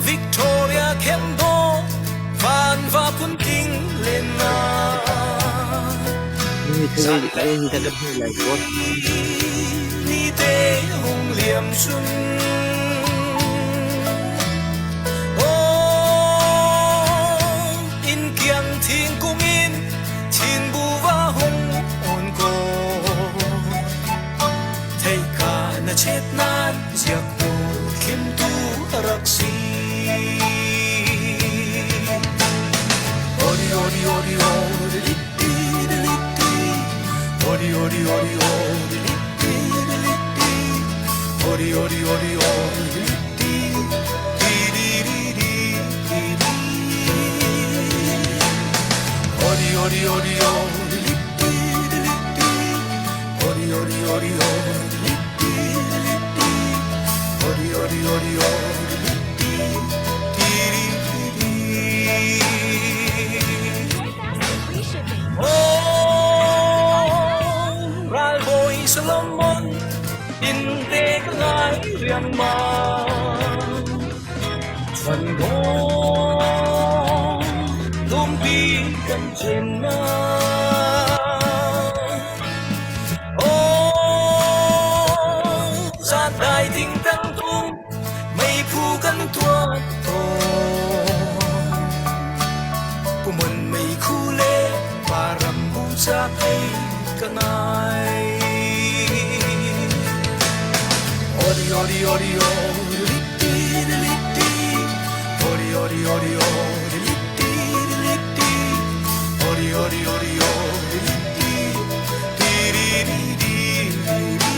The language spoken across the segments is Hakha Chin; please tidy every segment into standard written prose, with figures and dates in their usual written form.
Victoria Kembo van va phunking len na Ni te hung liam sun In kiang thingkung in chin bu va hung on ko Thei ka na chet nan ziak tu thlim tu rak si Ori ori ori ori li ti li ti Ori ori ori ori li ti li ti Ori ori ori ori li ti ti di di di di di Ori ori ori ori li ti li ti Ori ori ori ori li ti li ti Ori ori ori ori li ti ti di di di Ralbawi Solomon in te ka ngai riangmang Chuan dawng dumpi kan chen na Zan dai ding tang tung meiphu kan tuah tawn Pumun meikhu le param bu ca ei ka ngai Ori ori ori ori li ti li ti Ori ori ori ori li ti li ti Ori ori ori ori li ti ti ri ri ri ri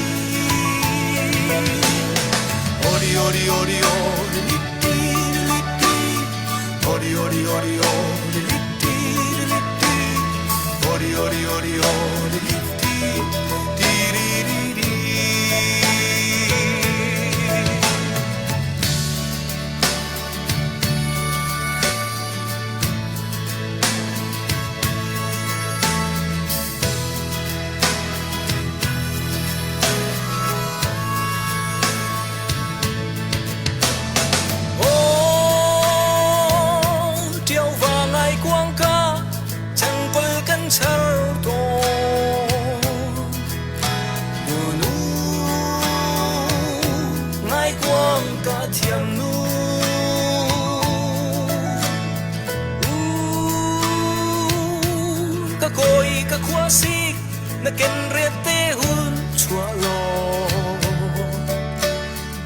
Ori ori ori ori li ti li ti Ori ori ori ori li ti li ti Ori ori ori ori li ti ti ri ri ri Ṭiauva ngaikuang ka changkol kan char tawn. Nunu ngaikuang ka thiam nu. Ka kawi ka khuasik na kenret te hun chuah law.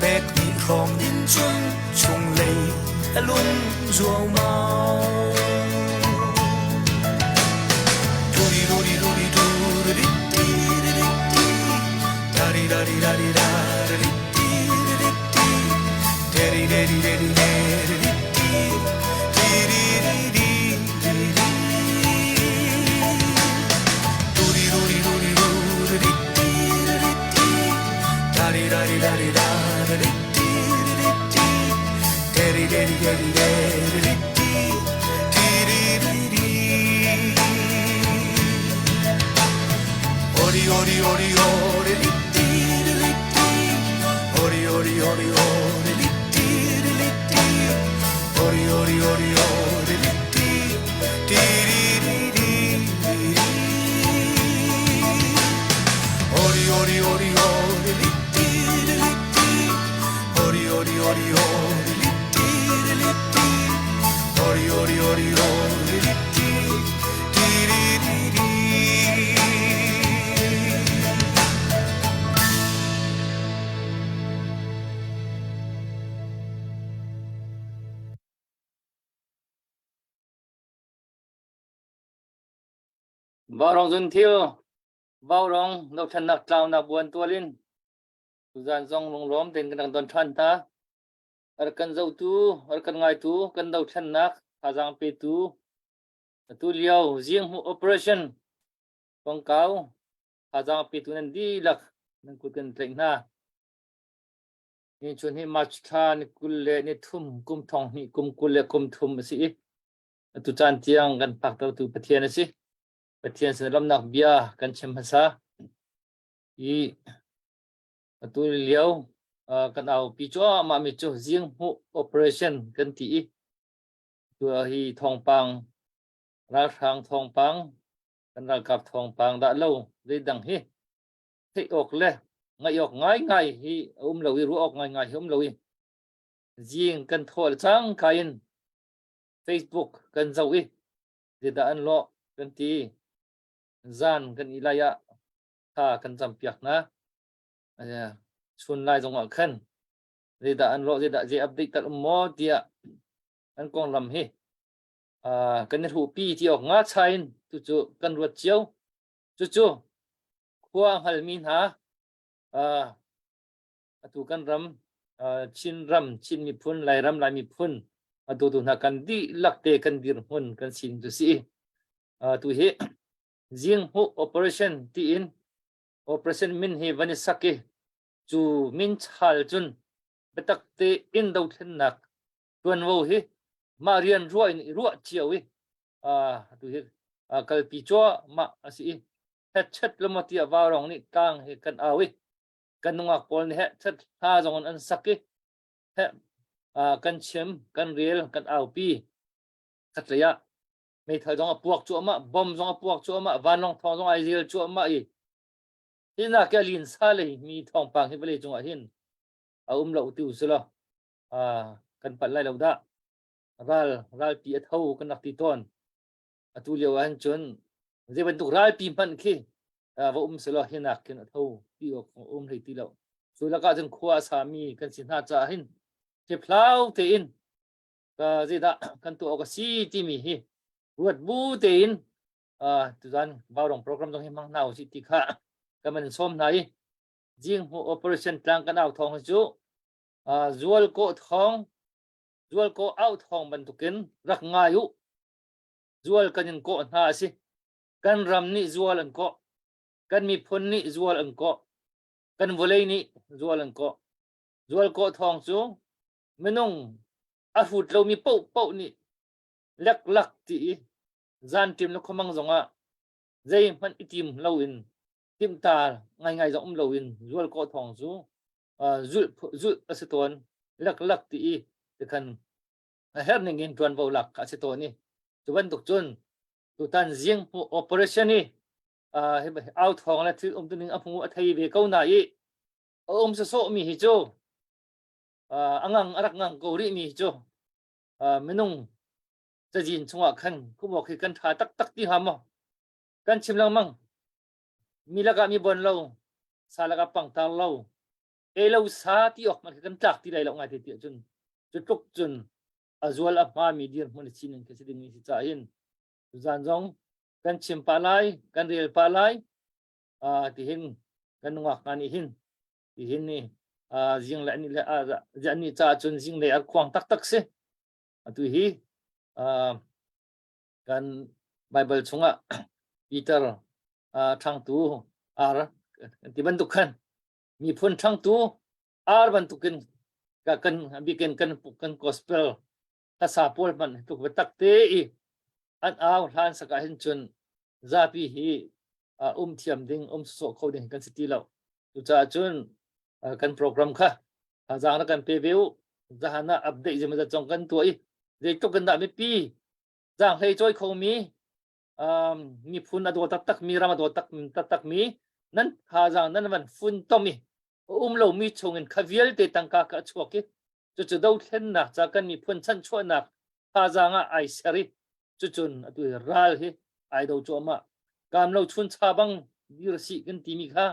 Pek hnih hrawng in cun chunglei a lum zuaumau. Vaurawng zunthil, Vaurawng dothlennak tlaunak buan tual in. Tuzaan zong lunglawm tein kan rak don ṭhan hna. A rak kan zohtu, a rak kan ngaitu, kan dothlennak thazaang petu, atu lio zinghmuh operation kongkau thazaang petu nan dihlak nan kut kan tlaih hna. Ni chun hi March thla ni 23 kum thong hnih kum 23 a si i atu caan tiang kan phaktertu Pathian a si. Pathian sin lawmhnak bia kan chim hmasa. I atu lio kan aupi cuahmah mi cu zinghmuh operation kan ti i tu hi thawngpang ralhrang thawngpang kan ralkap thawngpang dah lo zeidang hi theih awk le ngaih awk ngaingai hi a um lo i ruah awk ngaingai hi um lo i zing kan thawh le cangka in Facebook kan zoh i zeidah an lawh kan ti zan kan i lai ah kha kan campiak hna. Chun lai zongah khan zeidah an lawh zeidah zei update tal um maw tiah an konglam hi kan i hruhpi ti awk nga chain tucu kan ruat cio. Cucu khua a hngalmi hna atu kan ram Chin ram Chin miphun Lairam Lai miphun atu tu hna kan dihlak te kan dirhmun kan sin tu si. Tu hi Zinghmuh operation tiin operation min hi van i sak i cu min chal cun biatak tein dothlennak tuanvo hi mah rian ruah in i ruah cio i atu hi kalpi cuahmah a si i hetchet lemaw tiah vaurong nih tlang hi kan au i kan nungak pawl nih hetchet hla zong in an sak i kan chim kan rel kan aupi khatlei ah meithal zong a puak cuahmah bom zong a puak cuahmah vanlawng thawng zong ai rel cuahmah i hi nak ke lin sa lei mi thawngpang hi vawlei cungah hin a um lo ti usilo kan palh lai lo dah ral ralpi a tho kan rak ti tawn atu lio ah hin cun zei bantuk ralpi hmanh khi va um selaw hi nak khin a tho ti awk um hlei ti lo cu lakah cun khua a sami kan si hna caah hin hliphlau tein zeidah kan tuah awk a si timi hi ruat bu tein tuzan vaurong program zong hi hmang hna usih ti kha kan man sawm hna i jing operation tlang kan au thawng hi cu zual ko thawng zual ko au thawng bantukin rak ngai u zual kan in kawh hna a si kan ram nih zual an kawh kan miphun nih zual an kawh kan vawlei nih zual an kawh zual kawh thawng cu minung a hrut lomi paohpaoh nih leklak ti i zanṭim le khuamang zongah zeihmanh i tim loin timhta ngaingai zong um loin zual kawh thawng cu zulh zulh a si tawn leklak ti i tikhan a herh ning in ṭuanvo lak a si tawn i cu bantuk cun tutan zing operation i au thawng le thil umtuning a hmu a thei ve ko na i a um sawsawh mi hi cu a ngang a rak ngang ko rih mi cu minung cazin chungah khan kumawk hi kan ṭha taktak ti hnga maw kan chim lengmang mi lakah mi bon lo sa lakah pangtar lo e lo sa ti awk man kan tlak ti lai lo ngai te ti ahcun cu tluk cun a zual a hma mi dirhmun a sining khi si ding mi si ca hin zan zong kan chim pah lai kan rel pah lai ti hin kan nungak hna nih hin Hihin ni zing le ni le ni ca cun zing le a khuang taktak si. Atu hi kan Bible chungah Peter ṭhangtu ar ti bantuk khan miphun ṭhangtu ar bantukin kan bikin kan kan gospel hlasa pawl hmanh tluk biatak te i an au hlan sak ah hin cun zapi hi um thiam ding um sawh kho ding kan si ti lo cucaah cun kan program kha thazaang na kan pe ve u zahan ah update zeimawzat zong kan tuah i zeitluk in dah mipi zaanghlei cawi khomi miphun a daw taktak mi ram a daw taktak mi nan thazaang nan van fun tom i a um lomi chungin kha vialte tangka ka chuak i cucu dothlennak ca kan miphun chanchuahnak thazaang ah ai ser i cucun atu hi ral hi ai do cuahmah kaam lo chun cha bang dir si kan timi kha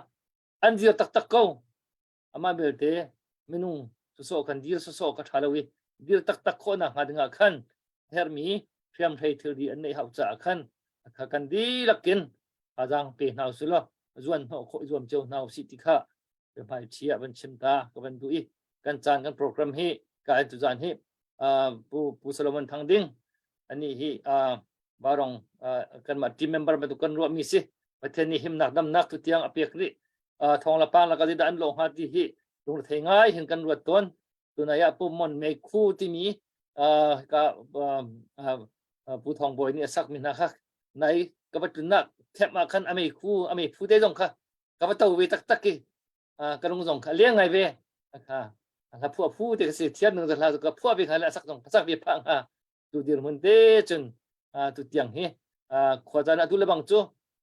an dir taktak ko amah belte minung sawsawh kan dir sawsawh ka ṭha lo i dir taktak khawhnak hnga dingah khan herhmi hriamhrei thilri an neih hau caah khan kha kan dihlak in thazaang pe hna usih law zuan hnawh khawh i zuam cio hna usih ti kha. Biahmai ṭhi ah van chim ta ka van duh i kan caan kan program hi ka tu zan hi Pu Pu Solomon Thang Ding ani hi barong kanmah team member bantuk kan ruahmi si. Pathian nih himnak damnak tu tiang a pek rih. Thong la pang la ka dah an lo hnga ti hi lungre ngai hin kan ruat tawn. Tunai ah Pu Mon Mei Khu timi ka Pu Thong Bawi nih a sak mi hna kha nai ka va tlunnak thep ah khan a mei khu a mei phu te zong kha ka va to ve taktak i ka lung zong kha leng ngai ve. Kha hla phuah phu te ka si thiam ning hla ka phuah ve kha le sak zong sak ve pha hnga. Tu dirhmun te cun tu tiang hi khua caan ah tu le bang cu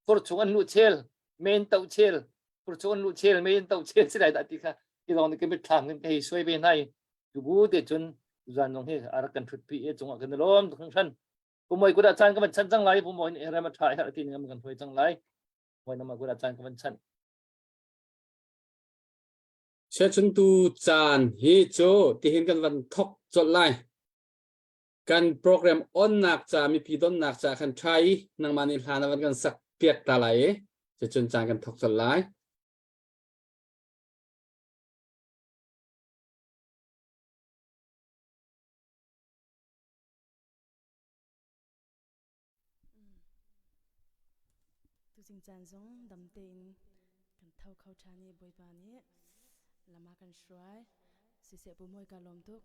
khur chung an lu chel men to chel, khur chung an lu chel men to chel si lai dah ti kha ki zong ni ka mit thlam kan hei suai ve nai. Tu bu te cun zan zong hi arak kan thut pi e cungah kan lom tuk hran. Pumoi kuda chan ka van chan cang lai. Pumoi ni rem a tha her ti ngam kan hoi cang lai. Moi nama kuda chan ka van chan. Siachun tu caan hi cu tihin kan van thok colh lai. Kan program onnak ca mipi donnak ca khan tha i nangmah nih hla na van kan sak piak ta lai i cucun caan kan thok colh lai. Tuzing caan zong dam tein kan tho kho ṭhan i Bawipa nih lam a kan hruai. Siseh Pu Mawi ka lawm tuk.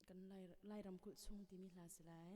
Kan Lairam kulh chung timi hla si lai.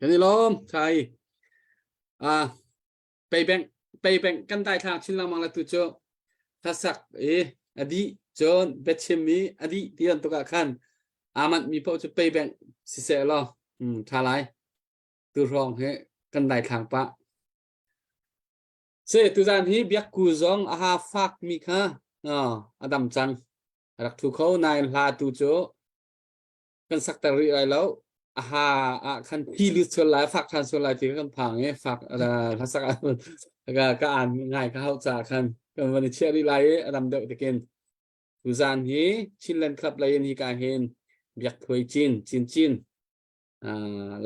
Kan i lawm thai. Ah paybank paybank kan dai thlang chin lengmang la tu cu hlasak i adi cun biachim i adi ti bantuk ah khan aman mi paoh cu paybank siseh law tha lai tu hrawng hi kan dai thlang pah se tuzan hi biakku zong a ha fak mi kha a dam cang rak thu kho nain hla tu cu kan sakter rih lai lo a ha ah khan thi lut sual lai fak than sual lai ti kan phang i fak hlasak ka ka an ngai ka hau ca khan kan van i chiah rih lai i a dam deuh tikin tuzan hi Chinland Club lei in hi ka hin biak thuai chin chin chin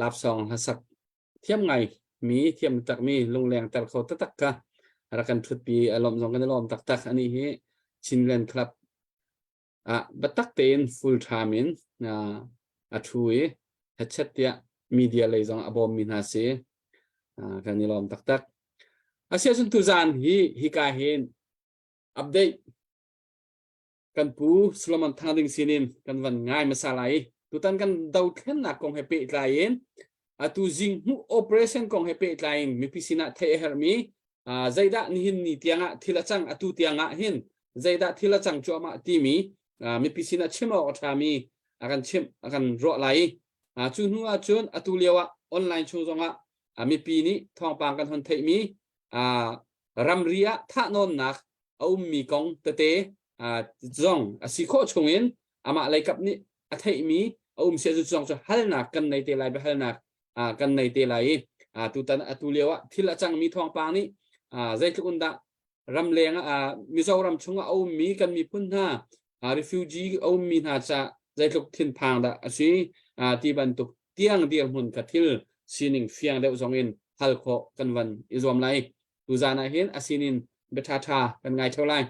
lapsong hlasak thiam ngai mi thiam tak mi lungleng ter kho taktak ka rak kan thutpi a lawm zong kan i lawm taktak ani hi Chinland Club ah biatak tein full time in a ṭhu i hetchet tiah media lei zong a bawmmi hna si. Kan i lawm taktak. Asiahcun tuzaan hi hika hin update kan pu Solomon Thang Ding sinin kan van ngai hmasa lai. Tutan kan dothlennak kong he pehtlai in atu zinghmuh operation kong he pehtlai in mipi sinah theih a herhmi zeidah nihin ni tiangah thil a cang atu tiangah hin zeidah thil a cang cuahmah timi mipi sinah chim awk a ṭhami a kan chimh a kan ruah lai i cu hnu ah cun atu lio ah online chung zongah mipi nih thawngpang kan hon theihmi ramri ah thahnawnnak a ummi kong tete zong a si khawh chungin amah leikap nih a theihmi a um sia cu zong cu halnak kan nei te lai biahalnak kan nei te lai i tutan atu lio ah thil a cangmi thawngpang nih zeitluk in dah ramleng ah Mizoram chungah a ummi kan miphun hna refugee a ummi hna ca zeitluk thinphang dah a si ti bantuk tiang dirhmun kha thil sining fiang deuh zong in hal khawh kan van i zuam lai. Tuzan ah hin a sinin bia ṭha kan ngai ṭheo lai.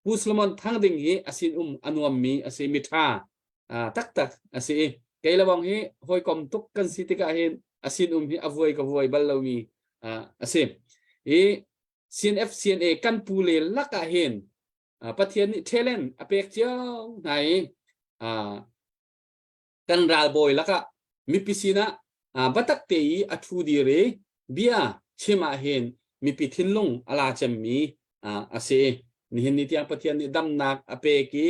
Pu Solomon Thang Ding hi a sin um a nuammi a si mi ṭha taktak a si i kei le bang hi hawikom tuk kan si tikah hin a sin um hi a vuai ka vuai bal lomi a si. I CNF CNA kan pu le lakah hin Pathian nih talent a pek cio hna i kan ralbawi lakah mipi sinah biatak te i a ṭhu dir i bia chim ah hin mipi thinlung a la cemmi a si. Nihin ni tiang Pathian nih damnak a pek i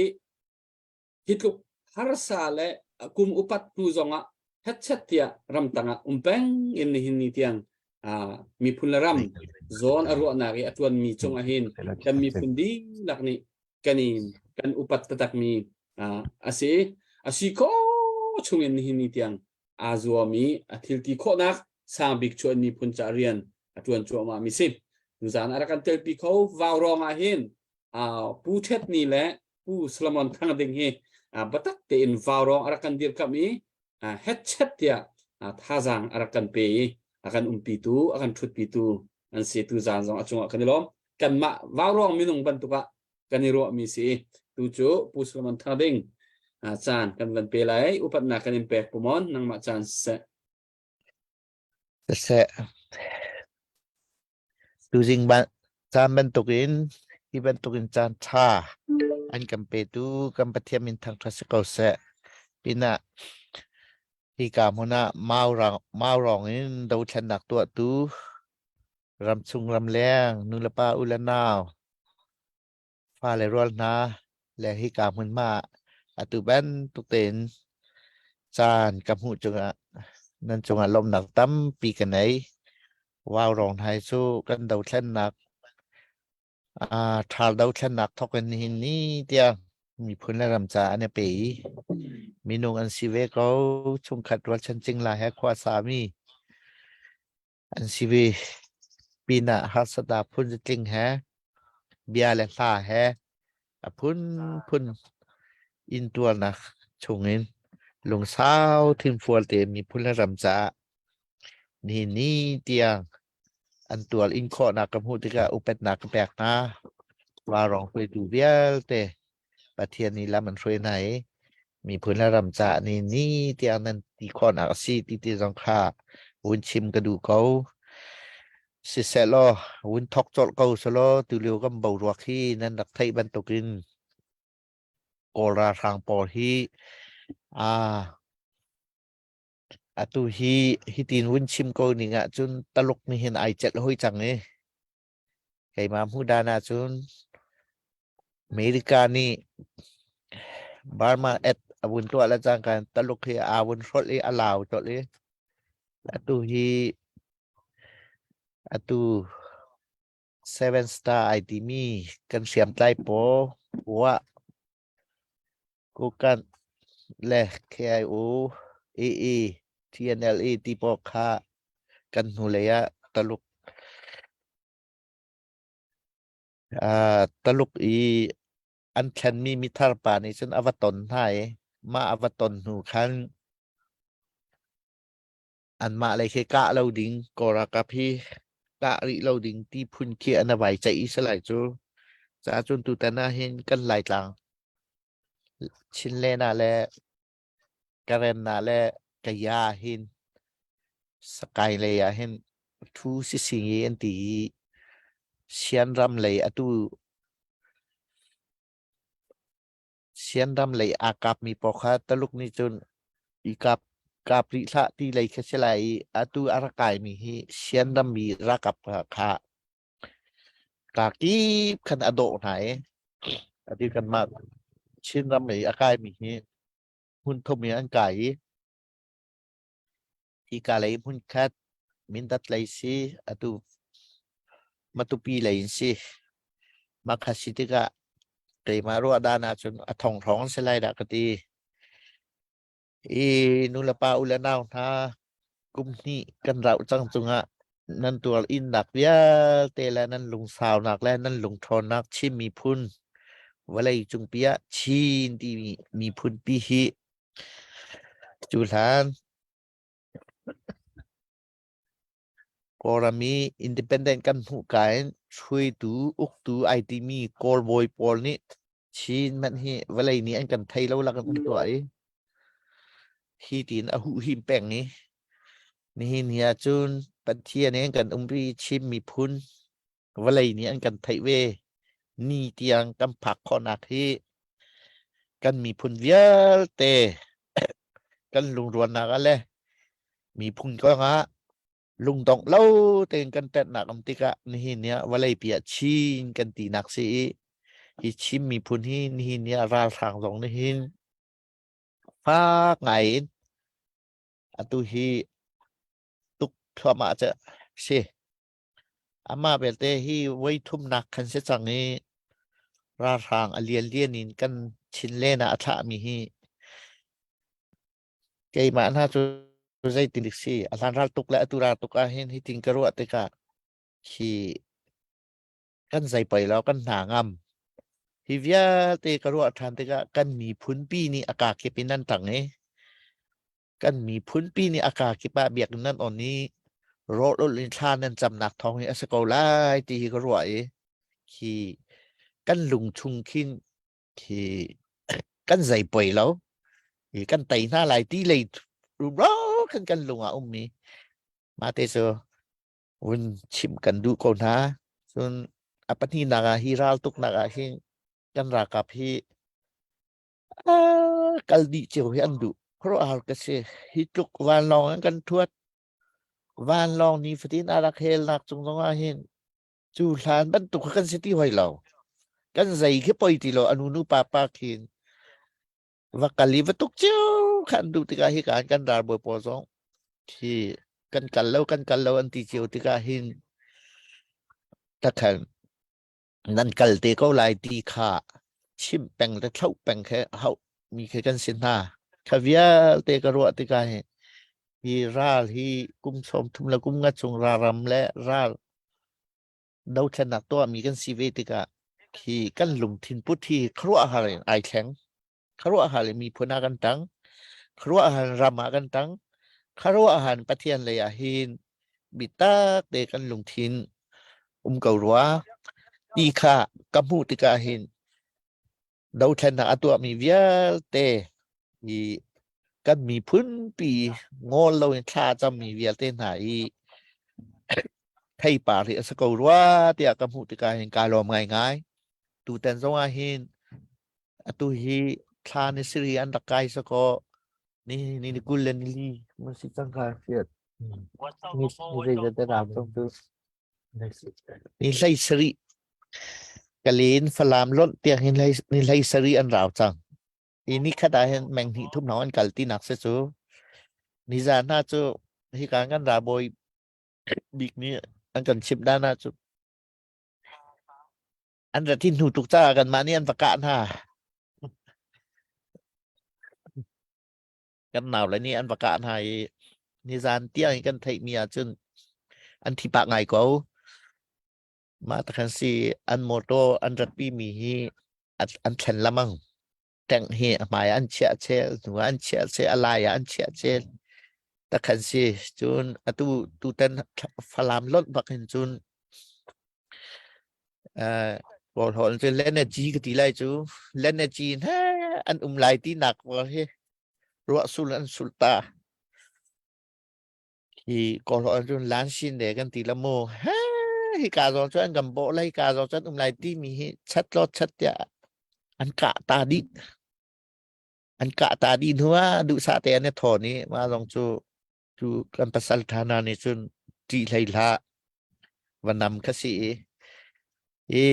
hi tluk harsa le kum upat hnu zongah hetchet tiah ramtang ah um peng in nihin ni tiang miphun le ram zawn a ruahnak i a ṭuanmi cung ah hin kan miphun dihlak nih kan in kan upat taktakmi a si. A si khawh chungin nihin ni tiang aa zuam i a thil ti khawhnak sang bik cu an miphun ca rian a ṭuan cuahmah mi si. Tuzaan a rak kan telpi kho vau ruang ah hin Pu Ṭhet Ni le Pu Solomon Thang Ding hi biatak tein vau rawng a rak kan dirkamh i hetchet tiah thazaang a rak kan pe i a kan umpitu a kan ṭhutpitu an si. Tuzaan zong a cungah kan i lawm. Kanmah vaurawng minung bantuk ah kan i ruahmi si. Tu cu Pu Solomon Thang Ding caan kan van pe lai. Upatnak kan in pek pumon nangmah caan siseh. Siseh. Tuzing caan bantukin hi bantukin caan ṭha an kan petu kan Pathian min thangṭhat si ko seh. Pinah hika hmun ah Maurong in dothlennak tuahtu ramchung ramleng nulepa u le nau fale rual hna le hika hmunhma ah atu bantuk tein caan ka hmuh cungah nan cungah lawmhnak tampi ka nei. Vaurawng hna hi cu kan dothlennak ṭhal dothlennak thawk in nihin ni tiang miphun le ram caah an i pe i minung an si ve ko. Chungkhat rualchan cingla he khua sami An si ve. Pinah harsatnak phun zatling he, bia le hla he, a phunphun intuarnak chungin lungsau thinfual tein miphun le ram caah nihin ni tiang an tual in khawhnak ka hmuh tikah upatnak ka pek hna. Vaurawng hruaitu vialte Pathian nih lam an hruai hna i miphun le ram caah ni ni tiang nan ti khawhnak a si ti ti zong kha vun chim ka duh ko. Siseh law vun thok colh ko selaw tulio kan boruak hi nan rak theih bantukin Kawl ralhrang pawl hi aa. Atu hi hitin vun chim ko ning ahcun Taluk nih hin ai celh hoi cang i keimah hmuh dan ahcun America nih Burma at a vun tuah le cangka in Taluk hi aa vun hrolh i a lau colh i atu hi atu Seven Star ai timi kan hriamtlai pawl uah Kokanh le KIO, AA, TNLA ti pawl kha kan hnulei ah Taluk Taluk i an thlenmi mithar pa nih cun a va ton hna i mah a va ton hnu khan anmah lei khi kah lo ding Kawl ralkap hi kah rih lo ding ti phun khi an vai ceih i si lai cu. Caah cun tutan ah hin kan Laitlang Chinlen ah le Karen ah le Kaya ah hin Sakai lei ah hin thu sising i an ti i Sianram lei atu Sianram lei aa kapmi pawl kha Taluk nih cun i kap kap rih hlah ti lei khi si lai i atu a rak kaimi hi Sianram mi ralkap kha kakip khan a dawh hna i ati kanmah Chinram i a kaimi hi hmun thum i an kai i hika lei hmunkhat Mindat lei si atu Matupi lei in si mah kha si tikah keimah ruah dan ahcun a thong hrawng si lai dah ka ti i nulepa u le nau hna kum hnih kan rauh cang cungah nan tuar innak vialte le nan lungsaunak le nan lungṭhawnnak Chin miphun vawlei cungpi ah Chin timi miphun pi hi cu hlan Kawlram i independent kan hmuh ka in hruaitu uktu ai timi Kawl bawi pawl nih Chin hmanh hi vawlei nih an kan thei lo lak in an tuah i hi tiin a huhhim peng i nihin ni ahcun Pathian in kan umpi Chin miphun vawlei nih an kan theih ve ni tiang kan phak khawhnak hi kan miphun vialte kan lungrualnak ah le miphun kongah lungdongh lo tein kan ṭanhnak um tikah nihin ni ah vawlei pi ah Chin kan tinak si i hi Chin miphun hi nihin ni ah ralhrang zong nihin fak ngai in atu hi tuk thluahmah cu si. Amah belte hi voi thumnak khan si cang i ralhrang a lianlian in kan Chinland ah a thlahmi hi keimah hna cu zeitin dik si a hlan ral tuk le atu ral tuk ah hin hitin ka ruah tikah hi kan zei pei lo kan hna ngam hi vialte ka ruah ṭhan tikah kan miphun pi nih a kakip in an ṭang i kan miphun pi nih a kakip ah biakinn nan on i rawl ulh in thla nan camnak thawng hi a si ko lai ti hi ka ruah i khi kan lung chung khin khi kan zei poi lo i kan tei hna lai ti lei rumro kan kan lung ah ummi mah te cu vun chim kan duh ko hna. Cun a pahnihnak ah hi ral tuknak ah hin kan ralkap hi kal dih cio hi an duh. Khuaruahhar ka si. Hi tluk vanlawng an kan thuat. Vanlawng ni fatin a rak helnak cung zong ah hin cu hlan bantuk kha kan si ti hoi lo. Kan zei khi poi ti lo anu nu pa pa khin va kal i va tuk cio kha an duh tikah hi ka kan ralbawi pawl zong khi kan kal lo kan kal lo an ti cio tikah hin takhan nan kal te ko lai ti kha chimh peng le thloh peng khe hauh mi khe kan si hna. Kha vialte ka ruah tikah hi hi ral hi kum 30 le kum nga chung raram le ral dothlennak tuahmi kan si ve tikah khi kan lungthin put hi khuaruahhar in ai thleng. Khuaruahhar in miphun ah kan tang. Khuaruahhar ram ah kan tang. Khuaruahhar Pathian lei ah hin bitak te kan lungthin um ko rua. Ti kha ka hmuh tikah hin dothlennak a tuahmi vialte i kan miphun pi ngol loin thla a cammi vialte hna i theipar hi a si ko rua tiah ka hmuh tikah hin kaa lawm ngaingai. Tutan zong ah hin atu hi thla ni siri an rak kai sakaw. Ni ni ni 20 le ni li mun si cang ka fiat. Ni ni zeizat dah ram cang tu. Ni hlei sarih Kalin Falam lonh tiang hin ni hlei sarih an rau cang. I ni khat ah hin meng hnih thum hna an kal ti nak si cu. Nizan hna cu hika kan ralbawi bik nih an kan chimh dan ah cu an rat hi hnu tuk caah kanmah nih an va kah hna. Kan nau le nih an va kah hna i nizan tiang i kan theihmi ahcun an thi pah ngai ko. Mah takhan si an motor an ratpi mi hi an thlen lamang. Tank hi a hmai ah an chiah chel, hnu ah an chiah chel, a lai ah an chiah chel. Takhan si cun atu tutan Falam lonh bak hin cun Kawlhawl cu Lenaci ka ti lai cu. Lenaci he an um lai ti nak hi ruah sul an sul ta. Hi Kawlhawl cun Lanshin le kan ti la mu. He hi ka zong cu an kan bawh lai ka zong cu an um lai ti mi hi chat lo chat tiah an kah ta dih. An kah ta dih hnu ah duhsah te an i thawn i mah zong cu cu kan pasal ṭha hna nih cun ṭih hlei hlah va nam kha si i i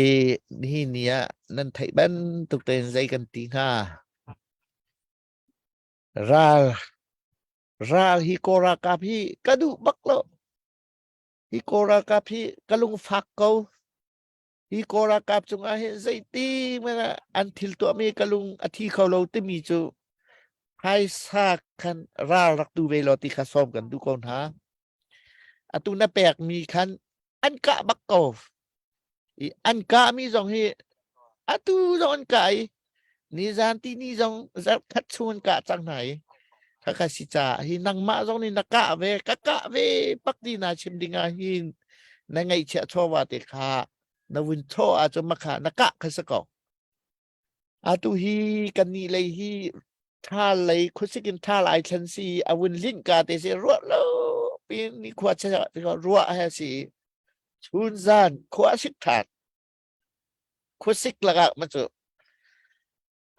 nihin ni ah nan theih bantuk tein zei kan ti hnga ral ral hi kaw ralkap hi ka duh bak lo hi kaw ralkap hi ka lungfak ko hi kaw ralkap cungah hin zeiti hmanh ah an thil tuahmi ka lung a thi kho lo timi cu phaisa khan ral rak tu ve law ti kha sawm kan duh ko hna. Atu na pekmi khan an kah bak ko. I an kahmi zong hi atu zong an kah i nizan ti ni zong zarh khat chung an kah cang hna i khakha si caah hi nangmah zong nih na kah ve ka kah ve pak ti na chim ding ah hin na ngaihchiah chawva te kha na vun chaw ahcun makha na kah kha si ko atu hi kan nih lei hi thal lei khuasik in thal ai thlen si a vun linh ka te si ruah lo pin ni khua che ruah he si chun zan khua sik than khuasik lakah ma cu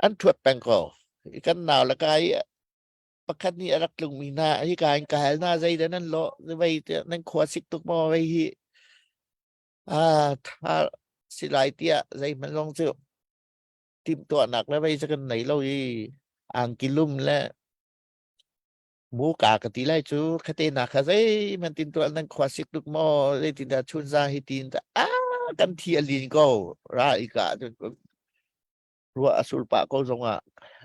an thuat peng ko. Kan nau le ka i pakhat nih a rak tlungmi hna hi ka in ka hal hna zei dah nan lawh vei nan khua sik tuk maw vei hi ah tha si lai tiah zeihmanh zong cu timhtuahnak le vei cu kan nei lo i angki lum le mu ka ka ti lai cu khate na kha zeihmanh tintuah nan khua sik tuk maw zeitindah chunza hi tin ah kan thi a lin ko ra i ka ruah a sur pah ko zongah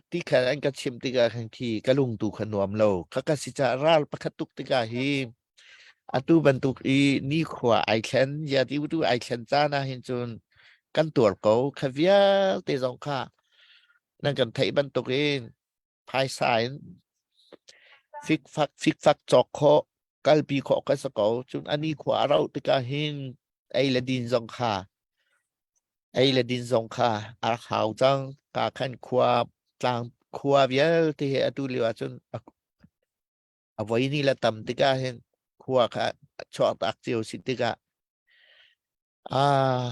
ti khan an ka chimh tikah khan khi ka lung tu kha nuam lo. Ka ka si caah ral pakhat tuk tikah hi atu bantuk i nikhua ai thlen ya ti tu ai thlen caan ah hin cun kan tuar ko. Kha vialte zong kha nan kan theih bantuk in phaisa in fikfak fikfak cawk khawh kalpi khawh ka si ko. Cun ani khua a rauh tikah hin ei le din zong kha ei le din zong kha a rak hau cang. Ka khan khua tlang khua vialte he atu lio ahcun a voi ni le tam tikah hin khua kha chuak tak cio si tikah ah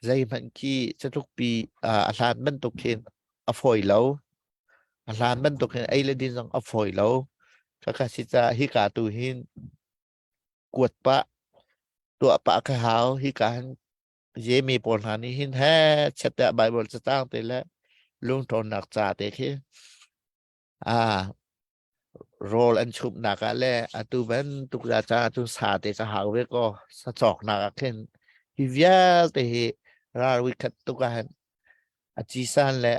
zeihmanh khi catlukpi a hlan bantuk khin a fawi lo. A hlan bantuk hin ei le din zong a fawi lo. Khakha si caah hika tu hin kuat pah tuah pah kha hau. Hika hin Jemi pawl hna nih hin he chet tiah Bible catang te le lungṭhawnnak ca te khi ah rawl an chumhnak ah le atu bantuk za caah cun sa te ka hau ve ko sa cawknak ah khin hi vialte hi ralwi khat tuk ah hin a cisan le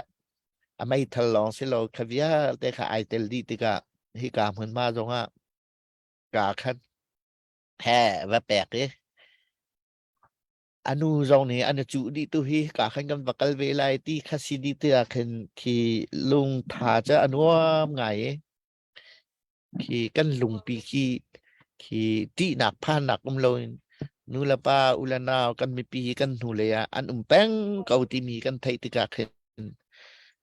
a meithal lawng si lo kha vialte kha ai tel dih tikah hika hmunhma zongah ka khan he va pek i A nu zong nih an i cuh dih tu hi ka khan kan va kal ve lai ti kha si dih ti ah khin khi lungtha cu a nuam ngai i khi kan lungpi khi khi ṭihnak phannak um loin nu le pa u le nau kan mipi hi kan hnulei ah an um peng ko timi kan theih tikah khin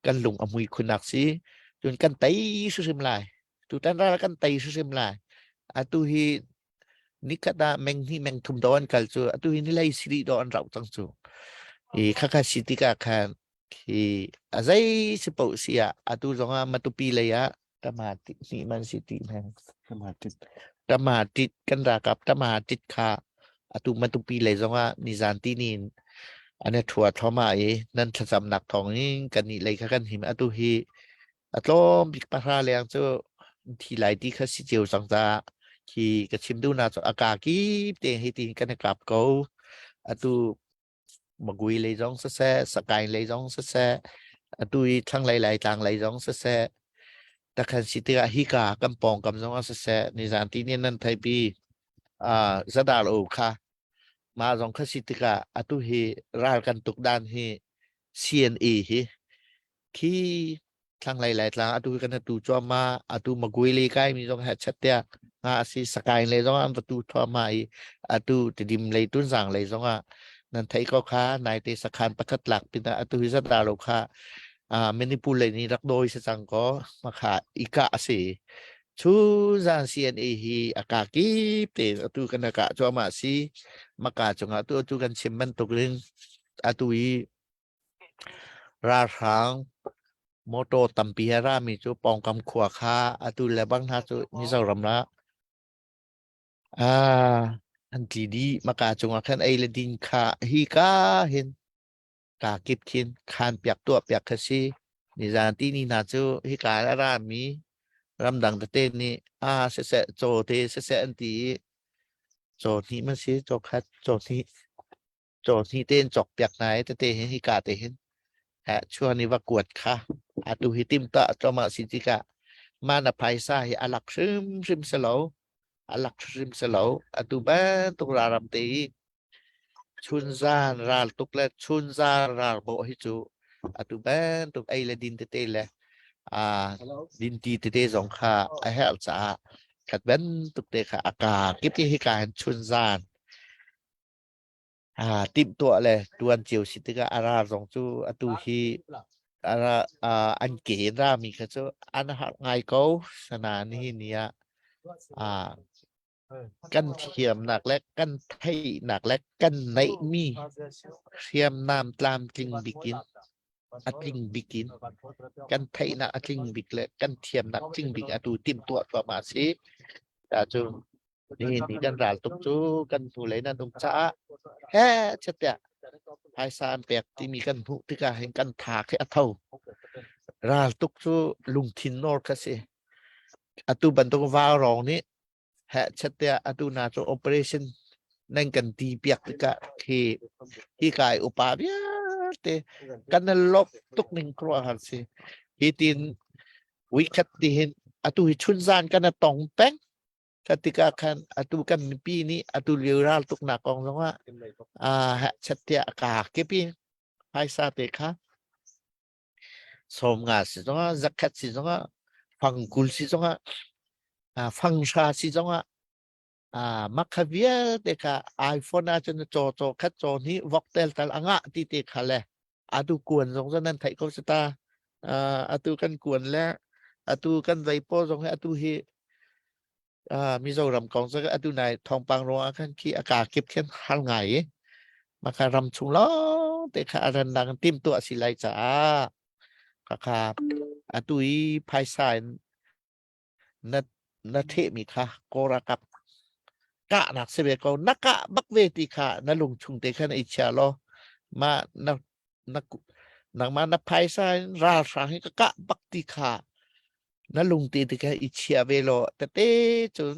kan lung a hmui khunnak si cun kan tei hrimhrim lai tutan ral kan tei hrimhrim lai atu hi Nikhat ah meng hnih meng thum do an kal cu atu hi nilei siri do an rauh cang cu. I khakha si tikah khan khi a zei si paoh si ah atu zongah Matupi lei ah Tamatit nih man si ti hmang. Tamatit. Tamatit kan ralkap tamatit kha atu Matupi lei zongah nizan ti ni in an i thua thluahmah i nan thlacamnak thawng in kan nih lei kha kan him atu hi a tlawm bik pahra leng cu thi lai ti kha si cio cang caah khi ka chim duhnak cu a ka kip te hi ti kan i kap ko atu Magui lei zong siseh, Sakaing lei zong siseh, atu i thlanglei Laitlang lei zong siseh, takhan si tikah hika kan pawngkam zong ah siseh, nizan ti nih nan theipi uh, zadar o kha mah zong kha si tikah atu hi ral kan tuk dan hi CNA hi khi thlanglei Laitlang atu kan atu cuahmah atu Magui le kai mi zong he chat tiah nga asi Sakaing le zong an va tu thuahmah i atu Tidim lei Tunzang lei zong ah nan thei ko kha naite sakhan pakhat lak pinah atu hi zat lo kha Manipur lei nih rak dawi se cang ko makha ika asi chu zan CNA hi aka kip te atu kan aka cuahmah si maka cungah tu atu kan chim bantuk in atu i Ralhrang mawtaw tampi he rami cu pawngkam khua kha atu le bang hna cu Mizoram ah ah an tli dih. Maka cungah khan ei le din kha hi ka hin ka kip khin khan piak tuah piak kha si. Nizan ti ni hna cu hika a rami ramdang tete nih a siseh caw te siseh an ti i caw hnih ma si caw khat caw hnih caw hnih tein cawk piak hna i tete hin hika te hin eh chuan i va kuat kha atu hi tim ta tlawmah si tikah mana phaisa hi alak hrimhrim si lo alak hrim si lo atu bantuk raram te i chunzan ral tuk le chunzan ral bawh hi cu atu bantuk ei le din tete le a dinti tete zong kha a herh caah khat bantuk te kha aka kip hi ka hin chunzan Aa timhtuah le ṭuan cio si tikah a ral zong cu atu hi a ra, aa, an ke in rami kha cu an har ngai ko. Sana nihin ni ah aa, kan thiamnak le kan theihnak le kan neihmi hriamnam tlamtling bik in a tling bik in kan theihnak a tling bik le kan thiamnak tling bik atu timhtuah cuahmah a si. Cu Nihin ni kan ral tuk cu kan hnulei nan um caah he chiatiah phaisa an pek timi kan hmuh tikah hin kan tha khi a tho. Ral tuk cu lungthin nawr kha si. Atu bantuk vaurawng nih he chiatiah atu na cu operation nan kan ti piak tikah khi hi kai upa vialte kan lok tuk ning kruah har si. Hi tin weekend ti hin atu hi chunzan kan tong peng Ka tikah khan atu kan mipi nih atu lio ral tuknak kong zongah ah chattiah ka kipi phaisa te kha sawm nga si zongah zakhat si zongah fangkul si zongah fangsha si zongah makha vialte kha iPhone ahcun caw caw khat caw hnih vok tel tal anga ti te kha le atu kuan zong zan nan theih ko si ta atu kan kuan le atu kan vei paw zong hi atu hi Mizoram kong cu atu nai thawngpang ruangah khan khi a kaa kip khin har ngai i maka ram chung lawng te kha a rannak in timhtuah si lai caah khakha atu i phaisa in na na thehmi kha kawra kap kahnak si ve ko na kah bak ve ti kha na lung chung te khan i chia law ma na na nangmah na phaisa in ralhrang hi ka kah bak ti kha na lungte te kha i chia ve law tete cun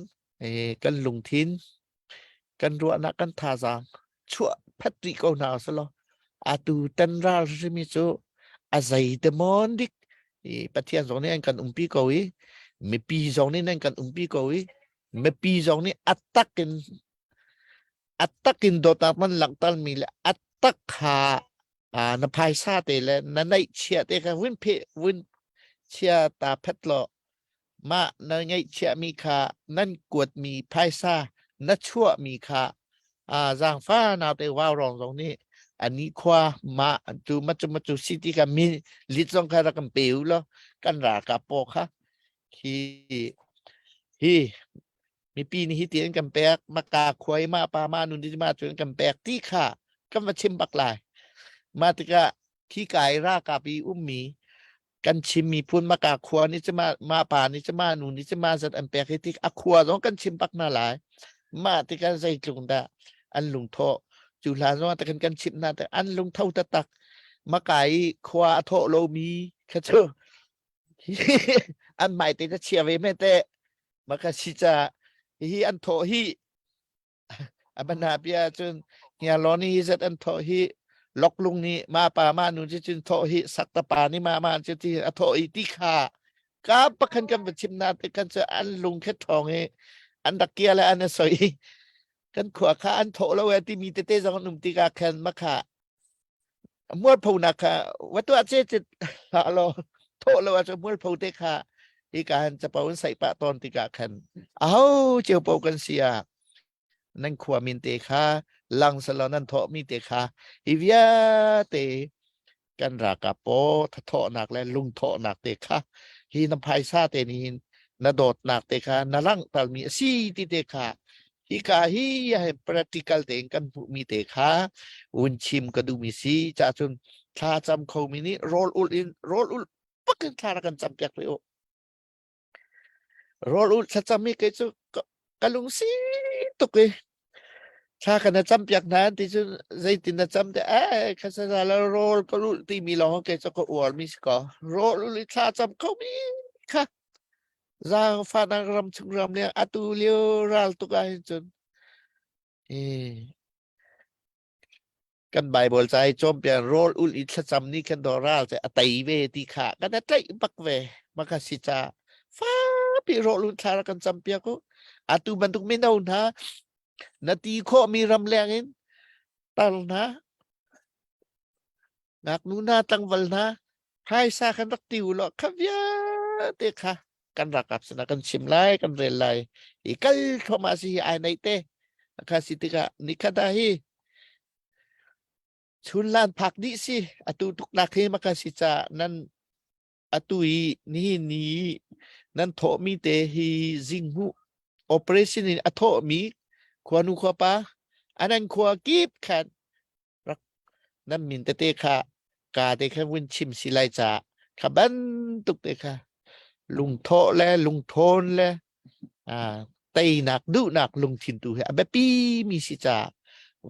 kan lungthin kan ruahnak kan thazaang chuah phat rih ko hna usalaw atu tan ral hrimi cu a zei te mon dik i Pathian zong nih an kan umpi ko i mipi zong nih nan kan umpi ko i mipi zong nih a tak in a tak in dawtnak man langhter mi le a tak kha na phaisa te le na neihchia te kha vun phe vun chia ta phet law mah na ngeihchiahmi kha nan kuatmi phaisa na chuahmi kha zaangfa naute vaurawng zong nih ani khua ma tu macu macu city ka min lit zong kha rak kan pe u law kan ralkap paw kha hi hi mipi nih hi ti an kan pek maka khuai ma pa ma nun di ma cu an kan pek ti kha kan va chim bak lai ma tikah khi kai ralkap i ummi. Kan Chin miphun maka khua nih cu ma ma pa nih cu ma nu nih cu ma zat an pek hi tik a khua zong kan chim bak hna lai. Mah tikah zeitlung dah an lungthawh cu hlan zong ah kan chimh hna te an lungtho taktak. Maka i khua a thawh lomi kha cu an hmai te ka chia ve me te. Maka si ca hihi an thawh hi A bana bia cun Ngialon hi zat an thawh hi Loklung nih ma pa ma nu cu cun thawh hi Sakta pa nih ma ma cu ti a thawh i ti kha ka pakhan kan va chim na te kan cu an lung khe ṭhawng i an rak kia le an soi i kan khua kha an thawh lo e timi tete zong an um tikah khan makha mualphonak kha va tuah ce ce hlah law thawh lo ahcun mualpho te kha hi ka han capo in saih pah tawn tikah khan aho cio po kan si ah nan khua min te kha lang selaw nan thawh mi te kha hi vialte kan ralkap paw thathawhnak le lungthawhnak te kha hi na phaisa te nih hin na dawtnak te kha na langhter mi a si ti te kha hika hi he practical tein kan hmuhmi te kha un chim ka duhmi si ca cun thla cam khomi nih rawl ul in rawl ul pak in thla rak kan cam piak rih u rawl ul thlacam hi kei cu ka lungsi tuk i thla kan cam piak hna ti cu zeitin na cam te eh kha sa la rawl ka ul ti mi lawng kei cu ka uar mi si ko rawl ul i thla cam kho mi kha Zaangfahnak ram chung ram leng atu lio ral tuk ah hin cun kan Bible ca i cawnpiak rawl ulh i thlacam nih khan do ral cu a tei ve ti kha kan a tlaih bak ve maka si ca fapi rawl ulh thla rak kan cam piak u atu bantuk mino hna na ti khawh mi ram leng in tar hna Ngaknu hna tlangval hna phaisa kan rak ti u law kha vialte kha kan ralkap sinah kan chim lai kan rel lai i kal thluahmah si hi ai neih te kha si tikah nikhat ah hi chunlan phak dih si atu tuknak hi maka si ca nan atu i nihin ni nan thawhmi te hi zinghu operation in a thawhmi khuanu khuapa anan khua kip khan rak nan min tete kha ka te kha vun chim si lai ca kha bantuk te kha lungthawh le lungthawn le teinak duhnak lungthin tu hi a biapi mi si ca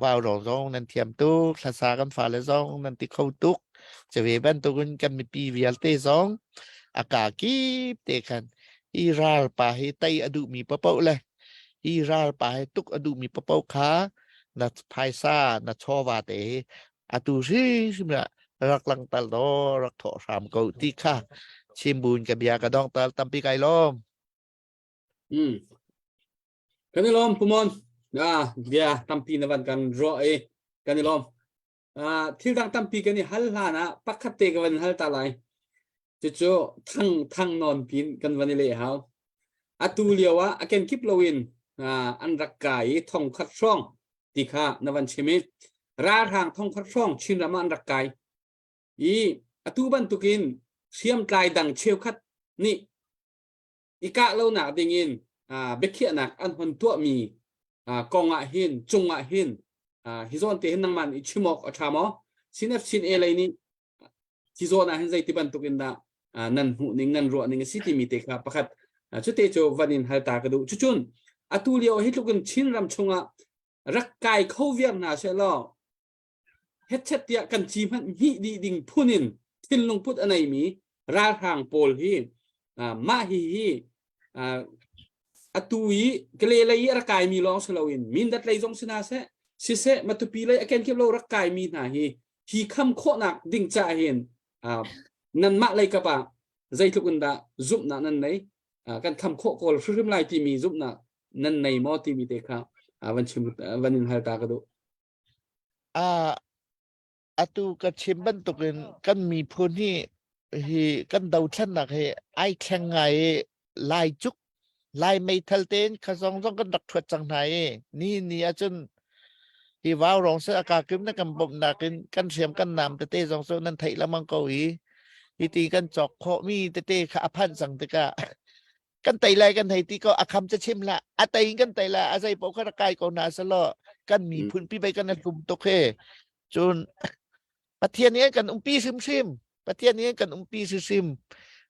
vau rong zong nan thiam tuk hlasa kan fale zong nan ti kho tuk cave bantukin kan mipi vialte zong a ka kip te khan hi ral pa hi tei a duhmi papoh le hi ral pa hi tuk a duhmi papoh kha na phaisa na chawva te hi atu hrimhrim ah rak langtal do rak thawh hram ko ti kha chimbun ka bia ka dong tal tampi kai lawm. Kan i lawm Pumon. Ah, bia tampi na van kan ruah i kan i lawm. Ah, thil dang tampi kan i hal hlan ah pakhat te ka van hal ta lai. Cucu thang thang nawn pin kan van i leh hau. Atu lio ah a kenkip loin an rak kai i thong khat hrawng ti kha na van chim i ralhrang thong khat hrawng Chinram ah an rak kai i atu bantukin hriamtlai dang cheukhat nih i kah lonak dingin biakhiahnak an hon tuahmi kong ah hin cung ah hin hi zawn te hin nangmah nih chim awk a ṭha maw? Chin F Chin A lei nih Hi zawn ah hin zeiti bantuk in dah nan hmuh ning nan ruah ning a si timi te kha pakhat cute cu van in hal ta ka duh. Cucun atu lio hi tluk in Chin ram chungah rak kai kho viar hna seh law hetchet tiah kan ci hmanh hnih dih ding phun in thinlung put a neimi ralhrang pawl hi mah hi hi atu i Kale lei i a rak kaimi lawng si loin Mindat lei zong si hna seh siseh Matupi lei a kenkip lo rak kaimi hna hi hi kham khawhnak ding ca hin nanmah lei kap ah zeitluk in dah zumhnak nan nei kan kham khawh kawl hrimhrim lai timi zumhnak nan nei maw timi te kha van chim van in hal ta ka duh. Atu ka chim bantukin kan miphun hi hi kan dothlennak hi ai thleng ngai i lai cuk lai meithal tein kha zong zong kan rak thuat cang hna i ni ni ahcun hi vau rong se aka kim na kan bawmhnak in kan hriam kan nam tete zong cu nan theih lengmang ko i hi ti kan cawk khawh mi tete kha a phanh cang tikah kan tei lai kan hei ti ko a kham ca chim hlah a tei in kan tei lai a zei paoh kha rak kai ko hna selaw kan miphun pi bei kan hlum tuk he cun Pathian nih kan umpi hrimhrim. Pathian nih kan umpi hrimhrim.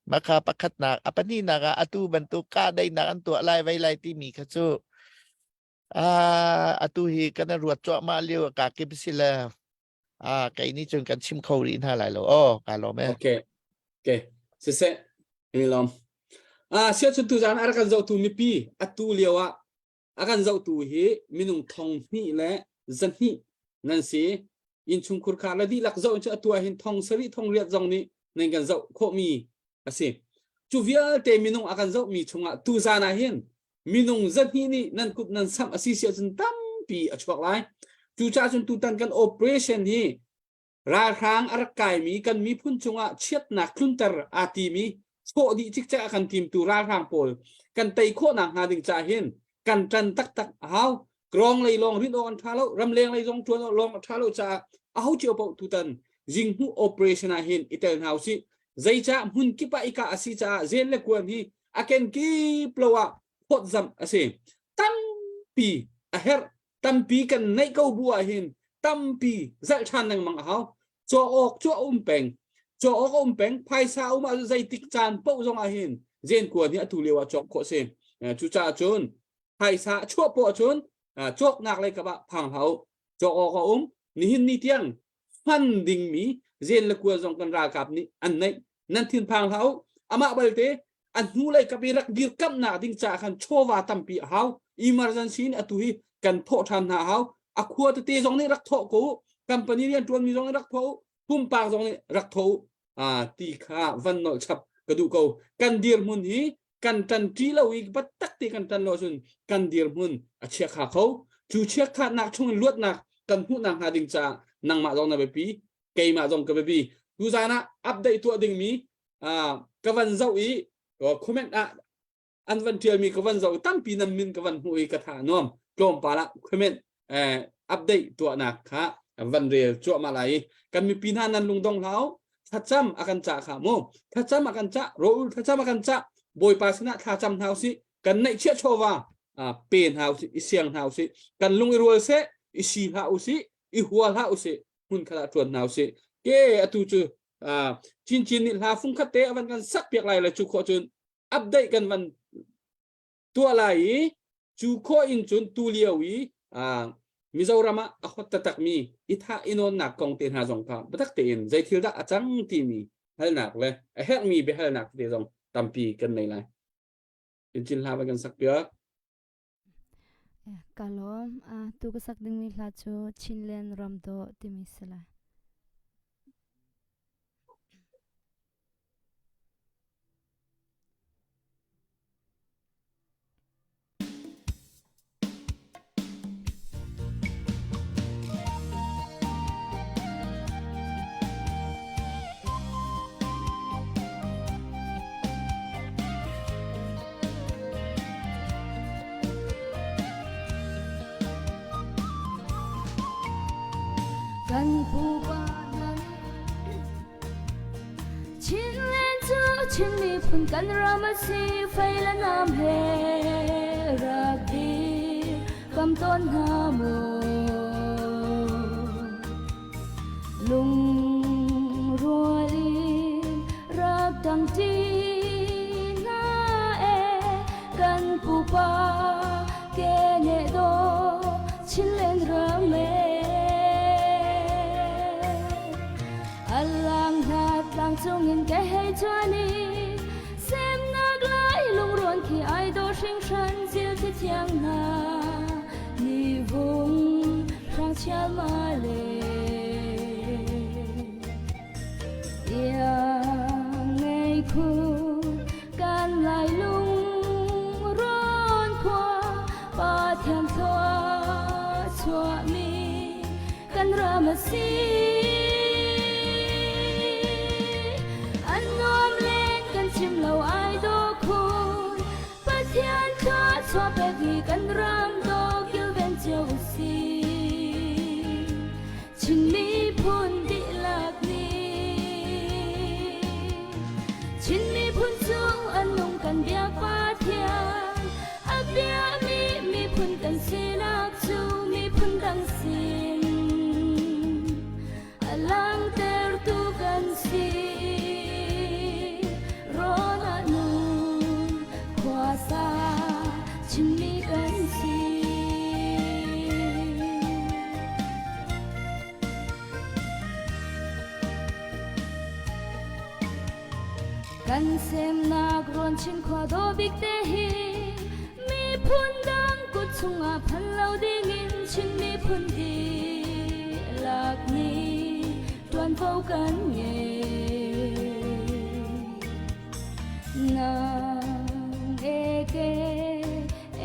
Maka pakhatnak, a pahnihnak ah atu bantuk kahdaihnak an tuah lai vai lai timi kha cu atu hi kan ruat cuahmah lio ka kip si le kei nih cun kan chim kho rih hna lai lo. Oh, ka lawm e. Okay. Okay. Siseh, ni lawm. Sia chun tu zan a rak kan zohtu mipi atu lio ah a kan zohtu hi minung thong hnih le zahnih nan si. Innchungkhur kha le dihlak zoh in cu atu ah hin thong sarih thong riat zong nih nan kan zoh khawhmi a si. Cu vialte minung a kan zohmi chungah tu zan ah hin minung zahnih nih nan kut nan samh a si si ahcun tampi a chuak lai. Cucaah cun tutan kan operation hi Ralhrang a rak kaimi kan miphun cungah chiatnak tlunter aa timi sawh dih cikcek a kan timtu ralhrang pawl kan tei khawhnak hnga ding caah hin kan ṭan taktak a hau. Grong lei lawng rinh awk an ṭha lo, ramleng lei zong ṭuan awk lawng a ṭha lo caah aho cio paoh tutan zinghmuh operation ah hin i tel hna usih. Zeicah hmun kip ah i kah a si caah zen le kuan hi a kenkip lo ah phawtzamh a si. Tampi a herh tampi kan neih ko bu ah hin tampi zalh ṭhan lengmang a hau. Caw awk cu a um peng. Caw awk a um peng. Phaisa a um ahcun zeitik caan paoh zong ah hin zenkuan hi atu lio ah cawk khawh a si. Cucaah cun phaisa a chuah poah cun cawknak lei kap ah phang hlah u. Cawk awk a um. Nihin ni tiang hman dingmi zen le kuan zong kan ralkap nih an neih. Nan thinphang hlah u. Amah balte a hnulei kap i rak dirkamhnak ding caah khan chawva tampi a hau. Emergency in atu hi kan thawh ṭhan hna a hau. A khua tete zong nih rak thawh ko u. Company rian ṭuanmi zong nih rak thawh u. Pumpak zong nih rak thawh u. Ti kha van nolh chap ka duh ko. Kan dirhmun hi kan ṭanṭi lo i biatak te kan ṭan lo ahcun kan dirhmun a chiakha kho. Cu chiakhatnak chung in luatnak kan hmuhnak hnga ding caah nangmah zong na biapi, keimah zong ka biapi. Tuzaan ah update tuah dingmi ka van zoh i comment ah an van ṭialmi ka van zoh i tampi nan min ka van hmuh i ka tha nuam. Tlawmpal ah comment update tuahnak kha van rel cuahmah lai i kan mipi hna nan lungdong hlah u. Thlacam a kan cah kha mu. Thlacam a kan cah, rawl thlacam a kan cah. Bawipa sinah thlacam hna usih. Kan neihchiah chawva pe hna usih, i siang hna usih. Kan lung i rual seh, i si hlah usih, i hua hlah usih. Hmun khat ah ṭuan hna usih. Ke atu cu Cincin nih hla fungkhat te a van kan sak piak lai le cu khawh cun update kan van tuah lai i cu khawh in cun tu lio i Mizoram ah a hot taktakmi i thah i nawnnak kong te hna zong kha biatak tein zei thil dah a cang timi halnak le a herhmi biahalnak te zong tampi kan nei lai. Cincin hla van kan sak piak. Ka lawm. Tu ka sak dingmi hla cu Chinland Ramdawh timi si lai. Kan pupa hna nih Chinland cu Chin miphun kan ram a si fei le nam he rak dir kam tawn hna mu Lungrual in rak ṭangṭi hna e kan pupa keneh dawh Chinland ram e. Alang hna tlang cungin ka hei chuan i semnak lai lungrawn khi ai dawh hringhran zil thi thiang hna ni vung hrang chial ma le iang ngei khu kan lai lung rawn khua pa thiam thlua chuah mi kan ram a si. An nuam len kan chim lo ai daw khun Pathian thlua chuah pek mi kan ram daw kilven cio si. Chin miphun dihlak nih Chin miphun cu an nung kan biak Pathian A biami miphun kan sinak cu miphun dang sin a langhtertu kan si. Kan semnak rawn chin khua dawh bik te hi miphun dang kut chungah phan lo dingin Chin miphun dihlak nih ṭuanvo kan ngei. Nang eke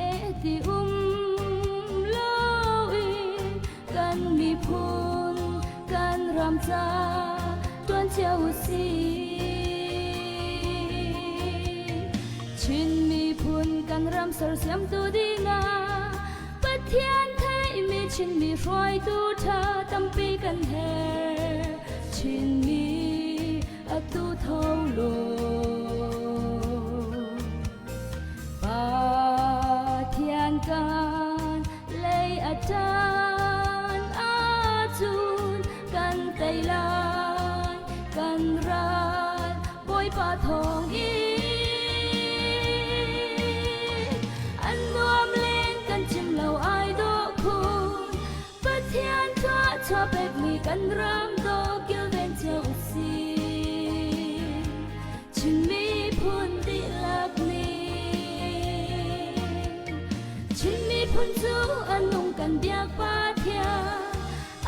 e ti um loin kan miphun kan ram ca tuan cio usih. Chin miphun kan ram sersiamtu dingah Pathian theihmi Chinmi hruaitu ṭha tampi kan herh. Chinmi atu tho law Pathian kan lei a ṭan ahcun kan tei lai kan ral Bawipa thawng in an nuam len kan chim lo ai dawh khun Pathian thluachuah pekmi kan ram dawh kilven cio usih. Chin miphun dihlak nih Chin miphun cu a nung kan biak Pathian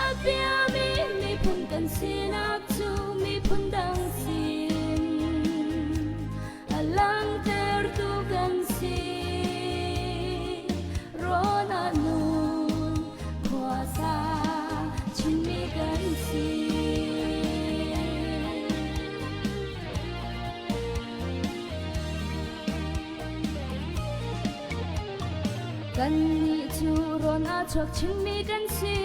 a biami miphun kan sinak cu miphun dang sin a langhtertu kan si. Rawn ah nun khuasa Chinmi kan si. Kannih cu rawn ah chuak Chinmi kan si.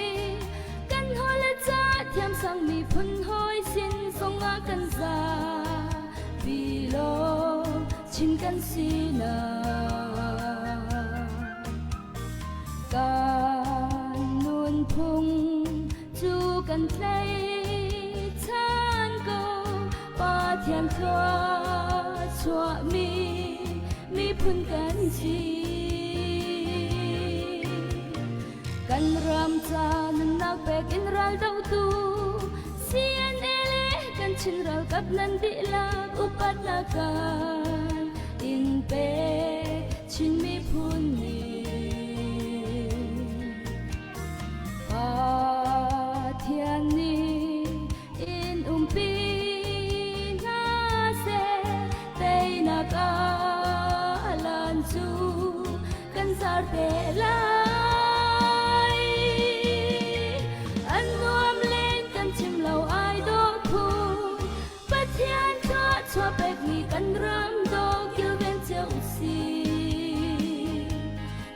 Kan hawi le ca thiamsang miphun hawi sin zongah kan za. Pi lo Chin kan sinak. Kan nunphung cu kan tlaichan ko Pathian thluachuahmi miphun kan si. Kan ram ca nunnak pek in ral dohtu CNA le kan Chin ralkap nan dihlak upatnak kan in pek Chin miphun nih. Pathian nih in umpi hna seh teinak alan cu kan zar te lai. An nuam len kan chim lo ai dawh khun Pathian thluachuah pekmi kan ram dawh kilven cio usih.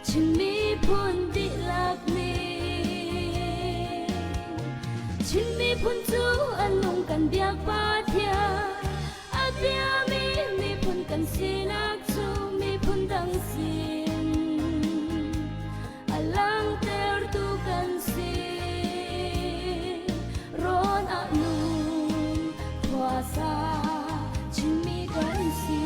Chin miphun dihlak nih Chin miphun cu an nung kan biak Pathian a biami miphun kan sinak cu miphun dang sin a langhtertu kan si. Rawn ah nun khuasa Chinmi kan si.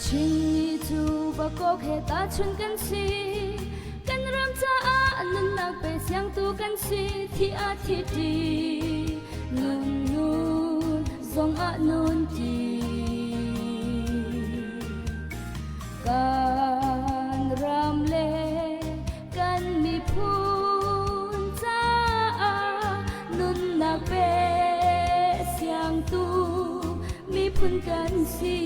Chinmi cu vakok he tahchun kan si. Kan ram caah nunnak pe siangtu kan si. Thi ah thi ṭi, nun nun zong ah nun ṭi. Kan ram le kan miphun caah nunnak pe siangtu miphun kan si.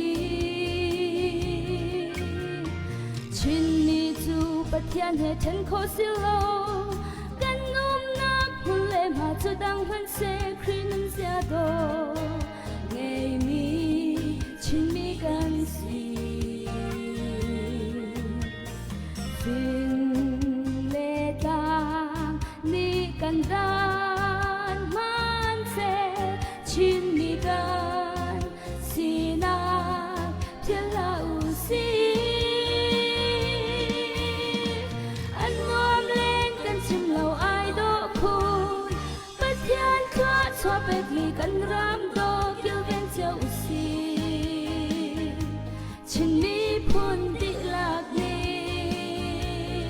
Chinmi cu Pathian he ṭhen khawh si lo, kan umnak hmun le hma cu dang hmanhseh Khrih nun zia dawh ngeimi Chinmi kan si. Fing le tlang nih kan dan hmanhseh Chinmi kan sinak philh hlah usih. An nuam len kan chim lo ai dawh khun Pathian thluachuah pekmi kan ram dawh kilven cio usih. Chin miphun dihlak nih.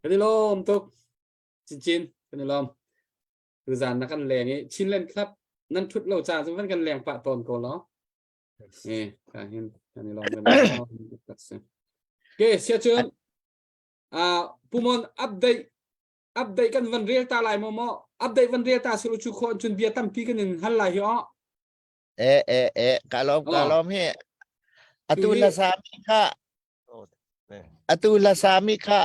Kan i lawm tuk. Chinchin kan i lawm. Tuzan na kan leng i Chinland Club nan thut lo ca cu van kan leng pah tawn ko lo. Eh, ka hin kan i lawm kan i lawm tak si. Ke sia cun ah Pumon update update kan van rel ta lai maw maw update van rel ta silu chu kho cun bia tampi kan in hal lai hi o. E e e ka lawm ka lawm hi. Atu la sami kha atu la sami kha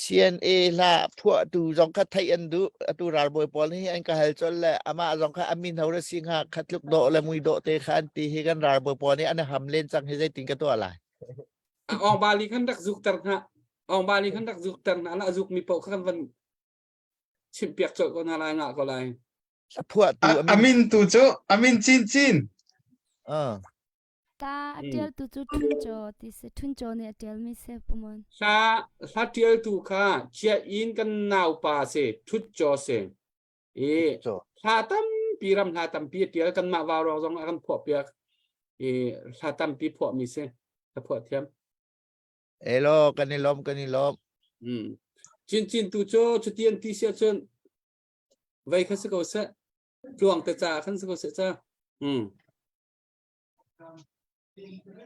CNA hla phuahtu zong kha theih an duh. Atu ralbawi pawl hi an ka hal colh le amah zong kha a min ho le si hnga khat tluk dawh le mui dawh te kha an ti hi kan ralbawi pawl nih an ham len cang hi zeitin ka tuah lai. Ong Bali khan rak zuk ter hna. Ong Bali khan rak zuk ter hna. La zuk mi paoh kha kan van chimh piak colh ko hna lai ngah ko lai. Hla phuahtu A min tu cu a min Cin Cin. Ah. Ta a ṭialtu cu Ṭhun Caw ti si. Ṭhun Caw nih a ṭialmi si Pumon. Hla hla ṭialtu kha Chia Inn kan naupa si Ṭhut Caw si. I hla tampi ram hla tampi a ṭial kanmah vaurawng zong a kan phuahpiak. I hla tampi phuahmi si. Hla phuah thiam. Elo kan i lawm kan i lawm. Cin Cin tu cu cuti an ti si ahcun vei kha si ko seh. Tluang te ca khan si ko seh ca.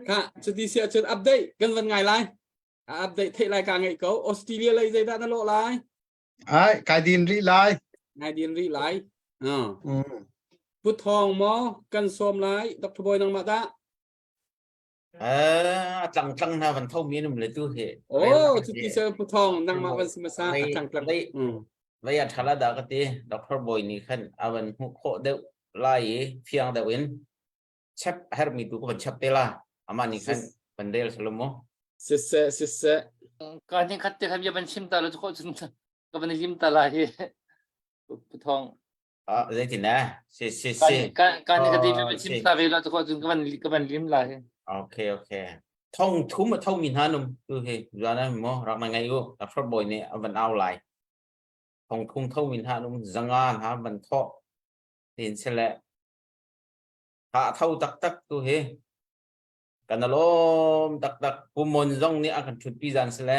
Kha cuti si ahcun update kan van ngai lai. A update theih lai ka ngeih ko. Australia lei zeidah na lawh lai? Ai, kai din rih lai. Ngai din rih lai. Pu Thawng maw kan sawm lai Dr. Boy nangmah dah? A tlang tlang hna van tho mi num le tu he. Oh, cuti se Pu Thawng nangmah van si masa a tlang tlang. Vei a thala da ka ti Dr. Boy nih khan a van hmuh khawh deuh lai i fiang deuh in chep hermi tu ka van chep te la ama nih khan van rel salomo siseh siseh ka ni khat te khan bia van chim ta lo chu chun ka van lim ta la hi pu thong ah zeitin na si si si ka ka ni ka ti van chim ta ve lo chu chun ka van ka van lim la hi okay okay thong thum a tho mi hna num tu hi zana mo rak na ngai u a boy nih a van au lai thong thum tho mi hna num zanga hna van tho tin sele Ha tho taktak tu hi kan lawm taktak pumon zong nih a kan ṭhutpi zan si le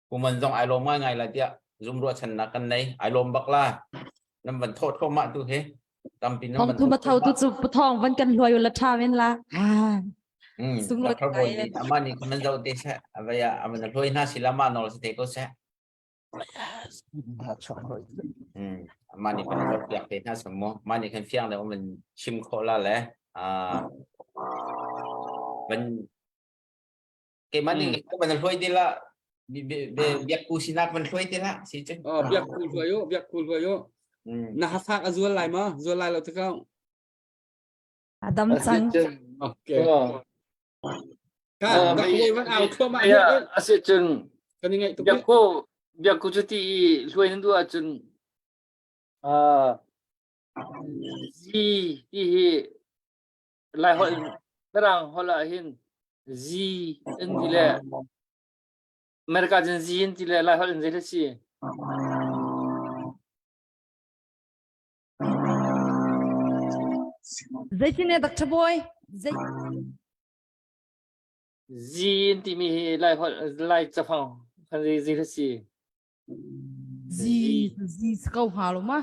pumon zong ai lawm ngaingai lai tiah zum ruahchannak kan nei ai lawm bak la nan van thawh thluahmah tu hi tampi nan van Thong tu tho tu cu puthong van kan hluai la tha men la. Sunglawi Dr. Boy nih ama nih kan zoh te seh avaya aman hluai hna sila ma nol si te ko seh Mah nih kan piak te hna sung mu. Mah nih kan fiang le um in chim khawh la le van keimah nih van hluai te la biak ku sinak van hluai te la si cu. Oh biak ku hluai u biak ku hluai u. Na hafak a zual lai ma zual lai lo te kau. Adam cang. Okay. Ka van au thluahmah Ya, a si cun kan i ngaih tuk. Biakku biakku cu ti i hluai nan duh ahcun zi ti hi Lai holh Mirang holh ah hin zi an ti le America cun zi an ti le Lai holh in zei si? Zeitin ne Dr. Boy? Zei Zin timi hi Lai holh Lai cafang kan zei zei si. Zi zi ko hnga lo ma?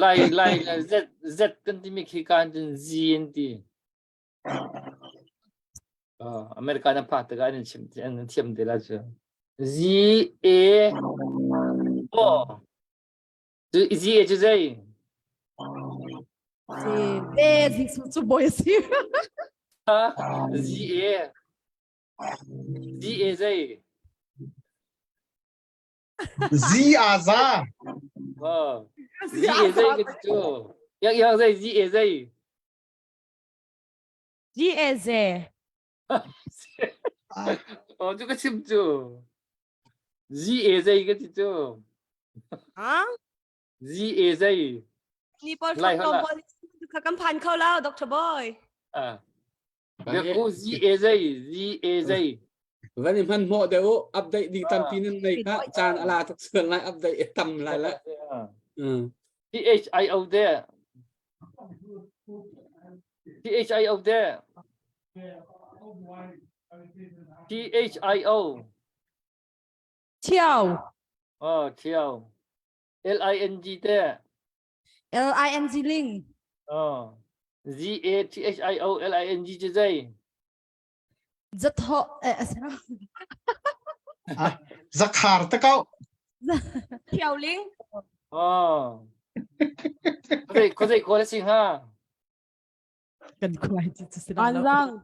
Lai Lai Z Z kan timi khi kan cun zin ti. America na phak tikah an chim an thiam te la cu. Z A O Z A cu zei? C E Z cu boy si. Z A Z A zei? Z a za. Z A zei ka cu. Yang yang zei Z A zei? G A Z. Oh, cu ka chim cu. Z A zei ka ti cu. Ha? Z A zei. Ni pawl thok tom pawl kha kan phan kho lo Dr. Boy. Ah. Biaku Z A zei Z A zei. Van i hman hmawh deuh u update ding tampi nan nei kha caan ala tuk sual lai update tam lai la. T H I O de. T H I O de. T H I O. Thio. Oh, Thio. L I N G te. L I N G Ling. Oh. Z A T H I O L I N G cu zei? Zatho eh Zakhar te ko. Thio Ling. Oh. Khuazei khuazei khua na si hnga? Kan khuai cu si lo.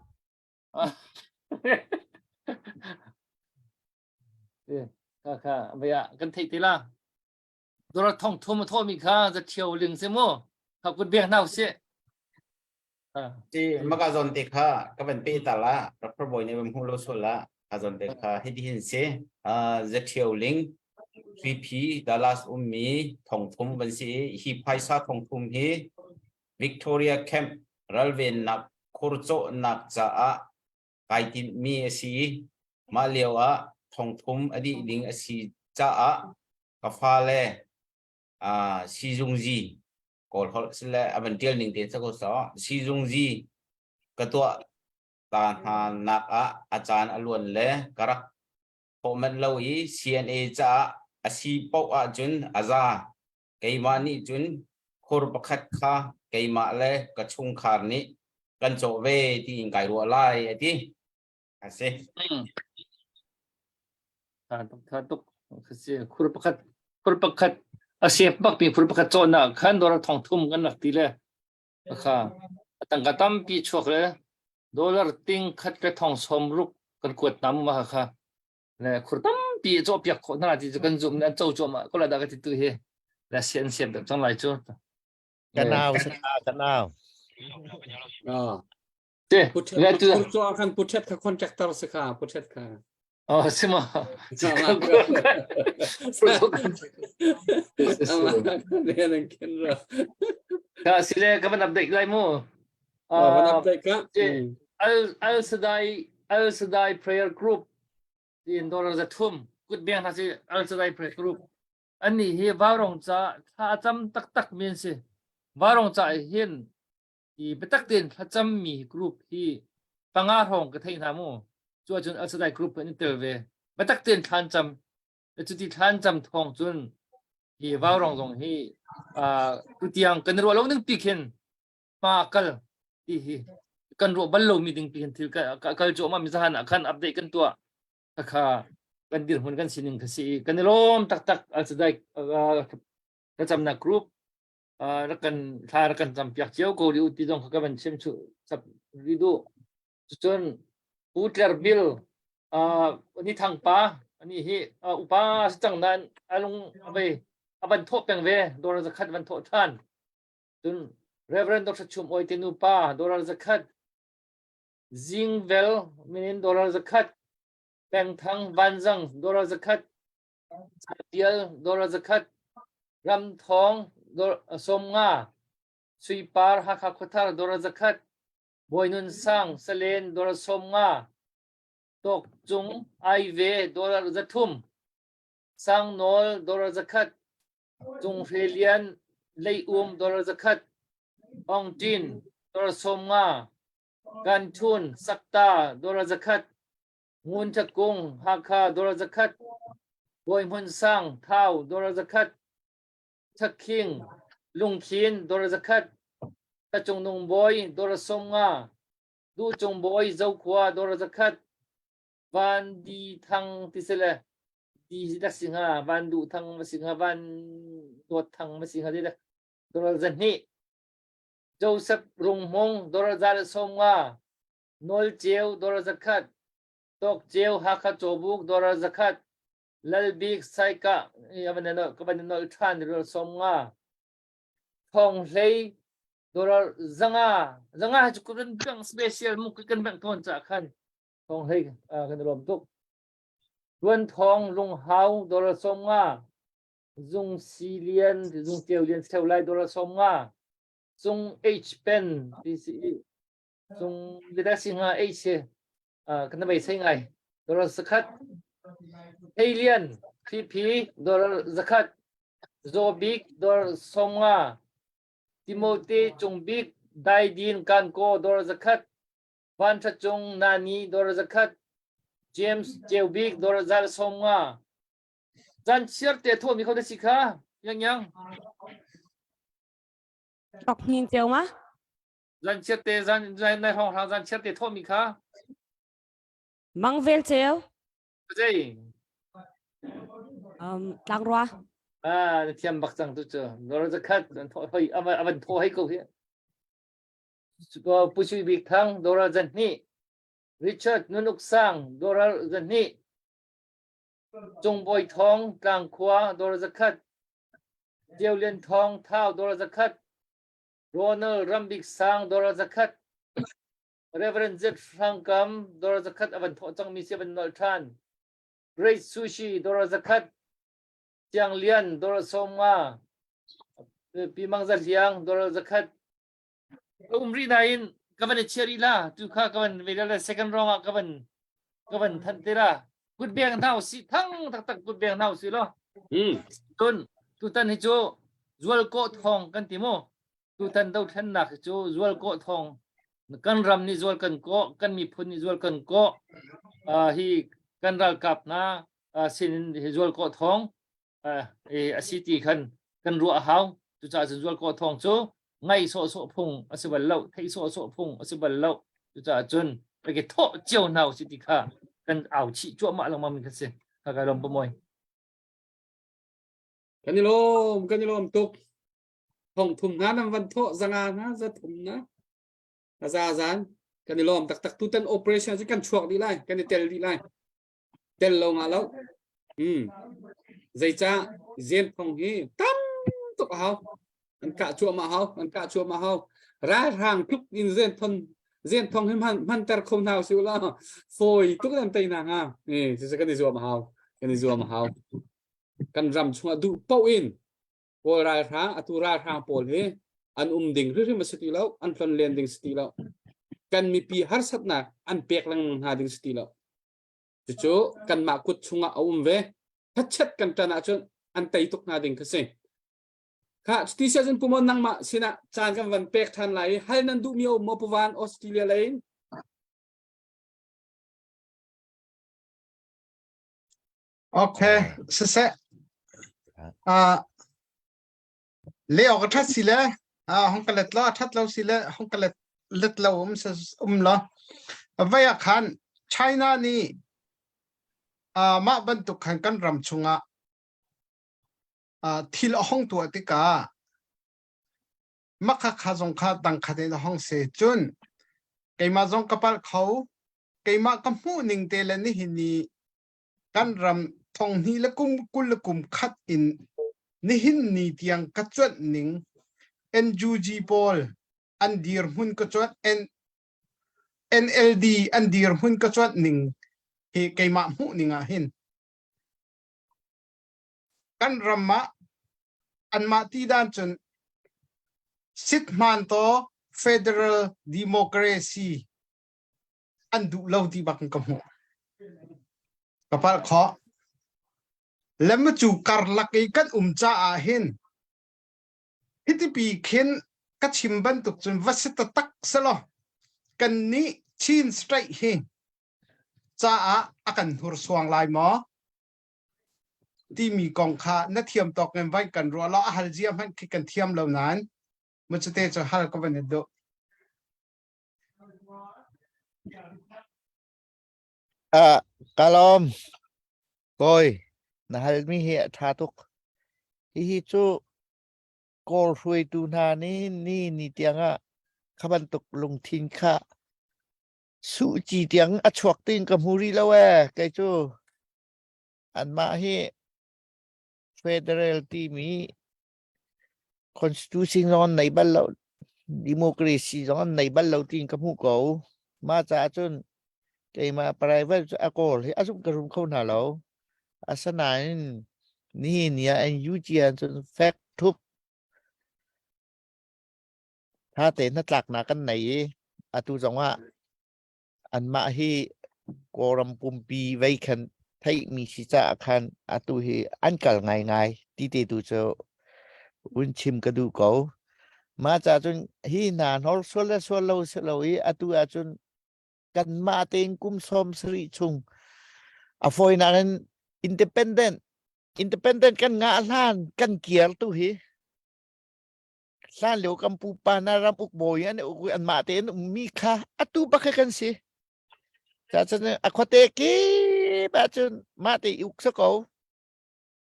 Kha kha vaya kan theih te la. Dora thong thum a thawmi kha za thio ling se mu. Kha kut bek nau si. Ti maka zon te kha ka van pe ta la Dr. Boy ne bam hu lo so la a zon te kha hiti hin se za thio ling 3P Dallas ummi thong thum van si hi phaisa thong thum hi Victoria Camp ralvennak khurcawhnak caah kai timhmi a si. Mah lio ah thongthum a dih ding a si caah ka fale sizungzi Kawl holh sile a van ṭial ning tein sako so sizungzi ka tuah ta hna nak ah a caan a luan le ka rak thawh manh lo i CNA caah a si paoh ahcun a za. Keimah nih cun khur pakhat kha keimah le ka chungkhar nih kan cawh ve tiin kai ruah lai a ti. A si. Tha tuk tha tuk khur pakhat khur pakhat a sep bak mi khur pakhat cawhnak khan dollar thong thum kan rak ti le kha tangka tampi chuak le dollar ting khat le thong som ruk kan kuat nam ma kha le khur tampi cawh piak khawh hna ti cu kan zum an co cuahmah ko la dah ka ti tu hi le sian siam deuh cang lai cu Ka nau sa ka nau. Ah. Te, le tu Put cho khan put kha contractor se kha put kha. Oh, si ma. Ka sile ka van update lai mu. Oh, van update ka. Al Al Sadai Al Sadai Prayer Group tiin dollar za thum kut biang hna si Al Sadai Prayer Group annih hi vaurong ca thla a cam taktak mi an si. Vaurong ca hin i biatak tein thlacam mi group hi panga hrawng ka theih hna mu. Cu ahcun Al Sadai Group an i tel ve. Biatak tein thlan cam cuti thlan cam thawng cun hi vaurong zong hi tutiang kan ruah lo ning pi khin hma kal ti hi kan ruah bal lomi ding pi khin thil kal cuahmah mi zahan ah khan update kan tuah kha kan dirhmun kan sining kha si kan i lawm taktak Al-Sadai thlacamnak group rak kan thla rak kan cam piak cio ko rih u ti zong kha ka van chim chu chap rih duh Cucun Pu Tler Bil ni thang pa ani hi upa si cang nain a lung a vei a van thawh peng ve dollar zakhat van thawh ṭhan. Cun Reverend Dr. Chum Oi te nupa dollar zakhat Zingvel minin dollar zakhat Pengthang Vanzang dollar zakhat Catial dollar zakhat Ramthawng 50 Suipar Hakha Khuathar dollar zakhat Bawi Nun Sang Salen dollar 50 Tawk Cung Aive dollar 300 Sang Nawl dollar 100 Cung Hre Lian Leium dollar 100 Ong Tin dollar 50 Kan Thun Sakta dollar 100 Ngun Tha Kung Hakha dollar 100 Bawi Hmun Sang Thau dollar 100 Thakhing Lungkhin dollar 100 Tacung Nung Bawi dollar 50 Duh Cung Bawi Zokhua dollar 100 Van Di Thang ti si le Di dak si hnga Van Duh Thang ma si hnga Van Dawt Thang ma si hnga ti dak dollar 200 Joseph Rung Hmung dollar 150 Nawl Ceu dollar 100 Tawk Ceu Hakha Cawbuk dollar 100 Lalbik Saikah ka van i nolh ṭhan i 50 Thawng hlei dollar 500 500 cu kan bang special mu kan bang tawn ca khan thawng hlei kan i lawm tuk. Tuan thawng lunghau dollar 50 Zung Si Lian Zung Teo Lian Cheu Lai dollar 50 Cung H Pen ti si i Cung biatak si hnga H kan bei sei ngai dollar zakhat Alien PP dollar zakhat Zobik dollar 50 Timothy Cungbik Daidin Kanko dollar zakhat Van Tha Cung Nani dollar zakhat. James Ceu Bik dollar 150. Zan chiar te tho mi kho te si kha yang yang. Tok hnin ceu ma? Zan chiar te zan zan nai hong hang zan chiar te tho mi kha. Mang vel ceu. Zei. Um, tlang rua. Ah, na thiam bak cang tu cu. Dollar 100 an tho hoi avan tho hei ko hi. Pu Sui Bik Thang dollar 2. Richard Nunuk Sang dollar 2. Cung Bawi Thawng Tlangkhua dollar 100. Ceu Lian Thawng Thau dollar 100. Ronald Rambik Sang dollar 100. Reverend Z Hrang Kam dollar 100 avan thawh cangmi si avan nolh ṭhan. Great Sushi dollar 100. Ciang Lian dollar 50. Pi Mang Za Hliang dollar 100. Ka um rih nain ka van i chia rih la. Tu kha ka van ve le second round ah ka van ka van thanh te la. Kut beng hna usih thang taktak kut beng hna usih law. Cun tutan hi cu zual kawh thawng kan ti mu. Tutan dothlennak hi cu zual kawh thawng kan ram nih zual kan kawh, kan miphun nih zual kan kawh. Uh, hi kan ralkap hna uh, sin in hi zual kawh thawng a si ti khan kan ruah a hau. Cucaah cun zual kawh thawng cu ngai sawhsawh phung a si bal lo, theih sawhsawh phung a si bal lo. Cucaah cun ka thawh cio hna usih ti kha kan au chih cuahmah lengmang mi kha si. Ka kai lawm pamoy. Kan i lawm, kan i lawm tuk. Thong thum hna nan van thawh zanga hna za thum na. A za zan kan i lawm taktak tutan operation cu kan chuak dih lai, kan i tel dih lai. Tel lo nga lo. Zeicah zen thong hi tam tuk a hau. An kah cuahmah hau, an kah cuahmah hau. Ralhrang tluk in zen thon zen thong hi hman hmanter kho hna usih la fawi tuk nan tei na hnga. Eh, cucu kan i zuam a hau. Kan i zuam a hau. Kan ram chungah duh paoh in Kawl ralhrang atu ralhrang pawl hi an um ding hrimhrim a si ti lo, an tlon len ding si ti lo. Kan mipi harsatnak an pek lengmang hna ding si ti lo. Cucu kanmah kut chungah a um ve. Thachet kan ṭan ahcun an tei tuk hna ding kha si. Kha cuti si ahcun Pumon nangmah sinah caan kan van pek ṭhan lai i hal nan duhmi a um maw Puvan Australia lei in? Okay, siseh. Uh, le awk a ṭhat si le uh, hong ka let lo a ṭhat lo si le hong ka let let lo um se um lo. Vai ah khan China nih uh, mah bantuk khan kan ram chungah uh, thil a hong tuah tikah makha kha zong kha dang khat in a hong se cun keimah zong ka palh kho keimah ka hmuh ning te le nihin ni kan ram thong hnih le kum 20 le kum khat in nihin ni tiang ka cuanh ning NUG pawl an dirhmun ka cuanh N NLD an dirhmun ka cuanh ning hi keimah hmuh ning ah hin kan ram ah anmah ti dan cun sithman to federal democracy an duh lo ti bak in ka hmuh. Ka palh khawh. Lem cu karlak i kan um caah hin hitipi khin ka chim bantuk cun va si taktak selaw kan nih Chin State hi caah a kan hnursuang lai maw? Timi kong kha na thiam tawk in vai kan ruah law a hal zia hmanh khi kan thiam lo nain mu cute cu hal ka van i duh. Ah, ka lawm. Kawi, na halmi hi a ṭha tuk. Hihi cu Kawl hruaitu hna nih ni ni tiangah kha bantuk lungthin kha suhci tiang a chuak tiin ka hmu rih lo ee. Kei cu anmah hi federal timi Constitution zong an nei bal lo, democracy zong an nei bal lo tiin ka hmuh ko. Mah caah cun keimah private cu a kawl hi a zumh ka rum kho hna lo. Asinain nihin ni ah NUG ah cun fek thup tha tein hnatlaknak kan nei i atu zong ah anmah hi Kawlram pumpi vei khan theihmi si caah khan atu hi an kal ngaingai ti te tu cu vun chim ka duh ko. Mah caah cun hi hna hnor sual le sual lo si lo i atu ahcun kanmah tein kum 70 chung. A fawinak in independent independent kan ngah hlan kan kiar tu hi hlan lio kan pupa na ram uk bawi an uk an mah tein ummi kha atu bak kha kan si. Ca cun a khuate kip ahcun mah te uk sa ko.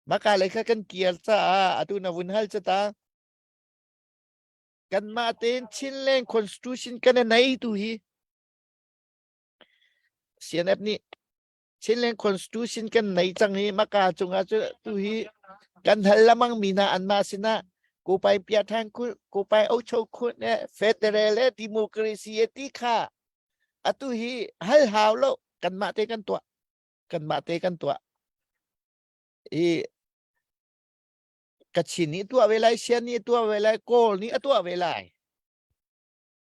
Maka lei kha kan kiar caah atu na vun hal ca ta. Kanmah tein Chinland Constitution kan i nei tu hi CNF nih Chinland Constitution kan nei cang hi maka cungah cu tu hi kan hal lamang mi hna anmah sinah Kopai pia than khu Kopai ocho khun e federal e democracy e ti kha atu hi hal hau lo kanmah te kan tuah kanmah te kan tuah i Kachin nih tuah ve lai, Sian nih tuah ve lai, Kawl nih a tuah ve lai.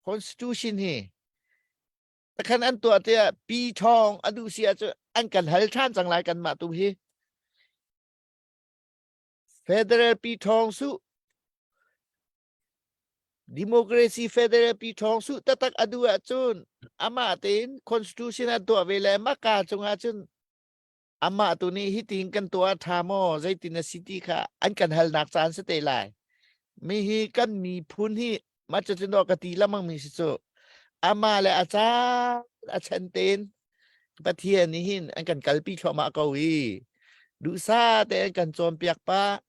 Constitution hi takhan an tuah tiah pi thong a duh si ahcun an kan hal ṭhan cang lai kanmah tu hi. Federal pi thong su Democracy Federal pi thong su tatak a duh ahcun amah tein constitution an tuah ve le maka cungah cun amah tu nih hitin kan tuah ṭha maw zeitin a si ti kha an kan halnak caan si te lai mi hi kan miphun hi mah cucun ka ti lamang mi si cu amah le a caan a chen tein Pathian nih hin an kan kalpi thluahmah ko i duhsa te an kan cawnpiak pah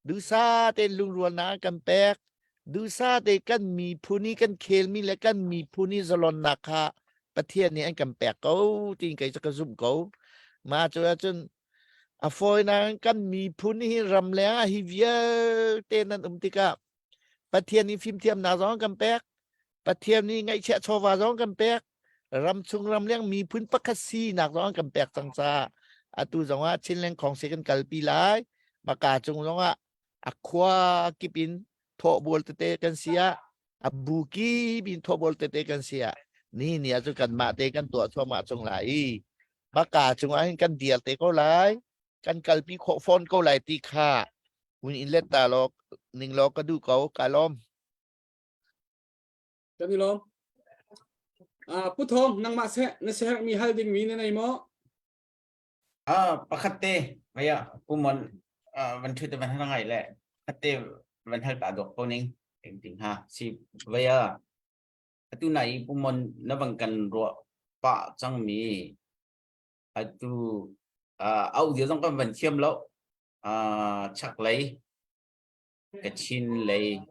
duhsa tein lungrualnak an kan pek duhsa te kan miphun i kan khelmi le kan miphun i zalonnak kha Pathian nih an kan pek ko tiin kei cu ka zumh ko mah cu ahcun a fawinak kan miphun hi ramleng ah hi vialte nan um tikah Pathian nih fimthiamnak zong an kan pek Pathian nih ngaihchiah chawva zong kan pek ramchung ramleng miphun pakhat sinak zong an kan pek cang caah atu zong ah Chinland Khawngsi kan kalpi lai maka cung zong ah a khua kip in thawhbual tete kan si ah a bu kip in thawhbual tete kan si ah ni ni ah cu kanmah te kan tuah thluahmah cung lai i maka cung ah hin kan dial te ko lai kan kalpi khawh fawn ko lai ti kha hun in let ta law ning law ka duh ko ka lawm Kan i lawm. Uh, Pu Thawng, nangmah seh na siaherhmi hal dingmi na nei maw? Ah, pakhat te, vaya, Pu Mon, uh, van ṭhut van hal ngai le, pakhat te van hal ta dok ko ning, eng ting ha, si, vaya, atu nai Pu Mon na van kan ruah pah cangmi, atu, uh, au dia zong kan van thiam lo, uh, chaklei, Kachin lei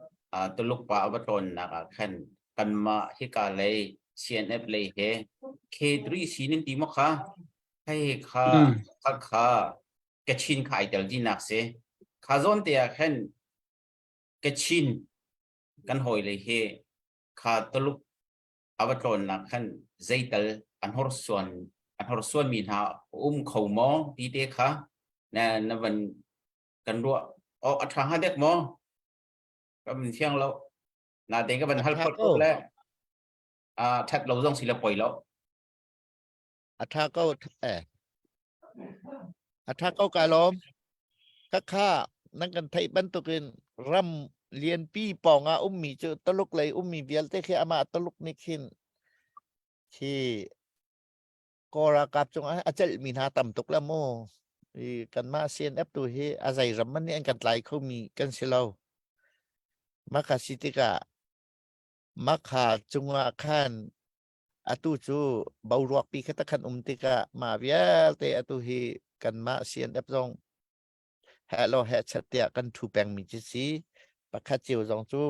Tuluk pa a va tlawnnak ah khan kanmah hika lei CNF lei he K3 nan ti maw kha? Hei kha kha kha Kachin kha ai tel dinak si. Kha zawn te ah khan Kachin kan hawi lei hi kha Tuluk a va tlawnnak khan zeital an horsuan an horsuan mi hna um kho maw ti te kha na na van kan ruah awk a ṭha hnga dek maw ka van fiang lo natein ka van hal phot ko le a ṭhat lo zong si le poi lo a ṭha ko eh a ṭha ko kai lawm ka kha nan kan theih bantukin ram lianpi pawng ah ummi cu Tuluk lei ummi vialte khi amah Tuluk nih khin khi Kawl ralkap cungah a celhmi hna tam tuk la mu. I kanmah CNF tu hi a zei ram man nih an kan tlai khomi kan si lo. Maka si tikah makha cungah khan atu cu boruak pi kha takhan um tikah mah vialte atu hi kanmah CNF zong heh lo heh chat tiah kan thu pengmi ci si. Pakhat cio zong cu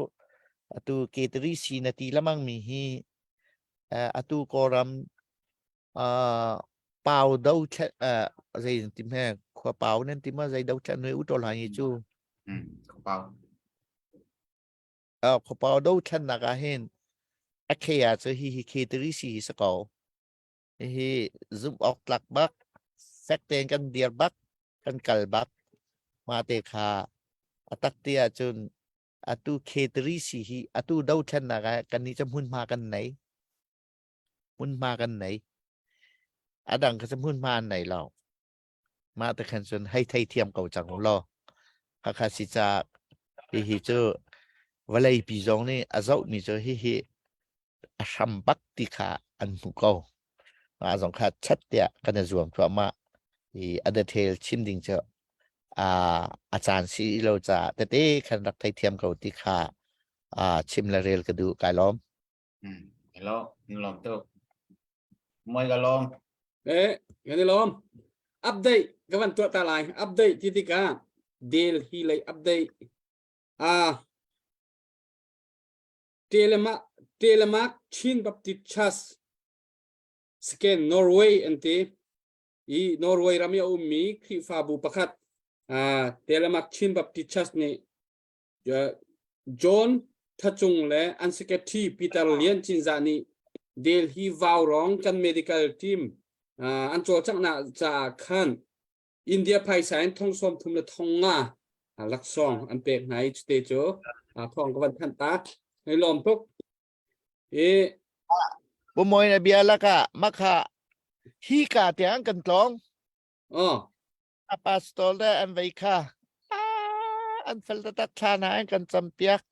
atu K3 si na ti lamang mi hi atu Kawlram pau do thlet zei ti hme khua pau nan ti ma zei do thlet noi u to lai hi cu khua pau khua pau do thlen nak ah hin a khe ah cu hi hi K3 si hi sa ko Hihi zumh awk tlak bak, fek tein kan dir bak, kan kal bak. Mah te kha a tak ti ahcun atu K3 si hi atu dothlennak ah kannih cu hmunhma kan nei. Hmunhma kan nei. A dang kha cu hmunhma an nei lo. Mah te khan cun hei thei thiam ko cang u law. Khakha si caah hihi cu vawleipi zong nih a zohmi cu hihi a hram bak ti kha an hmuh ko. Mah zong kha chat tiah kan i zuam cuahmah. I a detail chim ding cu a caan si lo caah tete khan rak theithiam ko ti kha chim le rel ka duh kai lawm. Hello, lawm tuk. Moi ka lawm. Eh, kan i lawm. Update ka van tuah ta lai. Update ti tikah Delhi lei update. Ah, Telemark Telemark Chin Baptist Church Scan Norway an ti. I Norway ram i a ummi Khrihfabu pakhat uh, Telemark Chin Baptist Church nih uh, John Thacung le an secretary Peter Lian Cinzah nih Delhi Vaurong kan medical team uh, an cawlcanghnak caah khan India phaisa in thong sawm thum le thong nga laksawng an pek hna i cute cu thong ka van thanh ta. Hei lawm tuk. I Pumoin a bia laka makha hi ka tiang kan tlong. Oh. A pastor le an vei kha an fel taktak thla na an kan campiak.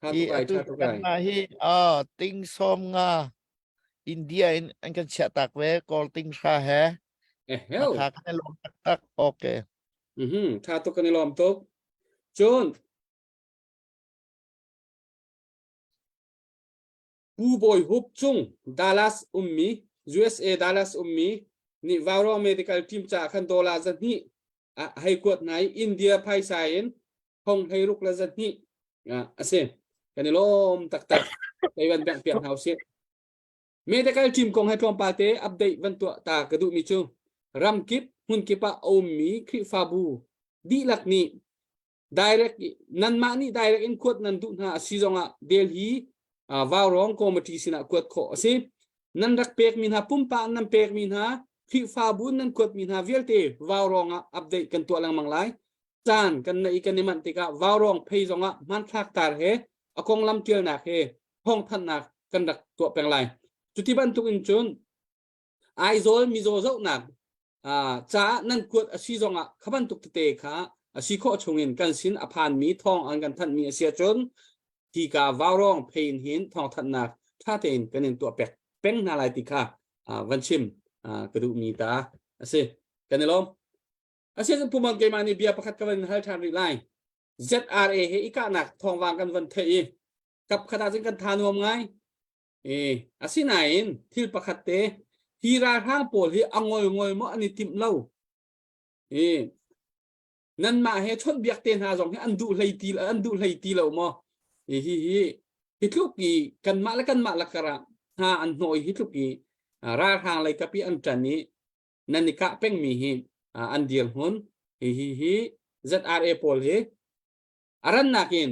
Hi atu kan ma hi oh ting som nga India in an kan chiah tak ve kawl ting hra he. Eh Makha kan i lawm taktak. Okay. Mhm, tha tuk kan i lawm tuk. Cun Pu Bawi Hup Cung Dallas ummi USA Dallas ummi nih Vaurawng Medical Team caah khan dollar 200 a hei kuat hna i India phaisa in thong 16 le 200 a si. Kan i lawm taktak. Kei van bengh piak hna usih. Medical team kong he tlawmpal te update van tuah ta ka duhmi cu ramkip hmunkip ah a ummi Khrihfabu dihlak nih direct nanmah nih direct in kuat nan duh hna a si zongah Delhi Vaurawng committee sinah kuat khawh a si. Nan rak pekmi hna pumpak nan pekmi hna Khrihfabu nan kuatmi hna vialte Vaurawng ah update kan tuah lengmang lai. Caan kan neih kan i manh tikah Vaurawng phei zongah hmanthlak tar he a konglam tialnak he thawngthanhnak kan rak tuah peng lai. Cuti bantuk in cun Aizawl mizaw zohnak caah nan kuat a si zongah kha bantuk tete kha a si khawh chungin kan sin a phanmi thawng an kan thanhmi a si ahcun hika vaurawng phein hin thawngthanhnak ṭha tein kan in tuah pek peng hna lai ti kha van chim ka duhmi ta a si. Kan i lawm. Asiahcun Pumon keimah nih bia pakhat ka van hal ṭhan rih lai. ZRA he i kahnak thawngvang kan van theih i kap khat ahcun kan tha nuam ngai. E, asinain thil pakhat te hi ralhrang pawl hi a ngol ngol maw an i timh lo. E, nanmah he chawnhbiak te hna zong hi an duh hlei ti an duh hlei ti lo maw? E, hi hi hi tluk i kanmah le kanmah lakar ah hna an hnawh i hi tluk i ralhrang lei kap i an ṭan i nan i kah pengmi hi an dirhmun hi hi hi ZRA pawl hi a rannak in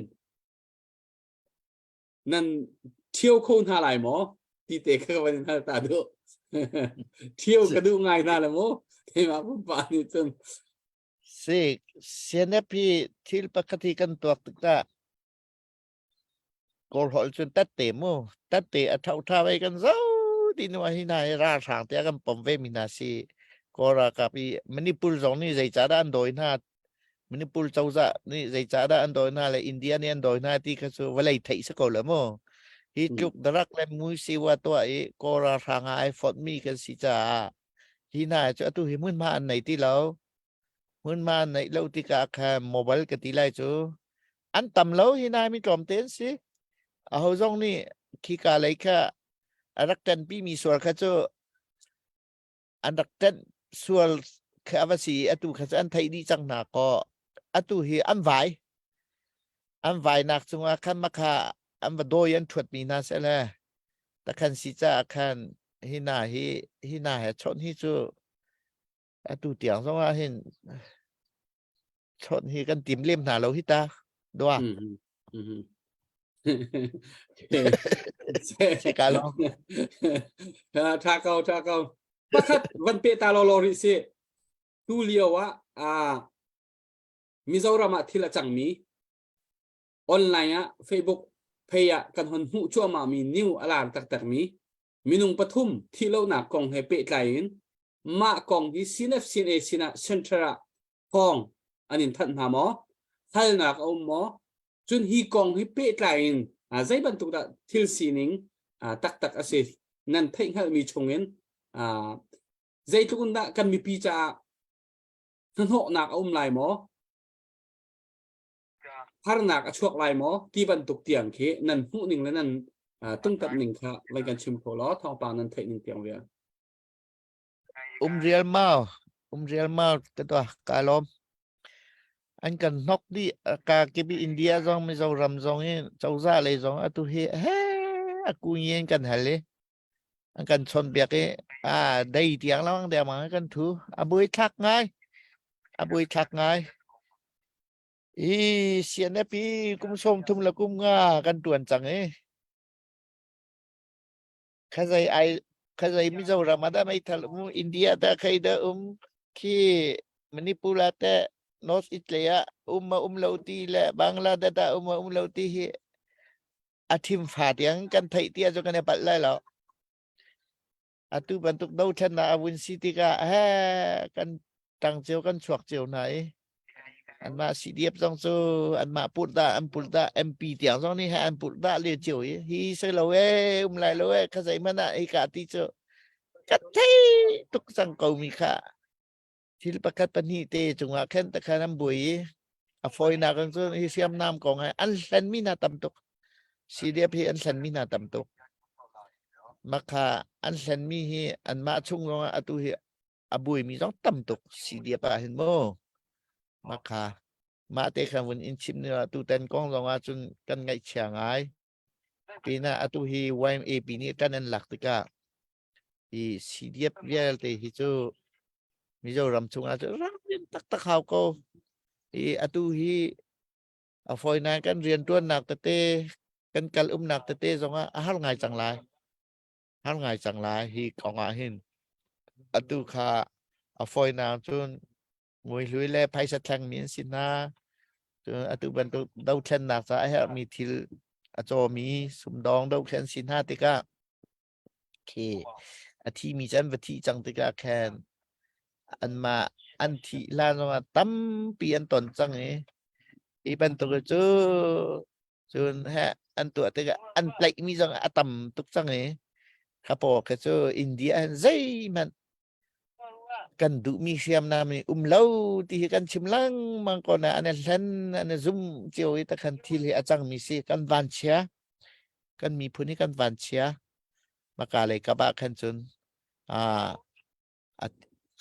nan ṭhio kho hna lai maw ti te kha ka van in hal ta duh ṭhio ka duh ngai hna le mu keimah pumpak nih cun Si CNF hi thil pakhat hi kan tuak tikah Kawlholh cun tatte mu tatte a tho tha ve kan zo ti nu hi hna hi ralhrang tiah kan pom ve mi hna si Kawl ralkap i Manipur zong nih zeicah dah an dawi hna Manipur cozah nih zeicah dah an dawi hna le India nih an dawi hna ti kha cu vawlei theih si ko le mu hi tluk darak le mui siwa tuah i Kawl ralhrang ah ai fonh mi kan si caah hi hna cu atu hi hmunhma an nei ti lo Hmunhma neih lo tikah khan mobile ka ti lai cu an tam lo hi nai mi tlawmte an si. Aho zong nih khika lei kha a rak ṭanpi mi sual kha cu an rak ṭanh sual kha a va si i atu kha cu an theih dih cang hna kaw atu hi an vai. An vainak cungah khan makha an va dawi an ṭhuatmi hna seh le takhan si caah khan hi hna hi hi hna he chawnh hi cu Atu tiang zong ah hin chawnh hi kan tim lem hna lo hi ta. Dua. Si ka lo. Tha ko, tha ko. Pakhat van pe ta lo lo rih si. Tu lio ah ah Mizoram ah thil a cangmi online ah Facebook phei ah kan hon hmuh cuahmah mi new a lar taktak mi minung pathum thihlohnak kong he pehtlai in mah kong hi CNF CNA sinah center ah thawng an in thanh hna maw halnak a um maw cun hi kong hi pehtlai in zei bantuk dah thil sining taktak a si nan theih hngalhmi chungin zeitluk in dah kan mipi caah. Hnahnawhnak a um lai maw? Harnak a chuak lai maw? Ti bantuk tiang khi nan hmuh ning le nan tungtap ning kha vai kan chim kho law thawngpang nan theih ning tiang vial. Um rial mau, um rial mau ka tuah ka lawm. An kan hnok dih ka kibi India zong Mizoram zong i cozah lei zong atu hi he aku yen kan hal i an kan chawnhbiak i a dei tiang lawng dengmang kan thu a buai thlak ngai a buai thlak ngai i CNF i kum sawm thum le kum nga kan tuan cang i khazai ai khazai Mizoram ah dah meithal um India dah khei dah um khi Manipur ah teh North East lei ah um ma um lo ti le Bangladesh ah um ma um lo ti hi a thim fa tiang kan theih ti ahcun kan i palh lai lo. Atu bantuk dothlennak a vun si tikah he kan tang cio kan chuak cio hna i anmah CDF zong cu anmah purh dah an purh dah MP tiang zong nih he an purh dah le cio i hi si lo e um lai lo e kha zeihmanh ah hika ti cu kan thei tuk cang ko mi kha thil pakhat pahnih te cungah khan takhan an buai i a fawinak in cun hi hriamnam kong he an hlenmi hna tam tuk CDF hi an hlenmi hna tam tuk makha an hlenmi hi anmah chung zongah atu hi a buaimi zong tam tuk CDF ah hin mu makha mah te khan vun in chim ni tu ten kong zong ah cun kan ngaihchia ngai pinah atu hi YMAP nih tan an lak tikah hi CDF vialte hi cu Mizoram chungah cu ram taktak hau ko. Hi atu hi a fawi nain kan rianṭuannak tete kan kal umnak tete zongah a har ngai cang lai. Har ngai cang lai hi kong ah hin. Atu kha a fawinak cun muihlui le phaisa thlengmi an si hna. Cun atu bantuk dothlennak caah a herhmi thil a cawmi sumdawng dothlen si hna tikah Khi a thimi cu an va thih cang tikah khan anmah an thih hlan zongah tampi an ton cang i hi bantuk cu cun he an tuah tikah an tlaihmi zong a tam tuk cang i kha paw khi cu India hin zeihmanh kan duhmi hriamnam nih um lo ti hi kan chim lengmang ko na an i hlen an i zum cio i takhan thil hi a cangmi si kan vanchia kan miphun hi kan vanchia maka lei kap ah khan cun a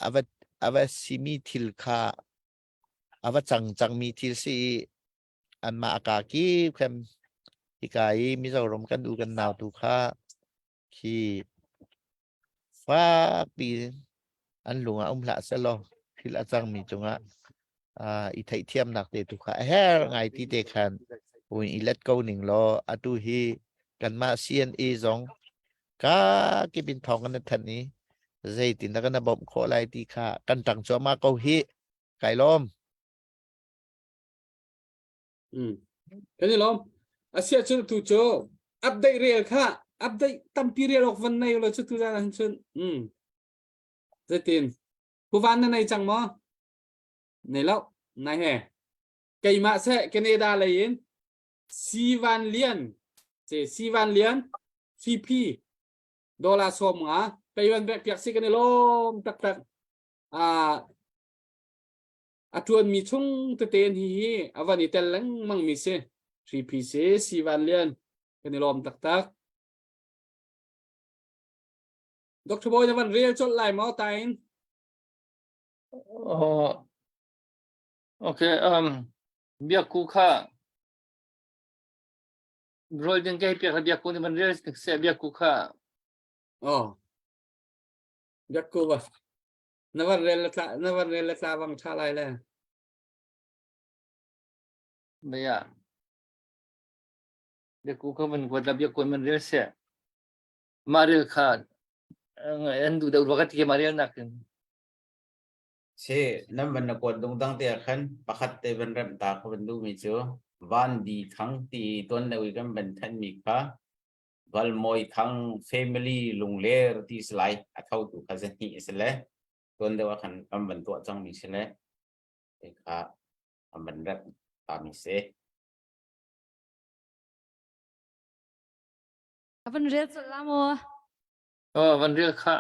a va a va simi thil kha a va cang cangmi thil si i anmah a ka kip khan hika i Mizoram kan u kan nau tu kha khi Fakpi in an lung ah um hlah sehlaw thil a cangmi cungah i theihthiamnak te tu kha a herh ngai ti te khan ui i let ko ning law atu hi kanmah CNA zong ka kip in thawng kan thanh i zeitin dah kan bawmh khawh lai ti kha kan ṭang cuahmah ko hi kai lawm. Kan i lawm. Asia cun tu cu update rel kha update tampi rel awk van nei lo cu tu zan ahhin cun. Zeitin? Puvan na nei cang maw? Nei lo. Nai he. Keimah seh Canada lei in Sivan Lian ce Sivan Lian CP dollar som nga peiwan bek piak si kan i lawm taktak. Ah A ṭuanmi chung tete in hihi a van i tel lengmangmi si. Hripi si, Sivan Lian, kan i lawm taktak. Dr. Bawi na van rel colh lai maw tain? Oh, okay, um, biakku kha rol ding ke piak biakku ni van rel se biakku kha. Oh. Biakku ba. Na van rel le tla na van rel le tla bang ṭha lai le. Baya. Biaku kha van kuat la biaku man rel se. Ma rel kha an du deuh ruak ti ma rel nak in. Si nan van na kuat dungdang te ah khan pakhat te van remh ta kha van duhmi cu van di thang ti tuan leo i kan van thanmi kha Valmawi Thang family Lungler ti si lai a tho tu kha zahnih a si le tuan deuh ah khan kan van tuah cangmi si le te kha kan van remh tami si. Ka van rel colh la maw? Oh, van rel kha.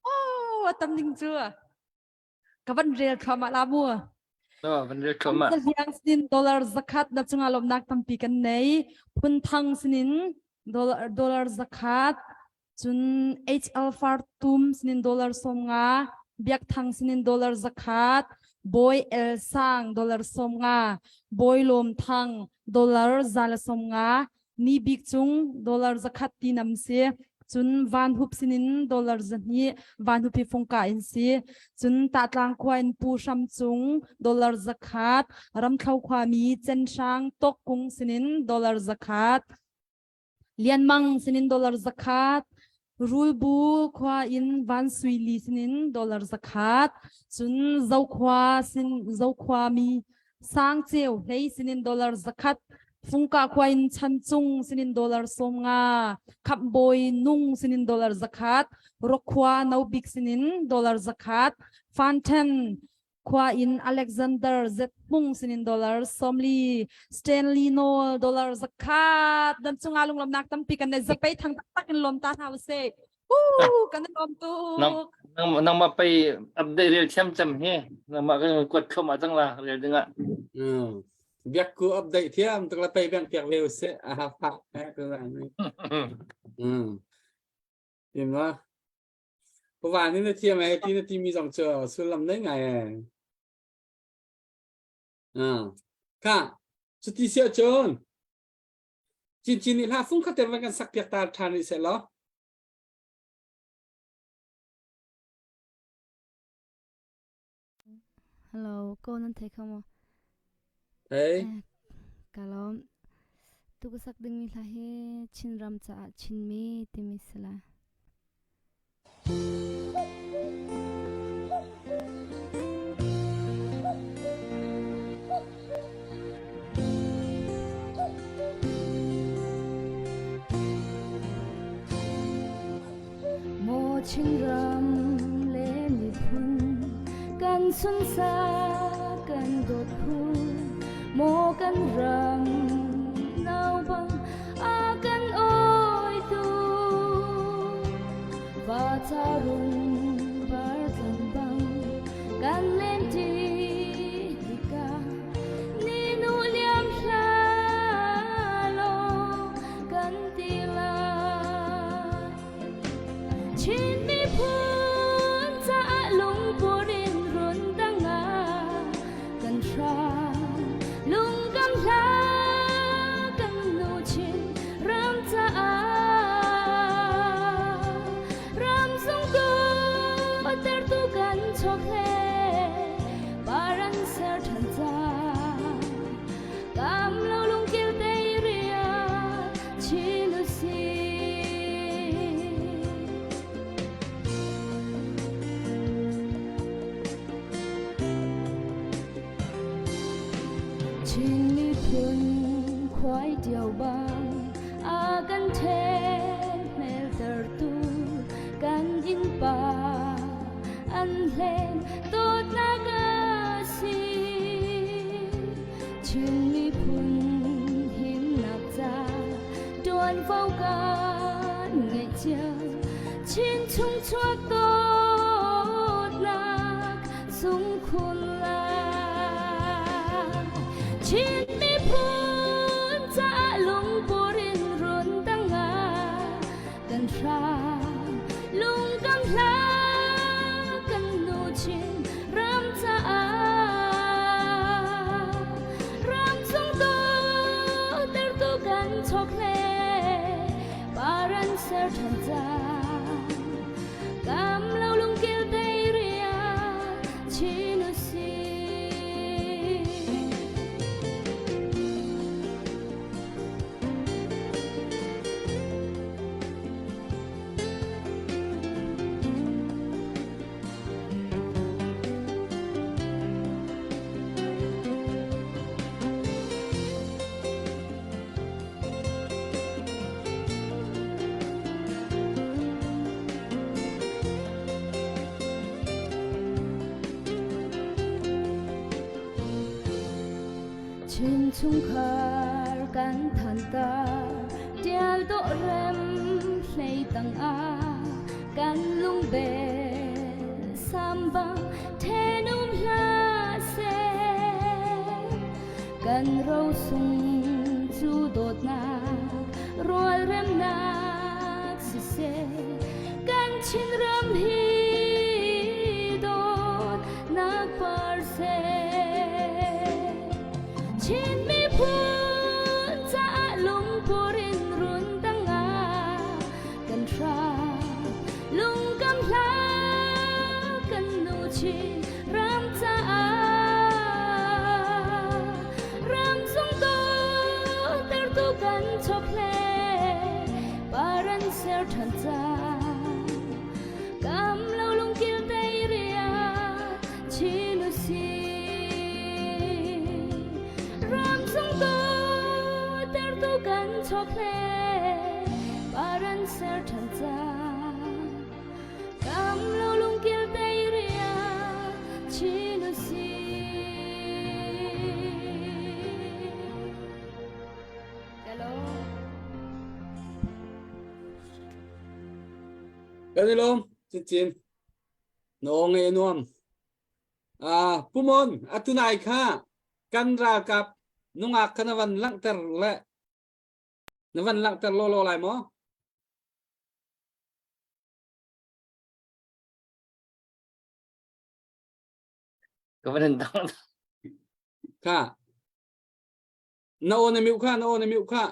Oh, a tam ding cu. Ka van rel thluahmah la mu. No, van rel thluahmah. Liang sinin dollar zakhat na cungah lawmnak tampi kan nei. Phun thang sinin dollar dollar zakhat cun HL Fartum sinin dollar 50, Biak Thang sinin dollar zakhat, Bawi El Sang dollar 50, Bawi Lawm Thang dollar 150, Ni Bik Cung dollar 100 ti nam si. Cun Van Hup sinin dollar 200, Van Hup hi fungka in si. Cun Tahtlang khua in Pu Hram Cung dollar 100, Ramthlo khuami Cen Hrang Tawk Kung sinin dollar 100, Lian Mang sinin dollar 100, Rulbu khua in Van Sui Li sinin dollar 100, cun Zokhua sin Zokhua mi Sang Ceu Hlei sinin dollar 100, Fungka khua in Chan Cung sinin dollar 50, Khamh Bawi Nung sinin dollar 100, Rokhua No Bik sinin dollar 100, Fan Then khua in Alexander Z Hmung sinin dollar 40, Stanley Nawl dollar 100. Dan cungah lunglawmnak tampi kan nei zapei thang taktak in lawm ta hna usih. Woo, kan i lawm tuk. Nang nangmah pei update rel thiam cem hi nangmah kan kuat thluahmah cang la rel dingah. Biak ku update thiam tuk la pei bang piak ve usih. A ha fa. Eh, tu la ni. Im ma. Pawan ni na thiam eh ti na timi zong cu sullam nei ngai eh. Ka cuti sia cun Cin nih hla fung khat te van kan sak piak ta ṭhan rih seh law. Hello, ko nan thei kho maw? Hey. Ka lawm. Tu ka sak dingmi hla hi Chinram caah Chinmi timi si lai. Maw Chinram le miphun kan sunsa kan dawt phun maw kan ram nau bang a kan awitu va ca rung par tlan bang kan len ṭi tikah ni nu liam hlah law kan ti lai. Chin miphun caah lungpur in run dang ah kan hram lungkam hla kan nu Chin ram caah ram sung tu tertu kan chok he paran ser than ca kam lo lungkil te ria Chin si. Chin miphun khuai ṭio bang a kan ṭhen hmeltertu kan innpa an hlen dawtnak a si. Chin miphun himnak ca ṭuanvo kan ngeih cia. Chin chung chuak dawtnak sungkhun lai. Chin miphun caah lungpur in run dang ah kan hram lungkam hla kan nu Chin ram caah ram chung tertu kan chok hle paran ser than ca kam lo lungkil te ria Chin si. Chin chungkhar kan thantar tial dawh rem hlei tang ah kan lungbe sambang thenum. Kan rosung cu dawtnak rualremnak siseh kan Chinram hi dawtnak par seh. Chin miphun caah lungpur in run dang ah kan hram lungkam hla kan nu Chin ram caah ram sung tertu kan chokhle paran ser than ca kam lo lungkil tei ria chin si ram sung tertu kan chokhle paran ser than ca Kam lo lungkil tei ria chin si. Hello. Kan i lawm cincin. Na aw ngai nuam. Ah, Pumon, atunai kha kan ralkap nungak kha na van langhter le na van langhter lawlaw lai maw? Ka van in dang. Kha. Na aw na mute kha, na aw na mute kha.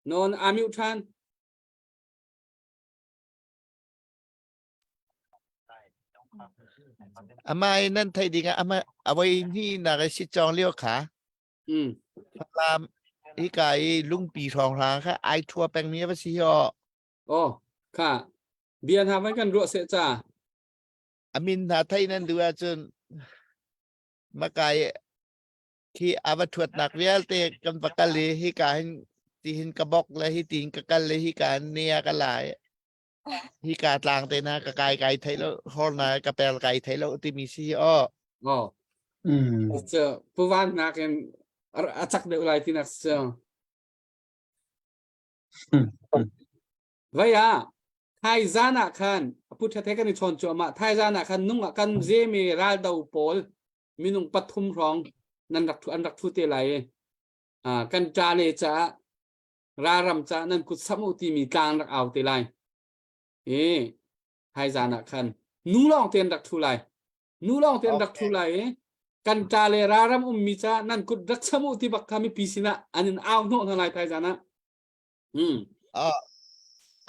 Na aw na mute ṭhan. Ama i nan theih ding ah ama avoi hni nak i si cawng lio kha. Falam hika i lungpi hrawnghrang kha ai thua pengmi a va si hi aw. Oh, kha. Bia hna van kan ruah seh ca. A min hna thei nan duh ahcun makai khi a va thuatnak vialte kan va kal i hika hin tihin ka bok le hi tiin ka kal le hika hin nia ka la i hika tlang te na ka kai kai thei lo hor na ka pel kai thei lo timi si aw. Oh. Cu puvan nakin a cak deuh lai tinak cu. Vai ah thai zan ah khan pu thathe kan i chawn cuahmah thai zan ah khan nung ah kan zemi raldo pawl minung pathum hrawng nan rak thu an rak thu te lai i kan ṭa le caah ralram caah nan kut sam u timi tlang rak au te lai i thai zan ah khan nu lawng te an rak thu lai nu lawng te an rak thu lai i kan ṭa le ralram ummi caah nan kut rak sam u ti bak kha mipi sinah an in au hnawh hna lai thai zan ah Hmm. Ah,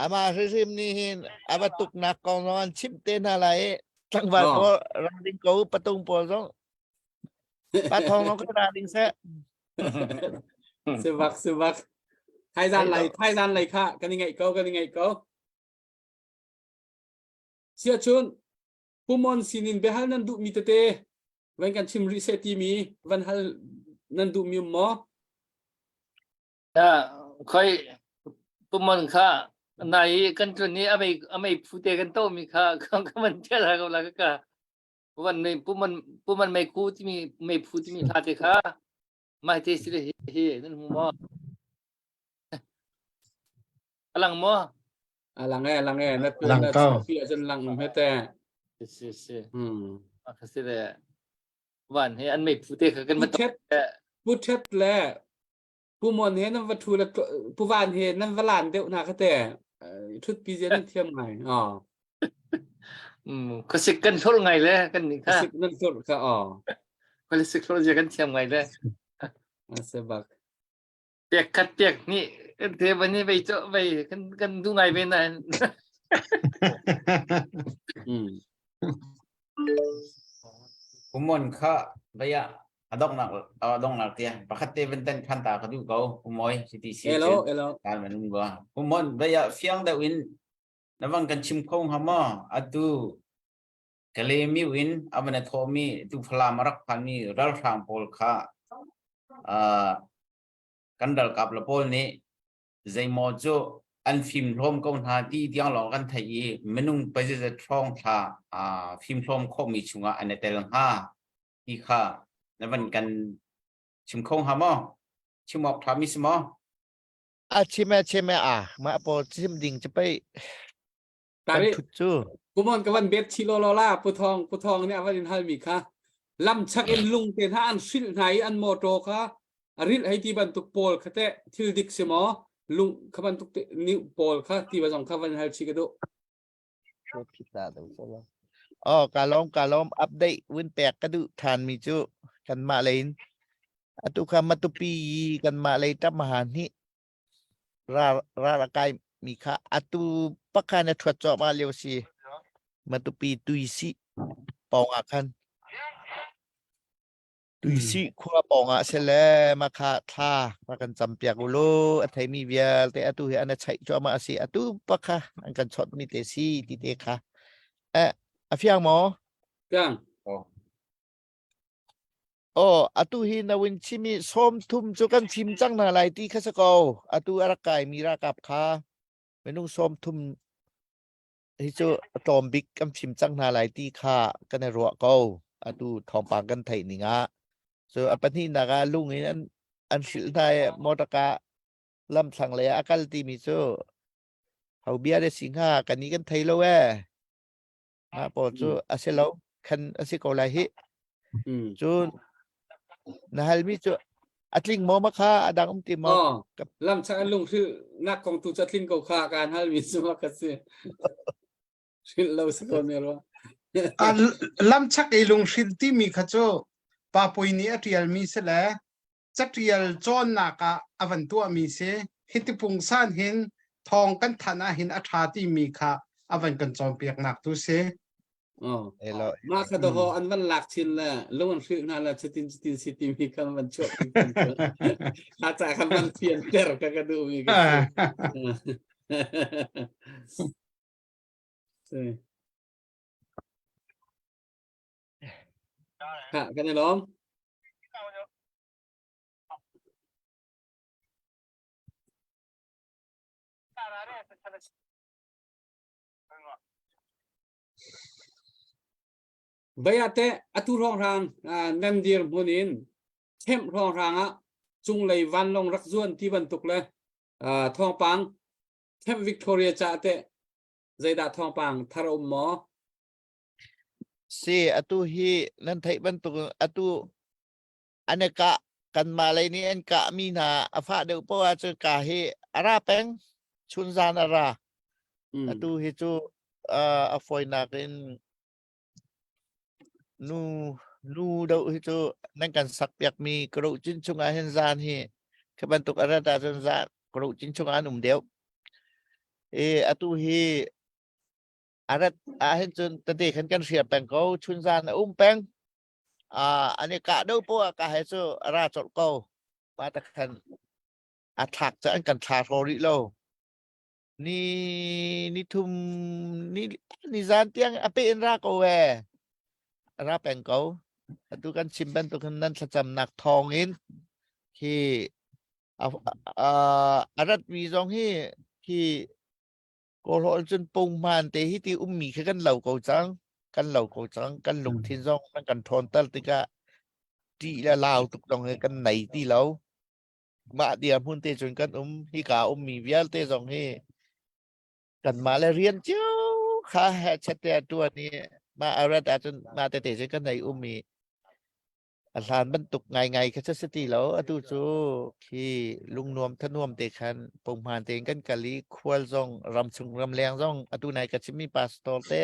ama hrimhrim nih hin a va tuknak kong zong an chimh te hna lai i tlangval Oh. pawl ralring ko patung pawl zong pathong zong ka ralring seh. Sivak sivak. Thaizan lai thaizan lai kha kan i ngaih ko kan i ngaih ko. Sia chun pumon sinin biahal nan duh mi tete van kan chim rih seh timi van hal nan duh mi um maw? Khoi pumon kha nai kan tlun i amei amei phu te kan to mi kha ka man ṭial ko la ka van nei puman puman mei ku timi mei phu timi hla te kha mai te si le hi hi nan hmu maw alang maw alang e alang e na Lang na ko. pi cun lang he te si si hmm a si le van he an mei phu te kha kan pu ma thet pu thet le Pu Mon he nan va ṭhu le Pu Van he nan va lan deuh hna kha te. Ṭhut pi zia nan thiam ngai. Oh. Khuasik kan hlorh ngai le kan nih kha. Khuasik nan hlorh kha oh. Khuasik hlorh zia kan thiam ngai le. Ase bak. Pek khat pek ni te van ni vei cho vei kan kan du ngai ve na. Pumon kha vaya adongnak adongnak tia pakhat te van tan khan ta ka du ko pumoi city si Hello hello kan manung ba pumon vaya fiang deuh in na van kan chim kho hnga maw atu Kalemiu in avan a thawmi tu Falam a rak phanmi ralhrang pawl kha kan ralkap la pawl nih zeimaw cu an fimhlawm ko hna ti tiang lawng kan theih i minung pazizat hrawng thla fimhlawm khawhmi chungah an i tel hnga ti kha na van kan chim kho hnga maw? Chim awk ṭha mi si maw? A chim e chim e a mah pawl chim ding cu pei kan Tari thut cu. Kumon ka van bet chi lo lo la pu thong pu thong nih a van in hal mi kha lam chak in lung te hna an hrilh hna i an motor kha a rilh hei ti bantuk pawl kha teh thil dik si maw lung kha bantuk te ni pawl kha ti ba zong kha van hal chi ka duh Oh, ka lawm ka lawm update win pek ka duh than mi cu kan mah lei in atu kha matupi kan mah lei tam han hi ra ra ra kai mi kha atu pakha na thuat chaw ma lio si matupi tuisi pawng ah khan Tuisih khua pawngah si le makha thla rak kan campiak u law a theimi vialte atu hi an a chaih cuahmah a si. Atu pakha an kan chawtmi te si ti te kha. Eh, a fiang maw? Fiang. Oh. Oh, atu hi na win chimi sawm thum cu kan chim cang hna lai ti kha si ko. Atu a rak kaimi ralkap kha minung sawm thum hi cu a tlawm bik kan fim cang hna lai ti kha kan i ruah ko. Atu thawngpang kan theih ning ah. So a pahnihnak ah lung in an an hrilh hna i motor lamthlang lei ah a kal timi cu ho bia le si hnga kan i kan thei lo ee. Mah pawl cu a si lo khan a si ko lai hih. Cun na halmi cu a tling maw ma kha a dang um ti maw? Oh, lam chak an lunghril nak kong tu cu a tling ko kha kaan halmi cu ma ka si. Hrilh lo si ko ne rua. Lam chak i lunghril timi kha cu pa pui nih a ṭialmi si le catial cawnnak ah a van tuahmi si. Hiti pungsan hin thawng kan thanh ah hin a ṭha timi kha a van kan cawnpiaknak tu si. Oh. Mah kha to ho an van lak chin le lung an hrilh hna le cutin cutin si timi kha van chuah kha ca kha van fian ter ka ka duh mi ka si. Ha kan i lawm. Baiate atu hrawnghrang nan dirhmun in themh hrawnghrang ah cunglei vanlawng rak zuan ti bantuk le thawngpang themh Victoria ca teh zeidah thawngpang thar a um maw? Si atu hi nan theih bantuk atu an i kah kanmah lei nih an kahmi hna a fah deuh poah ahcun ka hi a ra peng chunzan a ra atu hi cu a fawinak in nu nu deuh hi cu nan kan sak piakmi karo cin chungah hin zan hi khi bantuk a rat ahcun zan karo cin chungah an um deuh i atu hi a rat ahhin cun tete khan kan hria peng ko chunzan a um peng an i kah deuh poah ka he cu a ra colh ko pa ta khan a thlak cu an kan thla hraw rih lo ni ni thum ni ni zan tiang a pe in ra ko e ra peng ko atu kan chim bantuk hin nan thlacamnak thawng in hi a a rat mi zong hi hi Kawlhawl cun punghman te hi ti ummi khi kan lo ko cang. Kan lo ko cang. Kan lungthin zong an kan ṭhawnter tikah ṭih le lau tuk dong hi kan nei ti lo. Mah dirhmun te cun kan um. Hika ummi vialte zong hi kanmah le rian cio kha he chet te ṭuan i mah a rat ahcun mah tete cu kan nei um i A hlan bantuk ngaingai kha cu si ti lo. Atu cu khi lungnuam thanuam te khan punghman tein kan kal i khual zong ramchung ramleng zong atu nai ka chimmi pastor te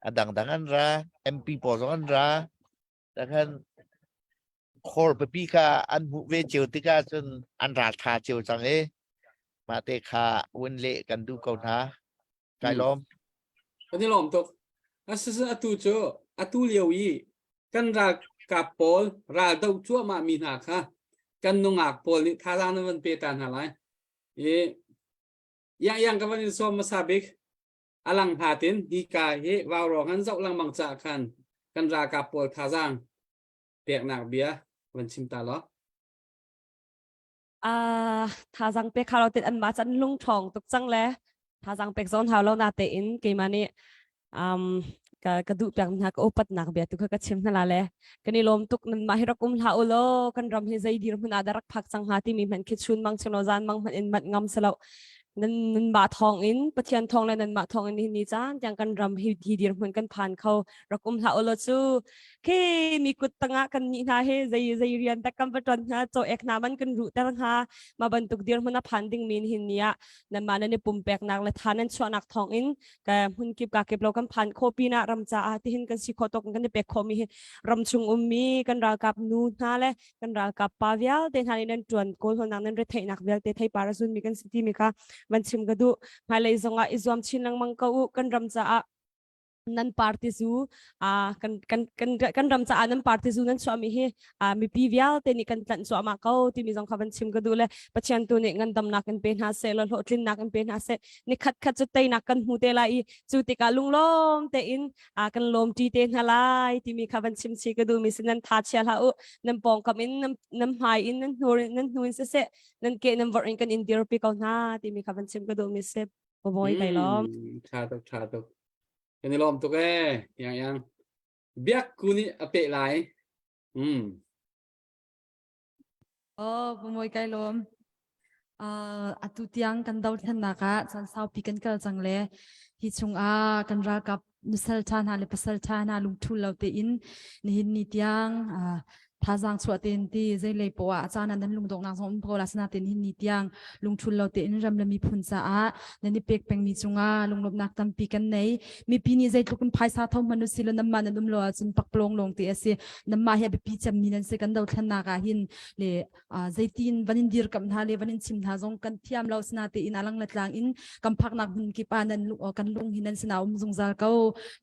a dangdang an ra MP pawl zong an ra takhan khor pipi kha an hmuh ve cio tikah cun an raltha cio cang i mah te kha vun leh kan duh ko hna. Kai lawm. Kan i lawm tuk. Asinain atu cu atu lio i kan ralkap pawl ral doh cuahmah mi hna kha kan nungak pawl nih thazaang nan van pe ta hna lai. I yang yang ka van in sawm hmasa bik alang hna tin hi ka hi vaurawng an zoh lengmang caah khan kan ralkap pawl thazaang peknak bia van chim ta law. Ah, thazang pek hau lo tin an mah can lung ṭhawng tuk cang le thazang pek zawn hau lo na tein keimah nih um, ka ka duh piak hna ka upatnak bia tu kha ka chim hna la le kan i lawm tuk nan mah hi rak um hlah u law kan ram hi zei dir hmun ah dah rak phak cang hnga timi hmanh khi chun mang chun lo zan mang hmanh in manh ngam selo. Nan nanmah thawng in Pathian thawng le nanmah thawng in ni caan tiang kan ram hi hi dirhmun kan phan kho rak um hlah ulaw cu khi mi kut tangah kan nih hna he zei zei rian tak kan va ṭuan hna chaw ek hna man kan ruh ter hnga ma bantuk dirhmun a phan ding min hin ni ah nanmah nan i pumpeknak le tha nan chuahnak thawng in ka hmun kip ka kip lo kan phan kho pinah ram caah tihin kan si khawh tok kan i pek khawh mi hi ram chung ummi kan ralkap nu hna le kan ralkap pa vialte hna nih nan ṭuan kawlhawlnak nan retheihnak vialte theipar a zunmi kan si timi kha van chim ka duh. Hmailei zongah i zuam chin lengmang ko u kan ram caah nan party zu kan kan kan kan ram caah nan party zu nan chuahmi hi mipi vialte nih kan tlanh cuahmah ko timi zong kha van chim ka duh le Pathian tu nih ngandamnak in pe hna seh law hlawhtlinnak in pe hna seh ni khat khat cu teinak kan hmu te lai i cu tikah lunglawm tein a kan lawm ṭi te hna lai timi kha van chim chi ka duhmi si nan tha chia hlah u nan pawngkam in nan hmai in nan hnur in nan hnu in siseh nan ke nan vorh in kan in dirpi ko hna timi kha van chim ka duhmi si bawi kai lawm tha tuk tha tuk kan i lawm tuk ee yang yang biak ku nih a peh lai mm Oh, pumoi kai lawm. Uh, atu tiang kan dothlennak ah caan saupi kan kal cang le hi chungah kan ralkap nusal ṭha hna le pasal ṭha hna lungṭhul lo tein nihin ni tiang uh, thazaang chuah tein ti zeilei poah a caan ah nan lungdonghnak zong um ko la sinain hin ni tiang lungṭhul lo tein ram le miphun caah nan i pek pengmi cungah lunglawmhnak tampi kan nei mipi nih zeitluk in phaisa tho hmanh usih law nanmah nan um lo ahcun pakpalawng lawng te a si nanmah hi a biapi cemmi nan si kan dothlennak ah hin le zeitin van in dirkamh hna le van in chim hna zong kan thiam lo sinatein a lang le tlang in kan phaknak hmun kip ah nan kan lung hi nan sinah um zungzal ko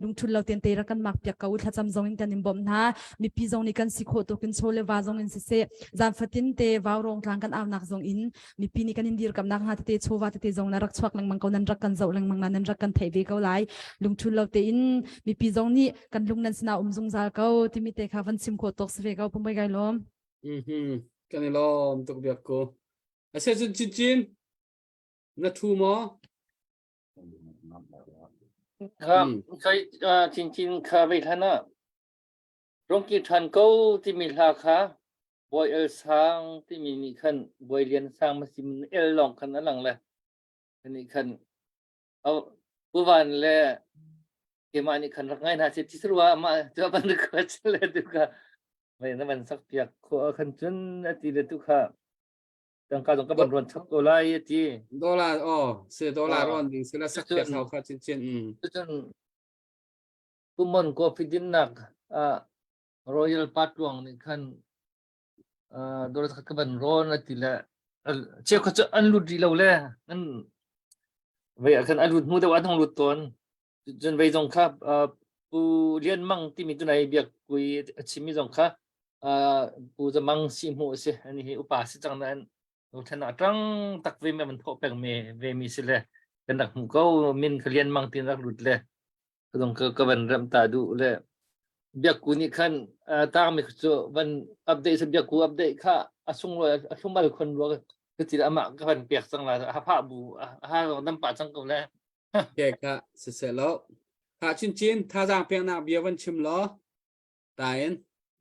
lungthul lo ten te rak kan mak piak ko thlacam zong in kan in bawmh hna mipi zong nih kan si khawh tuk in chaw le va zong in siseh zan fatin te vau rong tlang kan aunak zong in mipi nih kan in dirkamnak hna tete chawva tete zong na rak chuak lengmang ko nan rak kan zoh lengmang na nan rak kan theih ve ko lai lungthul lo tein mipi zong nih kan lung nan sinah um zungzal ko timi te kha van chim khawh tawk si ve ko pumoi kai lawm Mhm. Kan i lawm tuk biak ko. Ase cun cin cin na thu maw? Kha kai cin cin kha vei hlan ah rongki ṭhan ko timi hla kha Bawi El Sang timi nih khan Bawi Lian Sang masim El lawng khan a lang le nih khan Pu Van le keimah nih khan rak ngai hna seh ti sarua amah cu a van request le tu kha mei na van sak piak khawh khan cun a ti le tu kha tangka zong ka van ruan chap ko lai a ti Dollar oh se dollar ron ding sila sak piak hau kha chin chin mm cun Pumon coffee dinnak ah Royal Patluang nih khan dollar ka van rawn a ti le cheukhat cu an lut rih lo le an vei ah khan an lut hnu deuh an hung lut tawn cun vei zong kha Pu Lian Mang timi tunai biak kui a chimmi zong kha Pu Zamang si hmu a si ani hi upa si cang nain Tuchan ah ṭang tak ve mi an thawh peng mi ve mi si le kan rak hmu ko min kha Lian Mang tin rak lut le zong ka ka van remh ta duh le biakku nih khan tangmi cu van update sa biakku update kha a sunglawi a thlumal khon rua ka ti amah ka van pek cang la ha pha bu ha dam pa cang ko le ke kha si se lo ha chin chin thazaang peknak bia van chim law tain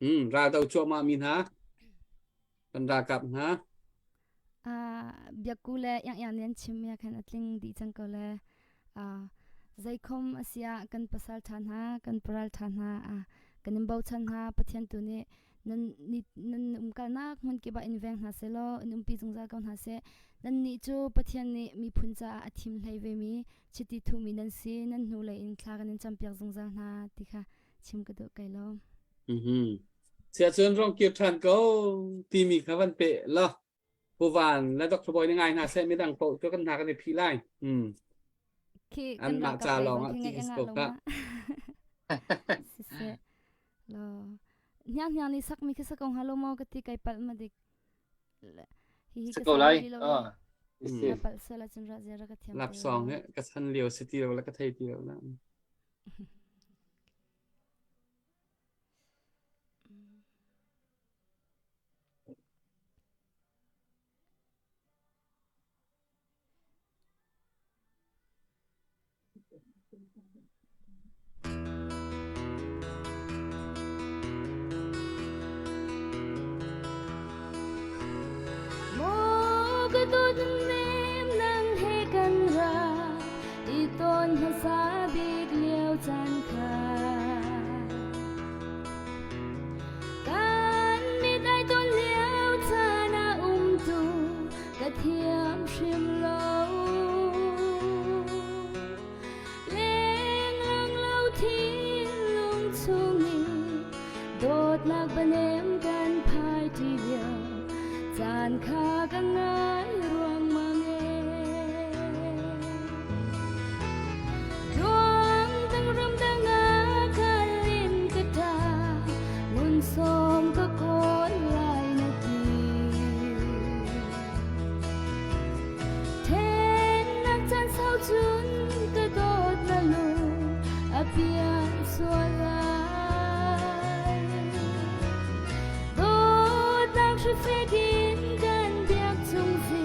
hmm ral do cuahmah mi hna kan ralkap hna biakku le yang yang nan chim ya khan atling di cang ko le zeikhom asia kan pasal tha hna kan paral tha hna kan in bochan hna pathian tu nih nan nan umkalnak hmun kip ah in veng hna selaw in umpi zungzal ko hna seh nan nih cu pathian nih miphun caah a thim hlei ve mi chiti thumi nan si nan hnu lei in thla kan in campiak zungzal hna ti kha chim ka duh kai lo. Mhm. Sia cun rong kir ṭhan ko timi kha van pe la. Puvan le Dr. Boy ni ngai hna seh midang paoh cu kan hna kan i phih lai. Hmm. Khi An kan mah ralkap ca lei lawng zong ah khi ti ngaih ko ngah lo ka. ma. Siseh. Lo. Hniang hniang nih sakmi khi sa ko hnga lo maw ka ti kai palh ma dik. Hi hi Si ka ko sa lai. rih lo. Ah. Hmm. Ka palh sual ahcun ra zia ra ka thiam Lap te song lo. he ka chan lio si ti lo la ka thei ti lo la. Maw ka dawt nem nang he kan. cu fek in kan biak chung si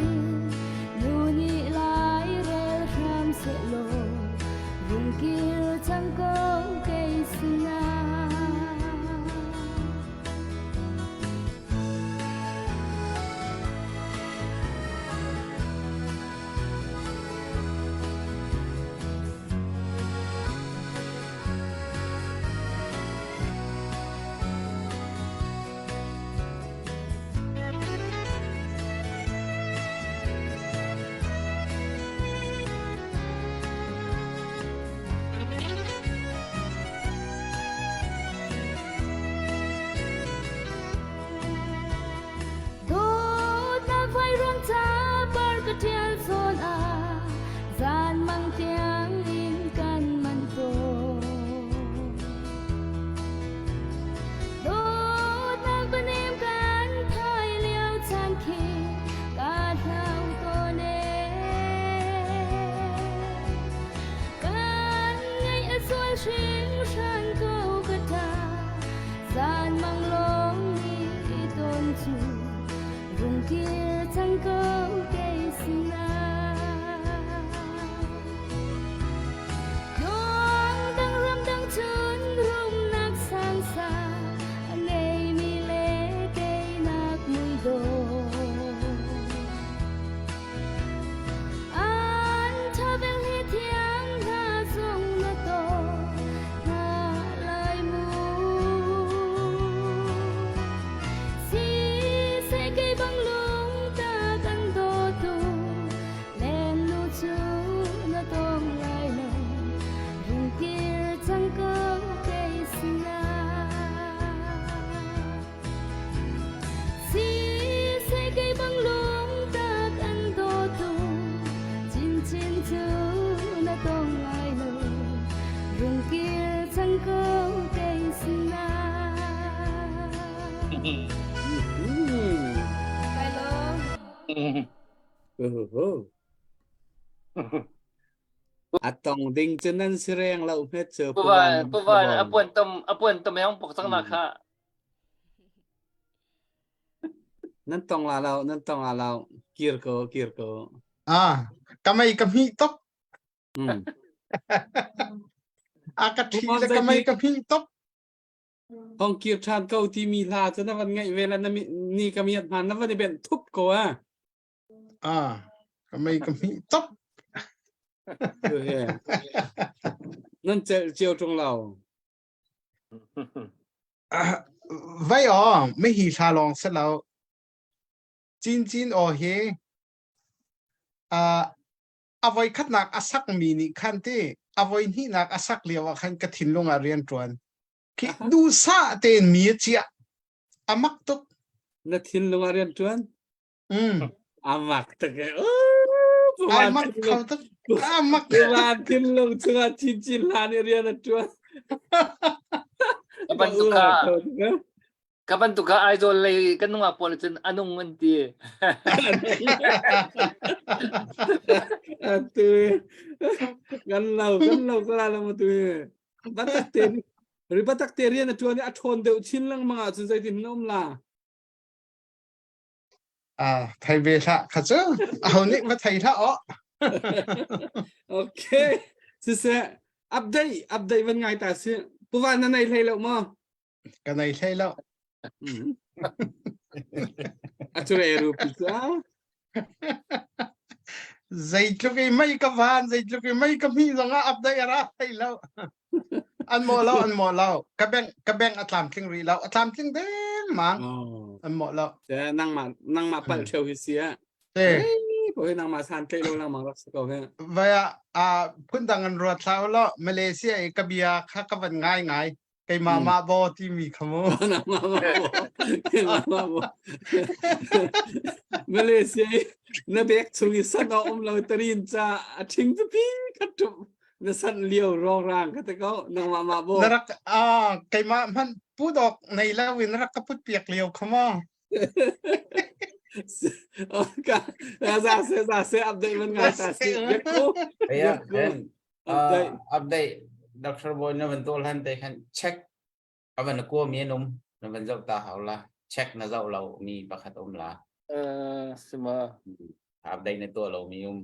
nu nih lai rel hram sehlaw rung kir cang ko kei sinah. Dawtnak vai ruang ca par ka ṭial zawn ah zan mang tiang in kan man tawn. Dawtnak panem kan thai lio caan khi ka hlau tawn ee. Kan ngaih a zual hringhran ko ka ṭa zan mang lawng nih tawn cu rung kir cang ko kei sinah. Ruang dang ram dang cun rumnak sangsa a ngeimi le keinak mui dawh. An thavel hi thiang hna zong na taw hna lai mu. Si seh kei bang lung ta kan dawtu Lengnu cu na tong lai lo, rung kir cang ko kei sinah. Si seh kei bang lungtak an dawtu, chinchin cu na tong lai lo, rung kir cang ko kei sinah. Kai lawm. A tong ding cu nan si reng lo hmet cu Puvan puvan a puan tom a puan tom yang pok cang na kha. Nan tong la lo nan tong la lo kir ko kir ko. Ah ka mei ka hmi tok. A ka thi le ka mei ka hmi tok. Hong kir ṭhan ko timi hla cu na van ngaih ve la na ni ka miat hman na van i benh thup ko a. Ah, ka mei ka hmih top. Nan celh cio ṭung lo. Vai aw, mi hi hla lawng se lo. Cin cin aw hi uh, a voi khatnak a sak mi nih khan ti a voi hnihnak a sak lio ah khan ka thinlung ah rian ṭuan. Khi duhsah tein mi a chiah. A mak tuk. Na thinlung ah rian ṭuan? Mm. A mak tuk e. A mak kho tuk. A mak. Puvan thinlung chungah chinchin hlan i rian a ṭuan. Ka bantuk ka ka bantuk ka Aizawl lei kan nungak pawl cun anung an ti. Atu kan lo kan lo ka la lo tu batak te ri batak te rian a ṭuan i a ṭhawn deuh chin lengmang ahcun zeitin na um la? Ah, thei ve hlah kha cu. Aho nih va thei hlah aw. Okay. Siseh, update update van ngai ta si. Puvan na nei hlei lo maw? Ka nei hlei lo. A cu re ru pi cu. Zeitluk i mei ka van, zeitluk i mei ka hmi zong ah update a ra thei lo. An maw lo, an maw lo. Ka bank ka bank a tlamtling rih lo. A tlamtling deng mang. Oh. An maw lo. Te nangmah nangmah pal theu hi si a. Te. Ko hi nangmah san tlei lo nangmah rak si ko he. Vaya a phundang an ruat thlau lo Malaysia i ka bia kha ka van ngai ngai. Keimah mah bo timi kha mu. Nangmah mah bo. Keimah mah bo. Malaysia i na bek chung i san a um lo tarin ca a ṭhing pipi kha ṭum na san lio rawng ka te ko nangmah mah bo. Na rak ah keimah hmanh pudok nei lo in rak ka put piak lio kha mu. Ka za se za se update man ngai ta si. Ya, update. update Dr. Boy na van tol han te khan check avan ko mi anum na van zoh ta hau la. Check na zoh lo mi pakhat um la. Uh, sima. Update na tuah lo mi um.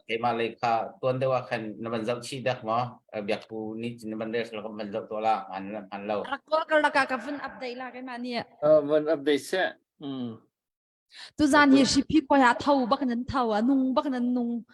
Keimah lei kha tuan deuh ah khan na van zoh chih dek maw? Biakpu nih na van rel ka van zoh tuah la hman hman lo. Rak kawl kar laka ka vun update la keimah nih. Van update seh. Mm. Tuzan hi Hripi khua ah tho bak nan tho a nung bak nan nung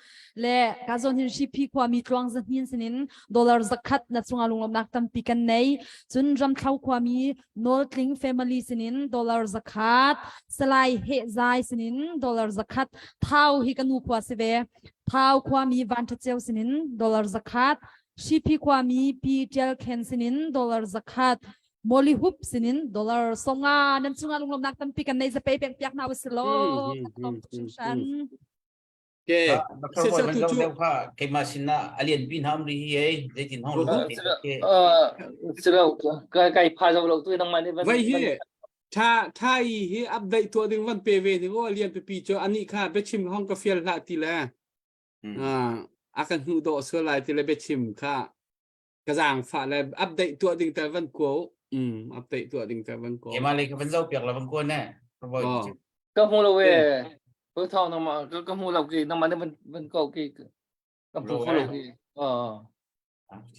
le ka zawn hin Hripi khua mi tluang zahnin sinin dollar zakhat na chunga lunglawmnak tampi kan nei cun ramthlo khua mi Nawltling family sinin dollar zakhat Salai He Zai sinin dollar zakhat Thau hi ka nu khua si ve Thau khua mi Van Tha Ceu sinin dollar zakhat Hripi khua mi Pi Tial Khen sinin dollar zakhat Molly Hoop sinin dollar songa nan chungah lunglawmnak tampi kan nei zapei pek piak hna usih law kan lawm tuk hringhran. Ke se se tu chu kha keimah sinah alian pi hna um ri hi ei zeitin hong lo ke silo kai kai pha zo lo tu nang man van vai hi tha tha i hi update tuah ding van pe ve ni o lian pipi chu ani kha bechim hong ka fial hlah ti le a kan hnu do sual lai ti le bechim kha ka zaangfah le update tuah ding tal van kuo um update tuah ding tal van kuo Keimah lei ka van zoh piak la van kuo ne oh ka hmu lo e ko thong nang ma ka hmu lo ki nang ma ne van van ko ki ka hmu kho lo ki oh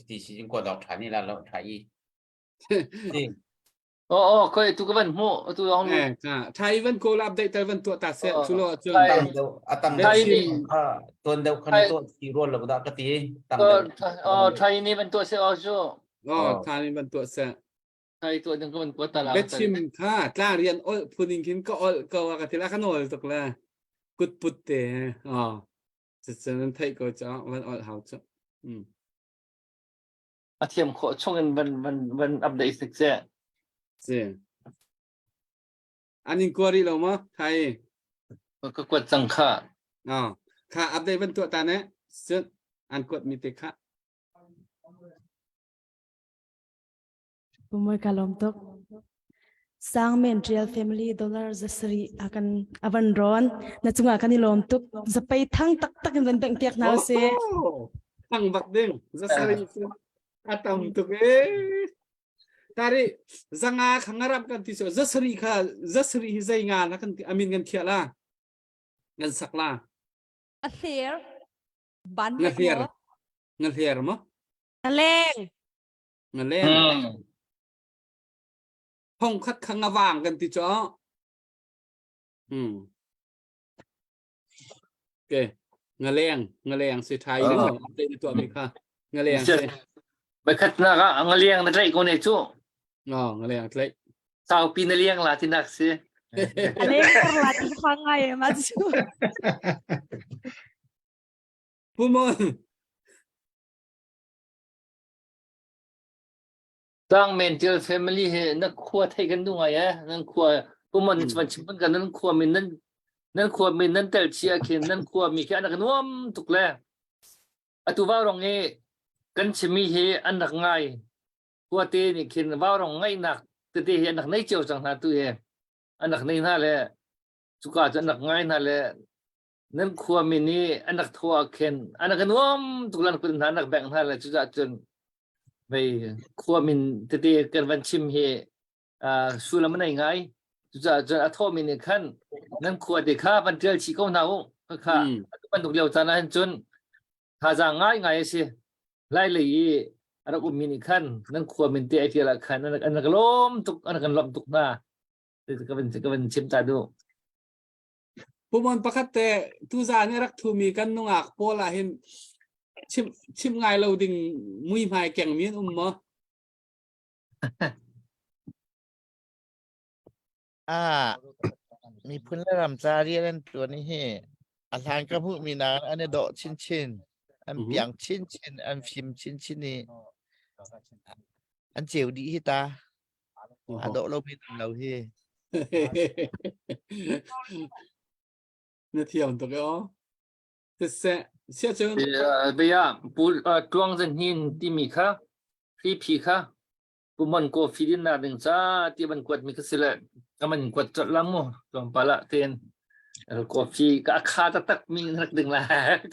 ti si jing ko dok tha ni la lo tha i Oh oh khoi tu ka van hmu tu dong lu. Eh ka thai van ko la update tal van tuah ta se chu lo cun tang deuh atang deuh kha tuan deuh khan to ti rual lo da ka ti tang deuh. Oh thai ni van tuah se o chu. Oh thai ni van tuah se. Thai tuah ding ka van kuat ta la. Bechim kha tla rian ol phuning khin ka ol ko ka ti la ka nol tuk la kut put te oh cu nan theih ko cha van ol hau chu. Mm. A thiam khawh chung in van van van update sik seh. Si. An in kua rih lo maw? Thai. Ka kuat cang kha. Oh, kha update van tuah ta ne. Sit an kuat mi te kha. Pumoi ka lawm tuk. Sang Men Trial Family dollar zasari akan avan ron na chunga kan i lawm tuk zapei thang tak tak in van beng piak hna se thang bak ding zasari cu atam tuk e tari zanga khangarap kan ti so zasari kha zasari hi zei nga na kan amin kan khia la ngan sak la a hler ban nga hler nga hler mo leng nga leng Thong khat kha ngavang kan ti cho. Hmm. Okay. Ngaleng, ngaleng si thai no. Update na tuah mi kha. Ngaleng si. Bakhat na ka ngaleng na tlaih ko ne chu. No, ngaleng tlaih. Saupi na liang la tinak si. Aleng kar la ti kha ngai ma chu. Pumon. Tang Mental family hi na khua thei kan duh ngai eh nan khua pumon mm. van chim kan nan khua min nan nan khua min nan tel chia khin nan khua mi khi an rak nuam tuk le atu vau rong i kan chimi hi an rak ngai khua te nih khin vau rong ngai nak tete hi an rak nei cio cang hna tu hi an rak nei hna le cuka cu an rak ngai hna le nan khua mi nih an rak thua khin an rak nuam tuk lan kun hna an rak bengh hna le cucaah cun vei khua min tete kan van chim hi sullam a nei ngai cucaah cun a thawhmi nih khan nan khua te kha van ṭial chih ko hna u kha atu bantuk lio caan ah hin cun thazaang ngai ngai a si lai lei i a rak ummi nih khan nan khua min te ai ṭial ah khan an rak lawm tuk an rak kan lawmh tuk hna ka van ka van chim ta duh Pumon pakhat te tuzan i rak thumi kan nungak pawl ah hin chim chim ngai lo ding muihmai kengmi an um maw? Ah, miphun le ram ca rian an ṭuan hi a hlan ka hmuhmi nakin an i dawh chinchin, an piang chinchin, an fim chinchin i an ceu dih hi ta. A dawh lo mi lo hi. Na thiam tuk e aw. Siseh, sia cun. Bia pu tuang zan hin timi kha hi phi kha pumon coffee din na ding ca ti ban kuat mi kha sile ka man kuat chot la mu tlawmpal ah ten coffee ka kha taktak mi rak ding la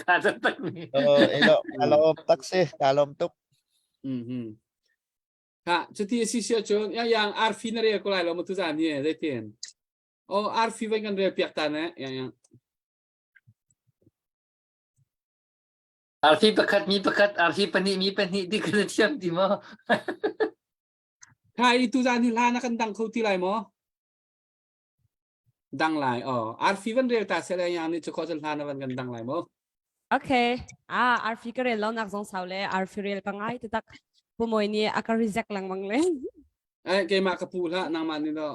kha taktak mi Oh, elo, kalom tak si, kalom tuk. Mhm. Ha cuti a si sia cun yang yang arfi na rel ko lai lo ma tu zan hi zeitin? Oh arfi vai kan rel piak ta ne yang yang. Arfi pakhat mi pakhat arfi pahnih mi pahnih ti kan thiam ti maw? Tha i tu zan hi hla na kan dang kho ti lai maw? Dang lai. Oh, arfi van rel ta se le yang ni chu kho cun hla na van kan dang lai maw? Okay. Ah, arfi ka rel lo nak zong sau le arfi rel ka ngai te tak. Pu Moi nih a ka reject lengmang le. Eh, keimah ka pu hlah nangmah nih do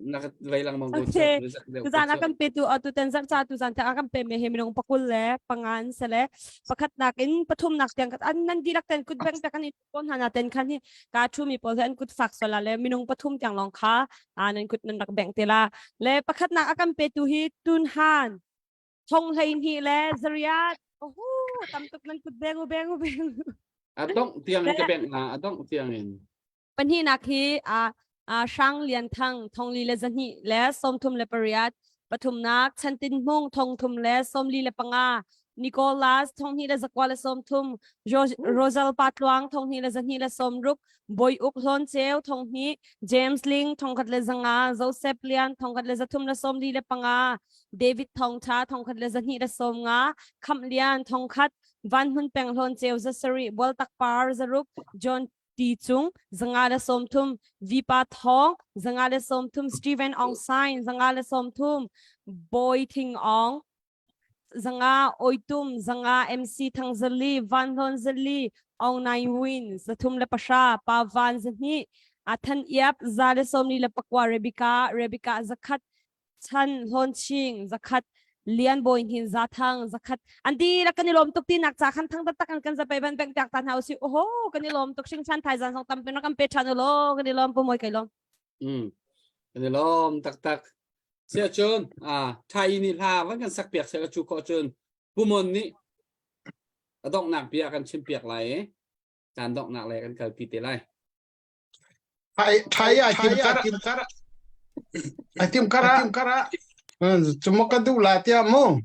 na ka vei lengmang ko cu. Okay. Reject deuh ko Tuzan a cu. kan pe tu atu ten zarh ca tuzan te a kan pe me he minung pakul le pangan se le pakhat nak in pathum nak tiang an nan dilak ten kut beng pek an i pawl hna na ten khan hi ka thu mi pawl hi an kut fak sola le minung pathum tiang lawng kha a nan kut nan rak beng te la le pakhat nak a kan pe tu hi tun han thong hlei hnih le zariat ohu tam tuk nan kut beng u beng u beng A dongh tiang in ka bengh na a dongh tiang in. Pahnihnak hi uh, uh, Hrang Lian Thang thongli le zahnih le 38 le pariat pathumnak Chantin Hmung thongthum le sawmli le panga Nicholas thonghnih le zakua le 30 Rosal Patluang thonghnih le zahnih le sawmruk Boi Uk Hlawn Ceu thonghnih James Ling thongkhat le zanga Joseph Lian thongkhat le zathum le sawmli le panga David Thongtha thongkhat le zahnih le sawmnga Khamh Lian thongkhat Van Hmun Peng Hlawn Ceu zasarih Bualtak Par zaruk John Ti Cung, 5 le 30, Vipa Thawng, 5 le 30, Steven Aung Sain, 5 le 30, Bawi Thing Aung, 5 Oitum, 5 MC Thang Zali, Van Hlawn Zali, Aung Naing Win, 3 le pahra, Pa Van zahnih, Athan Iap, za le 44 le pakua, Rebecca, Rebecca zakhat, Chan Hlawn Ching zakhat Lian Bawi Hnin Zathang zakhat an dihlak kan i lawm tuk tinak ca khan thang taktak an kan zapei ban beng piak ta hna usih oho kan i lawm tuk hringchan thaizan song tampi na kan pe than ulaw kan i lawm pu moi kai lawm Mm. Kan i lawm taktak. Sia cun ah thai ni hla van kan sak piak se ka chu ko cun pumon nih a donghnak bia kan chim piak lai i caan donghnak le kan kalpi te lai. Thai thai ai tim kar ai tim kar cuma ka duh la tiah mu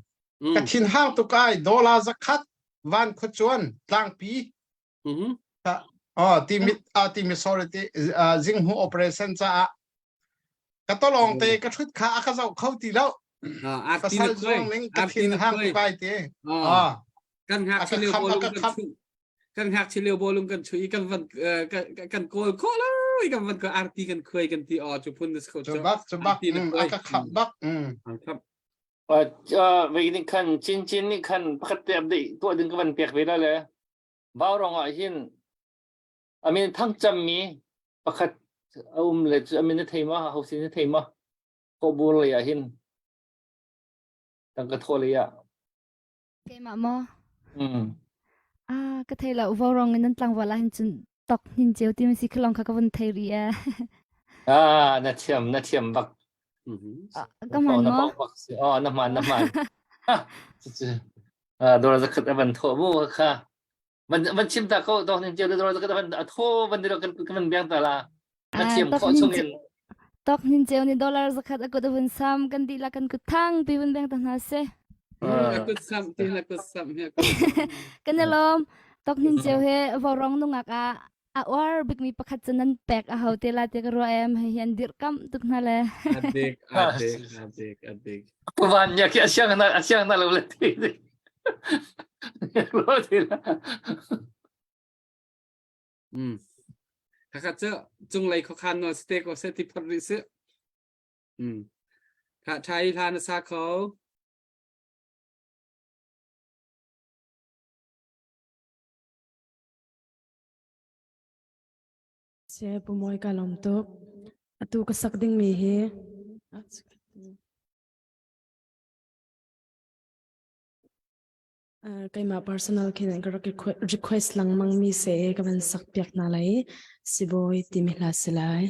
ka thin hang tuk ai dollar zakhat van khuacuan tlangpi oh ti mi ti mi sorry ti zinghu operation caah ka tolong te ka thut kha a ka zoh kho ti lo pasal zuang ning ka thin hang tuk ai ti kan ngakchia lio kan ngakchia lio bawlung kan chuih i kan van kan kawl khawh lo i kan van ko arti kan khuai kan ti aw cu phun ko cu bak cu bak a ka khap bak khap vei nih khan chin chin nih khan pakhat te update tuah ding ka van pek ve la le vau rong ah hin amin thang cham mi pakhat a um le cu amin na thei ma ho sin na thei ma ko bur le ah hin tangka thaw le ah Keimah maw? Mm. Ah, ka thei lo. Vaurawng in nan tlangval ah hin cun tok hnin ceu ti si khalong kha ka vun thei ri e. Ah, na thiam, na thiam bak. Ah, ka man Na maw? bak bak si. Oh, na man, na man. Cucu. Ah, dor zakhat avan tho mu kha. Van van chim ta ko tok hnin ceu dor zakhat avan tho van dilo kan kan biang ta la. Na Ah, thiam tok khawh hnin chung in. Tok hnin ceu ni dollar zakhat a kut a vun sam kan dihlak kan kut thang pi vun beng ta hna seh. A kut sam ti na kut sam hi Kan i lawm. Tok hnin ceu he vaurawng nungak ah a uar bikmi pakhat cu nan pek a hau te la te ka ruah em hei hian dirhkamh tuk hna le. Adik adik adik adik. Van nya ki asiang na asiang na lo le ti. Lo ti la. Mm. Khakha cu cunglei khuakhan nawl si te ko seh ti phot rih sih. Mm. Kha ṭha i hla na sa kho. Se pu moi ka lom tuk. Atu ka sak ding mi hi Keimah personal khin ka rak request lengmang mi se ka van sak piak hna lai sibawi timi hla si lai.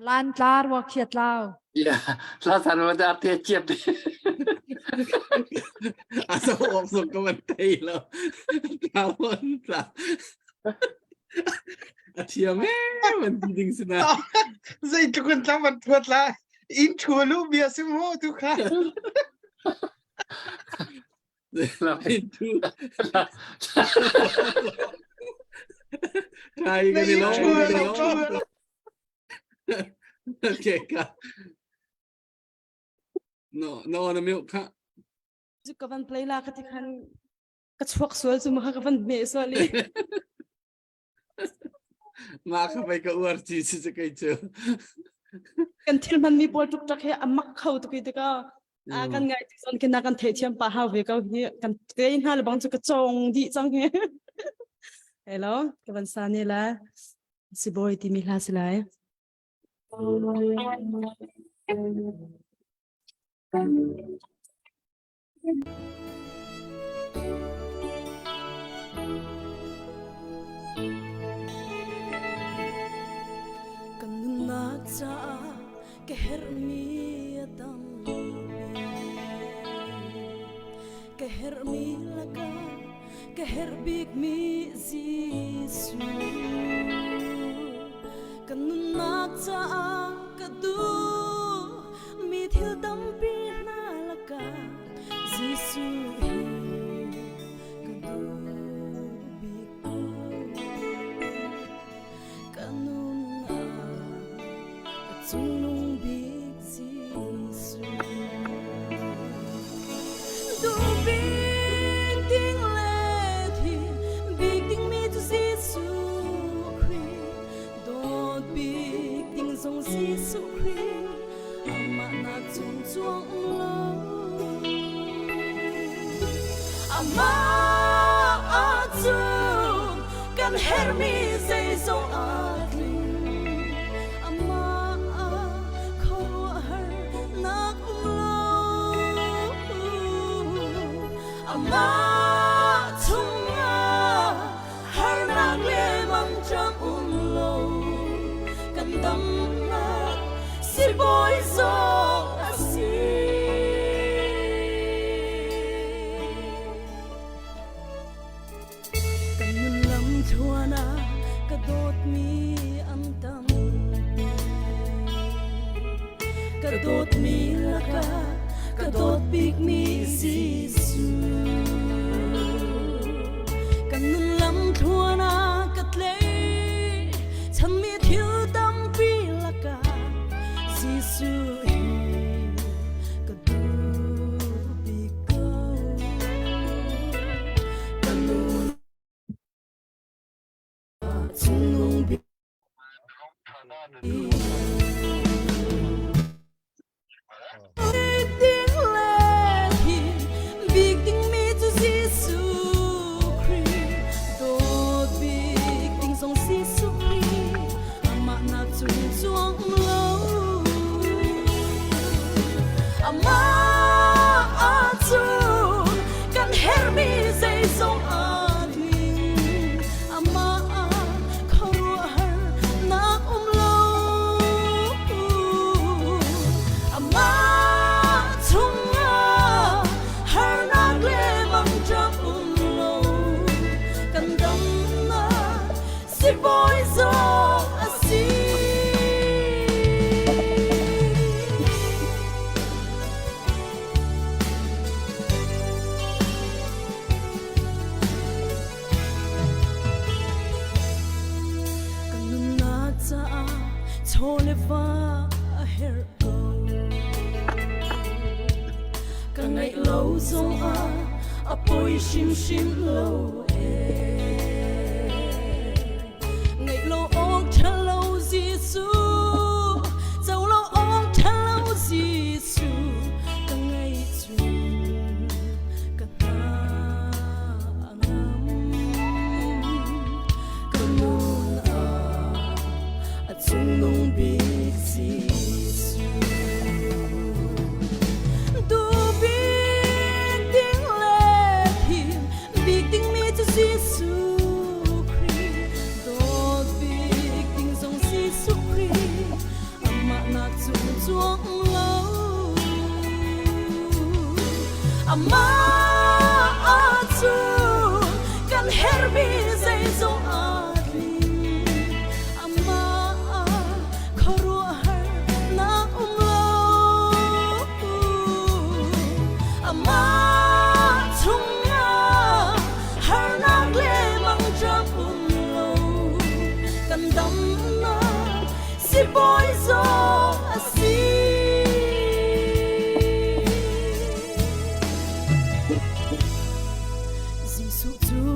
Lan tlar wa khiat lau. Ya, la san wa da te chiap. A so ok so ka van thei lo. Tawon tla. A thiam ee van ti ding si na. Zeitluk in tlang van thuat la in thu lu bia si mu tu kha. In thu. Kai ka ni lo. Okay ka. No no na milk kha. Cu ka van play la ka ti khan ka chuak sual cu ma ka van hme sual i. Mah kha pei ka uar ci si cu kei cu. Kan thil hman mi pawl tuk tak he a mak kho tuk i tikah a kan ngai ti zon kina kan theithiam pa hau ve ko hi kan te hna le bang cu ka cong dih cang hi. Hello, ka van sa ne la. Sibawi timi hla si lai. Kan nunnak caah ka herhmi a tampi. Ka herhmi lakah ka herh bikmi Jesuh. Kan nunnak caah ka duh mi thil tampi hna lakah Jesuh hi ka duh bik ko. Ka nunnak a cungnung bik Jesuh. Duh bik ding le thi bik dingmi cu Jesuh Khrih. Dawt bik ding zong Jesuh Khrih amah nak cung cuang lo. Amah ahcun kan herhmi zeizong aa tling. Amah ah khuaruahhar nak um lo. Amah chungah harnak le mangṭam um lo kan damnak sibawi zong a si. Kan nun lam thluan ah ka dawtmi an tam. Ka dawtmi lakah ka dawt bikmi Jesuh. Kan nun lam thluan ah ka tlei chanmi thil tampi lakah Jesuh hi ka duh bik ko. Ka nun ah cungnung bik Ding le hi bik dingmi cu Jesuh Khrih dawt bik ding zong Jesuh Khrih amah nak cung cuang um lo amah ahcun kan herhmi zeizong aa tling amah ah khuaruahhar nak um lo amah chungah harnak le mangṭam um lo kan damnak sibawi zong a si. Kan nunnak caah chaw le va a herh ko. Ka ngaih lo zongah a poi hrimhrim lo ee. Ngaih lo awk ṭha lo Jesuh, co lo awk ṭha lo Jesuh, ka ngaih cun ka hna a ngam. Ka nun ah a cungnung bik Jesuh. Duh bik ding le thim bik dingmi.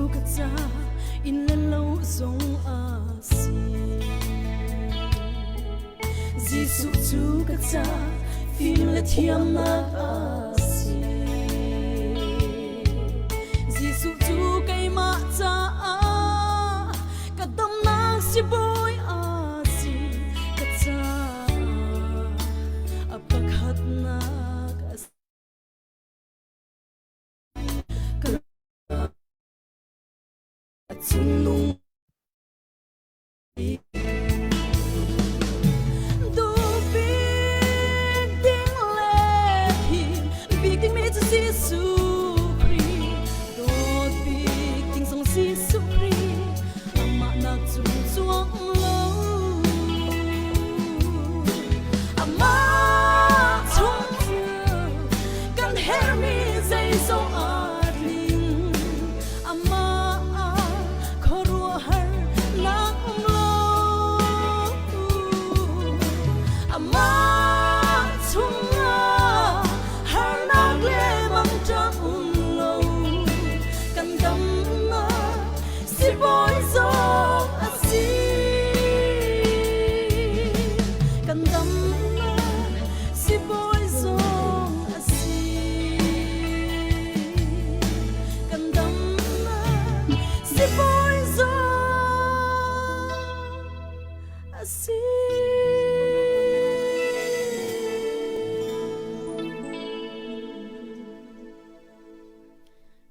cu ka ca inn le lo zong a si. Jesuh cu ka ca fim le thiamnak a si. Jesuh cu keimah caah ka damnak sibawi a si. Ka caah a pakhatnak a si. Cungnung Duhbik ding le thim bik dingmi cu Jesuh Khrih dawt bik ding zong Jesuh Khrih amah nak cung cuang lo Amah chung kan herhmi zeizong aa tling. Amah ah khuaruahhar nak um lo. Amah chungah harnak le mangṭam um lo. Kan damnak sibawi zong a si. Kan damnak sibawi zong a si. Kan damnak sibawi zong a si.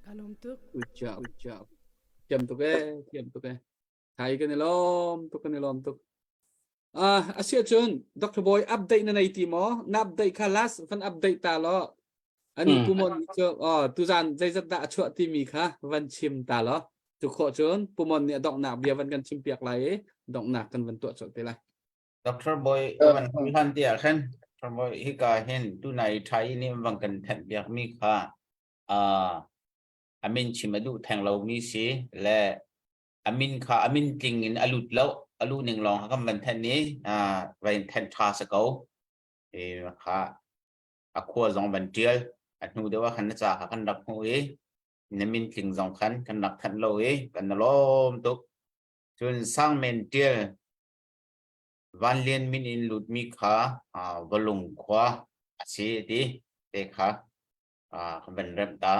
Ka lawm tuk. Good job. Good job. Thiam tuk ee, thiam tuk ee. Thai kan i lawm tuk kan i lawm tuk. Ah, asia cun Dr. Boy update na nei ti maw? Na update kha last van update ta law. Ani mm. pumon cu oh tuzan zeizat dah a chuah timi kha van chim ta law. Tu khawh cun pumon nih a donghnak bia van kan chim piak lai i donghnak kan van tuah colh te lai. Dr. Boy van hlan ti ah khan Dr. Boy hika hin tunai thai nih van kan thanh piak mi kha uh, a min chim a duh theng lomi si le a min kha a min tling in a lut lo a luh ning lawng kha kan van thenh i van thenh ṭha si ko e kha a khua zong van ṭial a hnu deuh ah khan na ca kha kan rak hmuh i na min tling zong khan kan rak thanh lo i kan na lawm tuk cun sangmen ṭial Vanlian min in lutmi kha Valung khua a si ti te kha kan van remh ta.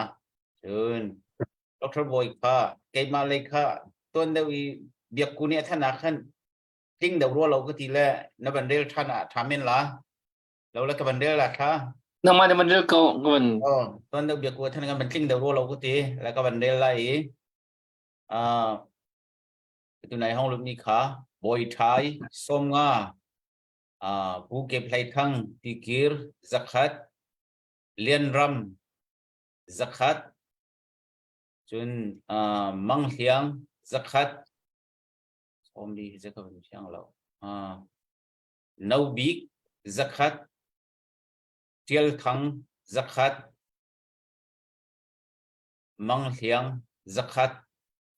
Cun Dr. Bawi kha keimah lei kha tuan deuh i biakku nih a than ah khan tling deuh rua lo ka ti le na van rel ṭhan ah ṭha men la. Lo le ka van rel la kha. Nangmah nih van rel ko ka van. Oh, tuan deuh biakku a than kan van tling deuh rua lo ka ti le ka van rel lai i uh, tunai hong lut ni kha Bawi Ṭhai 50 uh, Pu Kep Hlei Thang Tikir zakhat Lianram zakhat cun uh, Mang Hliang zakhat sawmli hi ka van fiang lo uh, No Bik zakhat Tial Thang zakhat Mang Hliang zakhat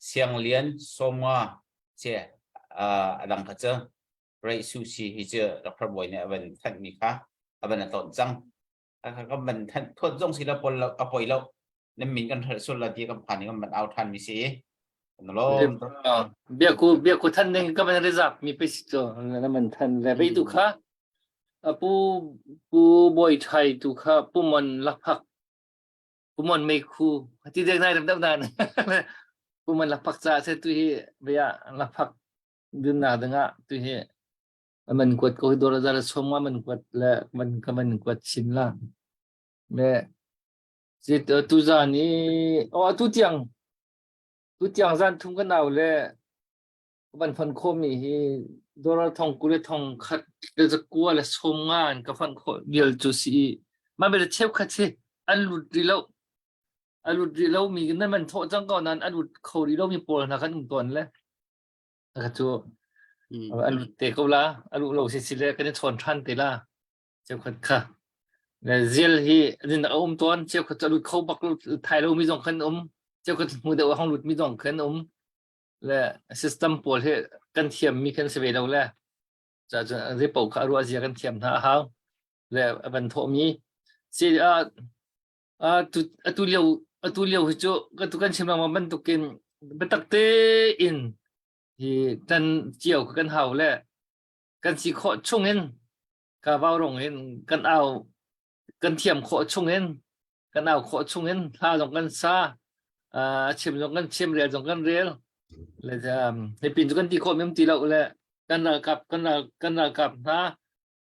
Siang Lian 50 che uh, adang kha cu Reih Su Si hi cu Dr. Bawi nih a van thanh mi kha a van a ton cang kan van thanh thuat zong si la pol lo a poi lo nan min kan hrelh sul la ti kan phan i kan van au than mi si lom biaku biaku than ding ka van reserve mi pe si cho na man than le rei tu kha pu pu boi thai tu kha pu mon lakphak pu mon mei khu ti dek nai dam nan pu mon lakphak cha se tu hi bia lakphak dun na danga tu hi man kuat ko hi dor zar som ma man kuat le man ka man kuat chin la me si tu zan i o tu tiang tu tiang zan thum ka nau le van fon kho mi hi dollar thong ku le thong khat le zakua le som nga an ka fon kho vial chu si ma be cheu khat si an lut ri lo a lut ri lo mi nan man tho chang ko nan a lut kho ri lo mi pawl hna kan um ton le ka cu a lut te ko la a luh lo si si le kan i chawn ṭhan te la cheukhat kha le zial hi rin a um tawn cheukhat cu a lut kho bak thai lo mi zong khan um cheukhat hmu deuh a hong lut mi zong khan um le system pawl hi kan thiam mi kan si ve lo le ca cun zei paoh kha a ruah zia kan thiam hna a hau le a van thawh mi si a atu lio atu lio hi cu kan tu kan chim lengmang bantukin. Biatak tein hi tan cio kan hau le kan si khawh chungin ka vau rong in kan au kan thiam khawh chungin kan au khawh chungin hla zong kan sa uh, chim zong kan chim rel zong kan rel le um, hi pin cu kan ti khawh mem ti lo le kan ralkap kan ral kan ralkap hna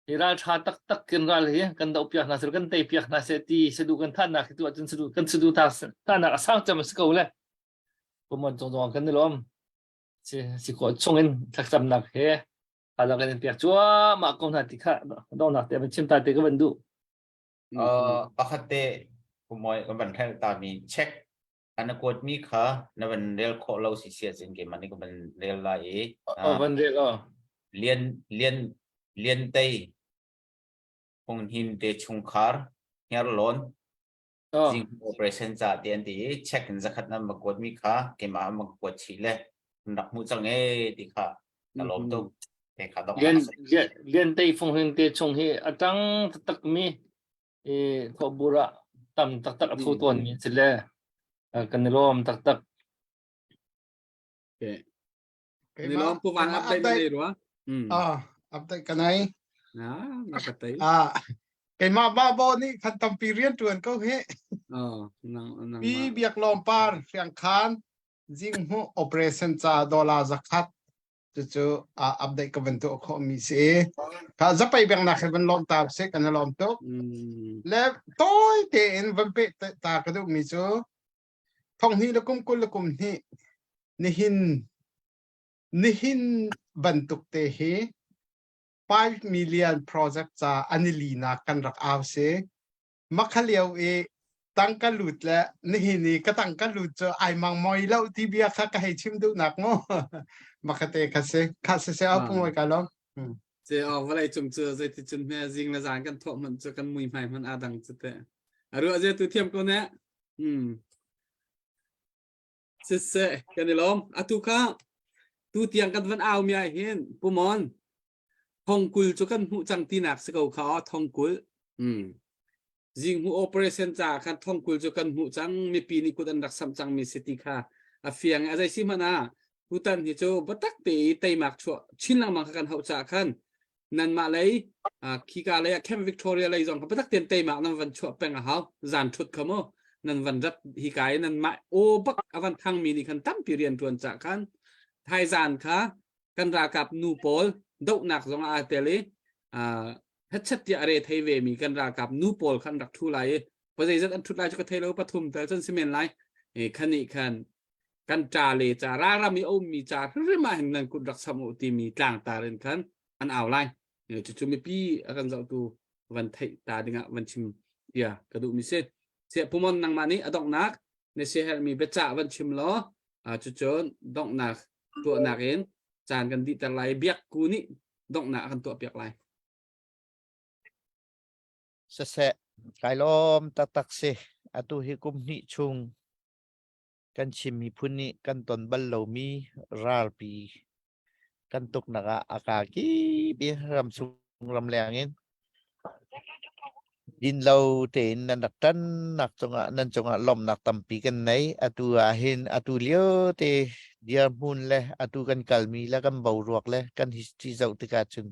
hi ral tha taktak kan ral hi kan doh piak hna sel kan tei piak hna se ti sadu kan thannak hi tu ahcun sadu kan sadu ta thanak a sang cem si ko le pumon cung zong kan ni lom si si ko chungin thlacamnak he ala kan in piak cuahmah ko hna ti kha donghnak te van chim ta te ka van duh Uh, pakhat te kumoi kan van hrel ta mi check an kuat mi kha na van rel khawh lo si sia cun keimah nih ka van rel lai i oh van rel oh lian lian lian tei hung him te chungkhar hnger lawn oh zing operation ca te an ti i check in zakhat nan ma kuat mi kha keimah ma kuat chih le an rak hmuh cang e ti kha ka lawm tuk te kha dok lian lian lian tei fung hin te chung hi atang taktak mi i thawhbur ah tam taktak a tho tawn mi si le kan i lawm taktak. Okay. Ni lawm pu van update na nei rua. Ah, update ka nei. Ah, na ka tei. Ah, keimah ba bo nih khan tampi rian tuan ko hi. Oh, nang nang. Pi biak lawm par hriang khan jing hmu operation ca dollar zakhat cucu uh, update ka van tuah khawh mi si ka zapai beng nak he van lawm ta si kan lawm tuk le tawi tein van pe ta ka duh mi cu thong hnih le kum kul le kum hnih nihin nihin bantuk te hi 5 million project ca anili nak kan rak au si Makha lio i tangka lut le nihin i ka tangka lut cu ai mang moi lo ti bia kha ka hei chim duhnak mu. Makha te kha si. Kha si se au pungoi ka lo. Se o vawlei cung cu zeiti cun hme zing le zan kan thawh hmanh cu kan mui hmai hmanh aa dang cu te. A ruah zia tu thiam ko ne. Hmm. Siseh kan i lawm. Atu kha tu tiang kan van au mi ah hin pumon Thongkul cu kan hmuh cang tinak si ko kha aw thongkul. Mm. Zinghmuh operation caah khan thongkul cu kan hmuh cang mipi nih kut an rak samh cangmi si ti kha a fiang a zei si hmanh ah tutan hi cu biatak te i teimak chuah chin lengmang kha kan hauh caah khan nanmah lei khika lei ah Camp Victoria lei zong kha biatak tein teimak nan van chuah peng a hau zan thut kha mu nan van rat hika i nan mah aw bak a van thangmi nih khan tampi rian tuan cah khan thaizan kha kan ralkap nu pawl dohnak zong ah aa tel i hetchet tiah a re thei ve mi kan ralkap nu pawl khan rak thu lai i pazeizat an thut lai cu ka thei lo pathum tel cun si men lai e khani khan kan ṭa le ca ralram i a ummi ca hrimhrim ah hin nan kut rak sam u timi tlangtar in khan an au lai cucu mipi a kan zohtu van theih ta dingah van chim tia ka duh mi si siah pumon nangmah nih a donghnak na siaherhmi biacah van chim law cucun donghnak tuahnak in caan kan dihter lai biak ku nih donghnak a kan tuahpiak lai. Siseh, kai lawm taktak si. Atu hi kum hnih chung kan Chin miphun nih kan ton bal lomi ralpi kan tuknak ah a kaa kip i ramchung ramleng in dinlo tein nan rak ṭannak cungah nan cungah lawmhnak tampi kan nei. Atu ah hin atu lio te dirhmun le atu kan kalmi le kan boruak le kan history zoh tikah cun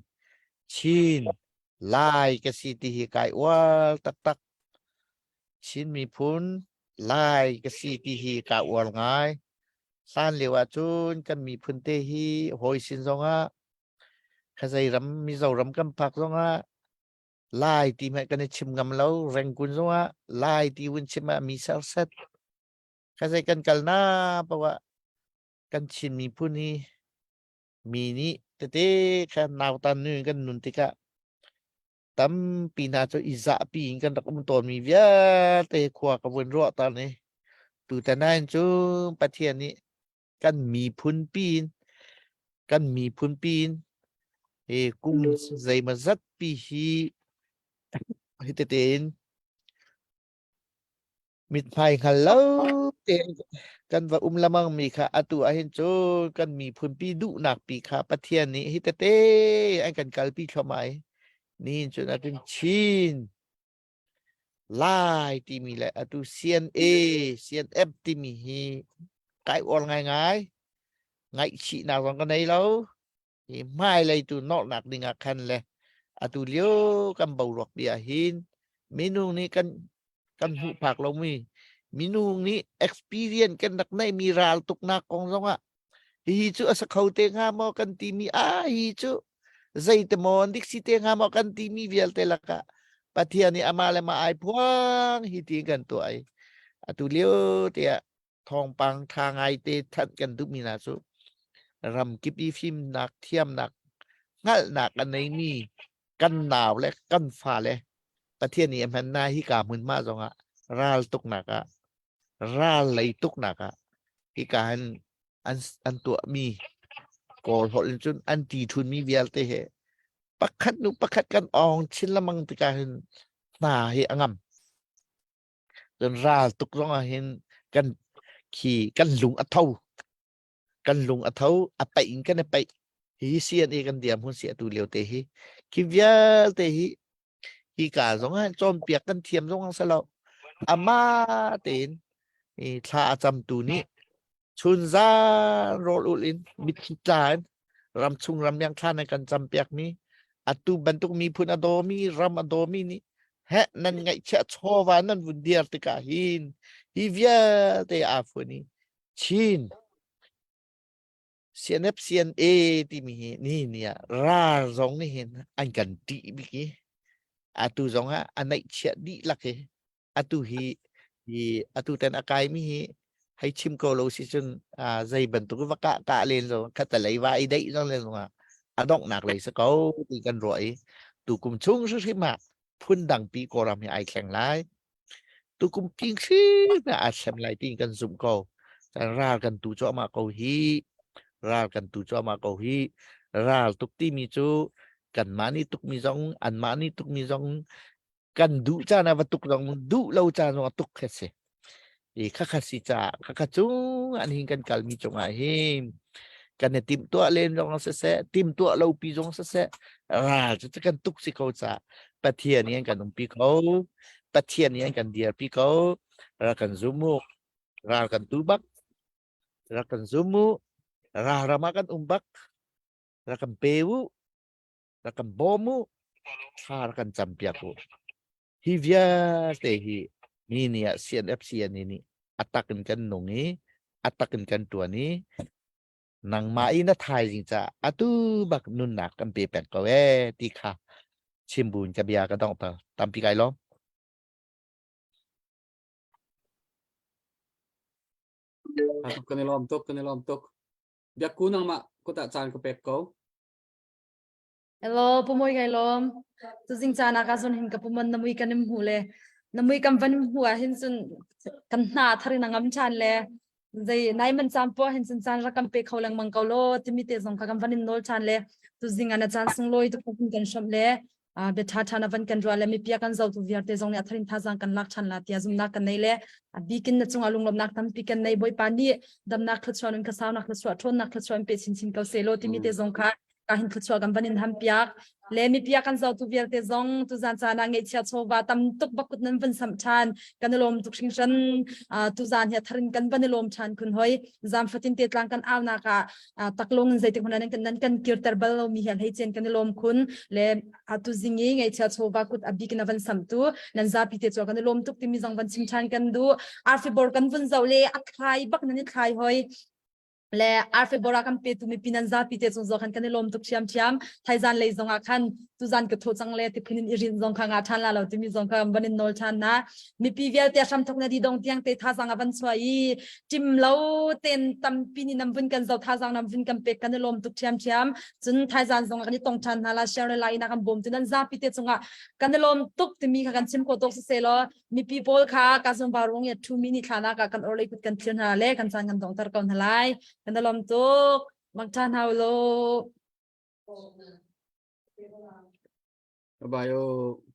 Chin Lai ka si ti hi kai uar taktak. Chin miphun Lai ka si ti hi kaa uar ngai. Hlan lio ahcun kan miphun te hi hawi sin zongah khazei ram Mizoram kan phak zongah Lai ti hmanh kan i chim ngam lo. Rengkun zongah Lai ti vun chim ah mi serset. Khazei kan kal na paoh ah kan Chin miphun hi mi nih tete kha nautan nu in kan nun tikah tampi hna cu i zahpi in kan rak um tawnmi vialte khua ka vun ruah ta ni. Tutan ahhin cu Pathian nih kan miphun pi in kan miphun pi in hi kum zeimawzat pi hi hi tete in mithmai hngal lo tein kan va um lamang mi kha atu ahhin cun kan miphun pi duhnak pi kha Pathian nih hi tete an kan kalpi thluahmah i nihin cun atun Chin Lai timi le atu CNA CNF timi hi. Kai uar ngaingai. Ngaihchihnak zong ka nei lo. Hi hmailei tu nawlnak ding ah khan le atu lio kan boruak bia hin minung nih kan kan hmuh phak lomi minung nih experience kan rak neihmi ral tuknak kong zongah hihi cu a sa kho te hnga maw kan timi a hi cu zeite maw an dik si te hnga maw kan timi vialte lakah Pathian nih amah le mah ai phuang hi ti kan tuah i atu lio tiah thawngpang tha ngai te thanh kan duhmi hna cu ramkip i fimnak thiamnak hngalhnak a neimi kan nau le kan fa le Pathian nih a hman na hi ka hmunhma zongah ral tuknak ah ral lei tuknak ah hika hin an an tuahmi kawl holh in cun an ti thunmi vialte he pakhat nu pakhat kan ong chin lamang tikah hin hna hi a ngam Cun ral tuk zong ah hin kan khi kan lung a tho. Kan lung a tho, a paih in kan i paih. Hi CNA kan diam hun si atu lio te hi. Khi vialte hi hi ka zong ah cawnpiak kan thiam zong ang salo. Ama tein i thla a camtu nih Chunzan rawl ulh in mitthli tla in ramchung ramleng thla nan kan campiakmi atu bantuk miphun a dawmi ram a dawmi nih heh nan ngaihchiah chawva nan vun dir tikah hin hi vialte aa fun i Chin CNF CNA timi hi ni ni ah ral zong nih hin an kan ṭih bik i atu zong ah a neihchiah dihlak hi atu hi hi atu ten a kai mi hi hei chim ko lo si cun zei bantuk va kah kah len zo khat lei va i deih zong len zong ah a donghnak lei si ko ti kan ruah i tukum chung hrimhrim ah phun dang pi kawlram hi ai thleng lai tukum king hrim ah aa thlem lai ti kan zumh ko kan ral kan tu cuahmah ko hi ral kan tu cuahmah ko hi ral tuk timi cu kanmah nih tukmi zong anmah nih tukmi zong kan duh caan ah va tuk zong duh lo caan zong ah tuk kha si i khakha si caah khakha cung an hin kan kalmi cungah hin kan i timhtuah len zong siseh timhtuah lo pi zong siseh ral cu kan tuk si ko caah Pathian nih an kan umpi ko Pathian nih an kan dirpi ko ral kan zum mu ral kan tu bak ral kan zum mu ral ram ah kan um bak ral kan pe u rak kan bawm u thla rak kan campiak u hi vialte hi mi nih ah CNFCN nih a tak in kan nung i a tak in kan tuan i nangmah i na thaizing ca atu bak nunnak kan pe peng ko ee ti kha chim buin ka bia ka donghter tampi kai lawm Kan i lawm tuk, kan i lawm tuk. Biakku nangmah kut ah caan ka pek ko. Hello, pumoi kai lawm. Tuzing caan ah ka zon hin ka pumon na mui kan im hmu le na mui kan van hmu ah hin cun kan hna tharin a ngam ṭhan le zei nai man caan po hin cun caan rak kan pe kho lengmang ko lo timi te zong kha kan van in nawl ṭhan le tuzing ah na caan sunglawi tuk kan hrawmh le bia ṭha ṭha na van kan ruah le mipi a kan zotu vialte zong nih a tharin thazang kan lak ṭhan la tiah zumnak kan nei le a bikin na cungah lunglawmhnak tampi kan nei Bawipa nih damnak thluachuah nun khasaunak thluachuah ṭhawnnak thluachuah in pe chinchin ko seh law timi te zong kha ka hin thluachuah kan van in ham piak le mipi a kan zotu vialte zong tuzan caan ah ngeihchia chawva tam tuk bakut nan van samh ṭhan kan i lawm tuk hringhran tuzan hi a tharin kan van i lawm ṭhan khun hoi zam fatin te tlang kan aunak ah taklong in zeitik hmanh nan nan kan kirter bal lo mi hi hlei chen kan i lawm khun le atu zingi ngeichia chawva kut abik na van sam tu nan zapi te chu kan i lawm tuk timi zong van chim than kan du arfi bor kan vun zo le a thlai bak nan i thlai hoi le arfi bora kan pe tu mi pinan zapi te chung zo khan kan i lawm tuk thiam thiam thaizan lei zong ah khan tuzan ka tho cang le ti phunin i rin zong kha nga than la lo timi zong kha van in nawl than na mipi vialte hram thok na di dong tiang te thazang a van chuai i tim lo ten tampi ni nam vun kan zo thazang nam vun kan pek kan i lawm tuk thiam thiam cun thaizan zong kan i tong than hna la share lai na kan bawm tu nan zapi te chungah kan i lawm tuk timi kha kan chim ko tok se law mipi pawl kha ka zong ba rung ya thu mi ni thlana ka kan orlei kut kan thlir hna le kan chan kan dong tar ko hna lai kan i lawm tuk mang than hau lo Bye bye.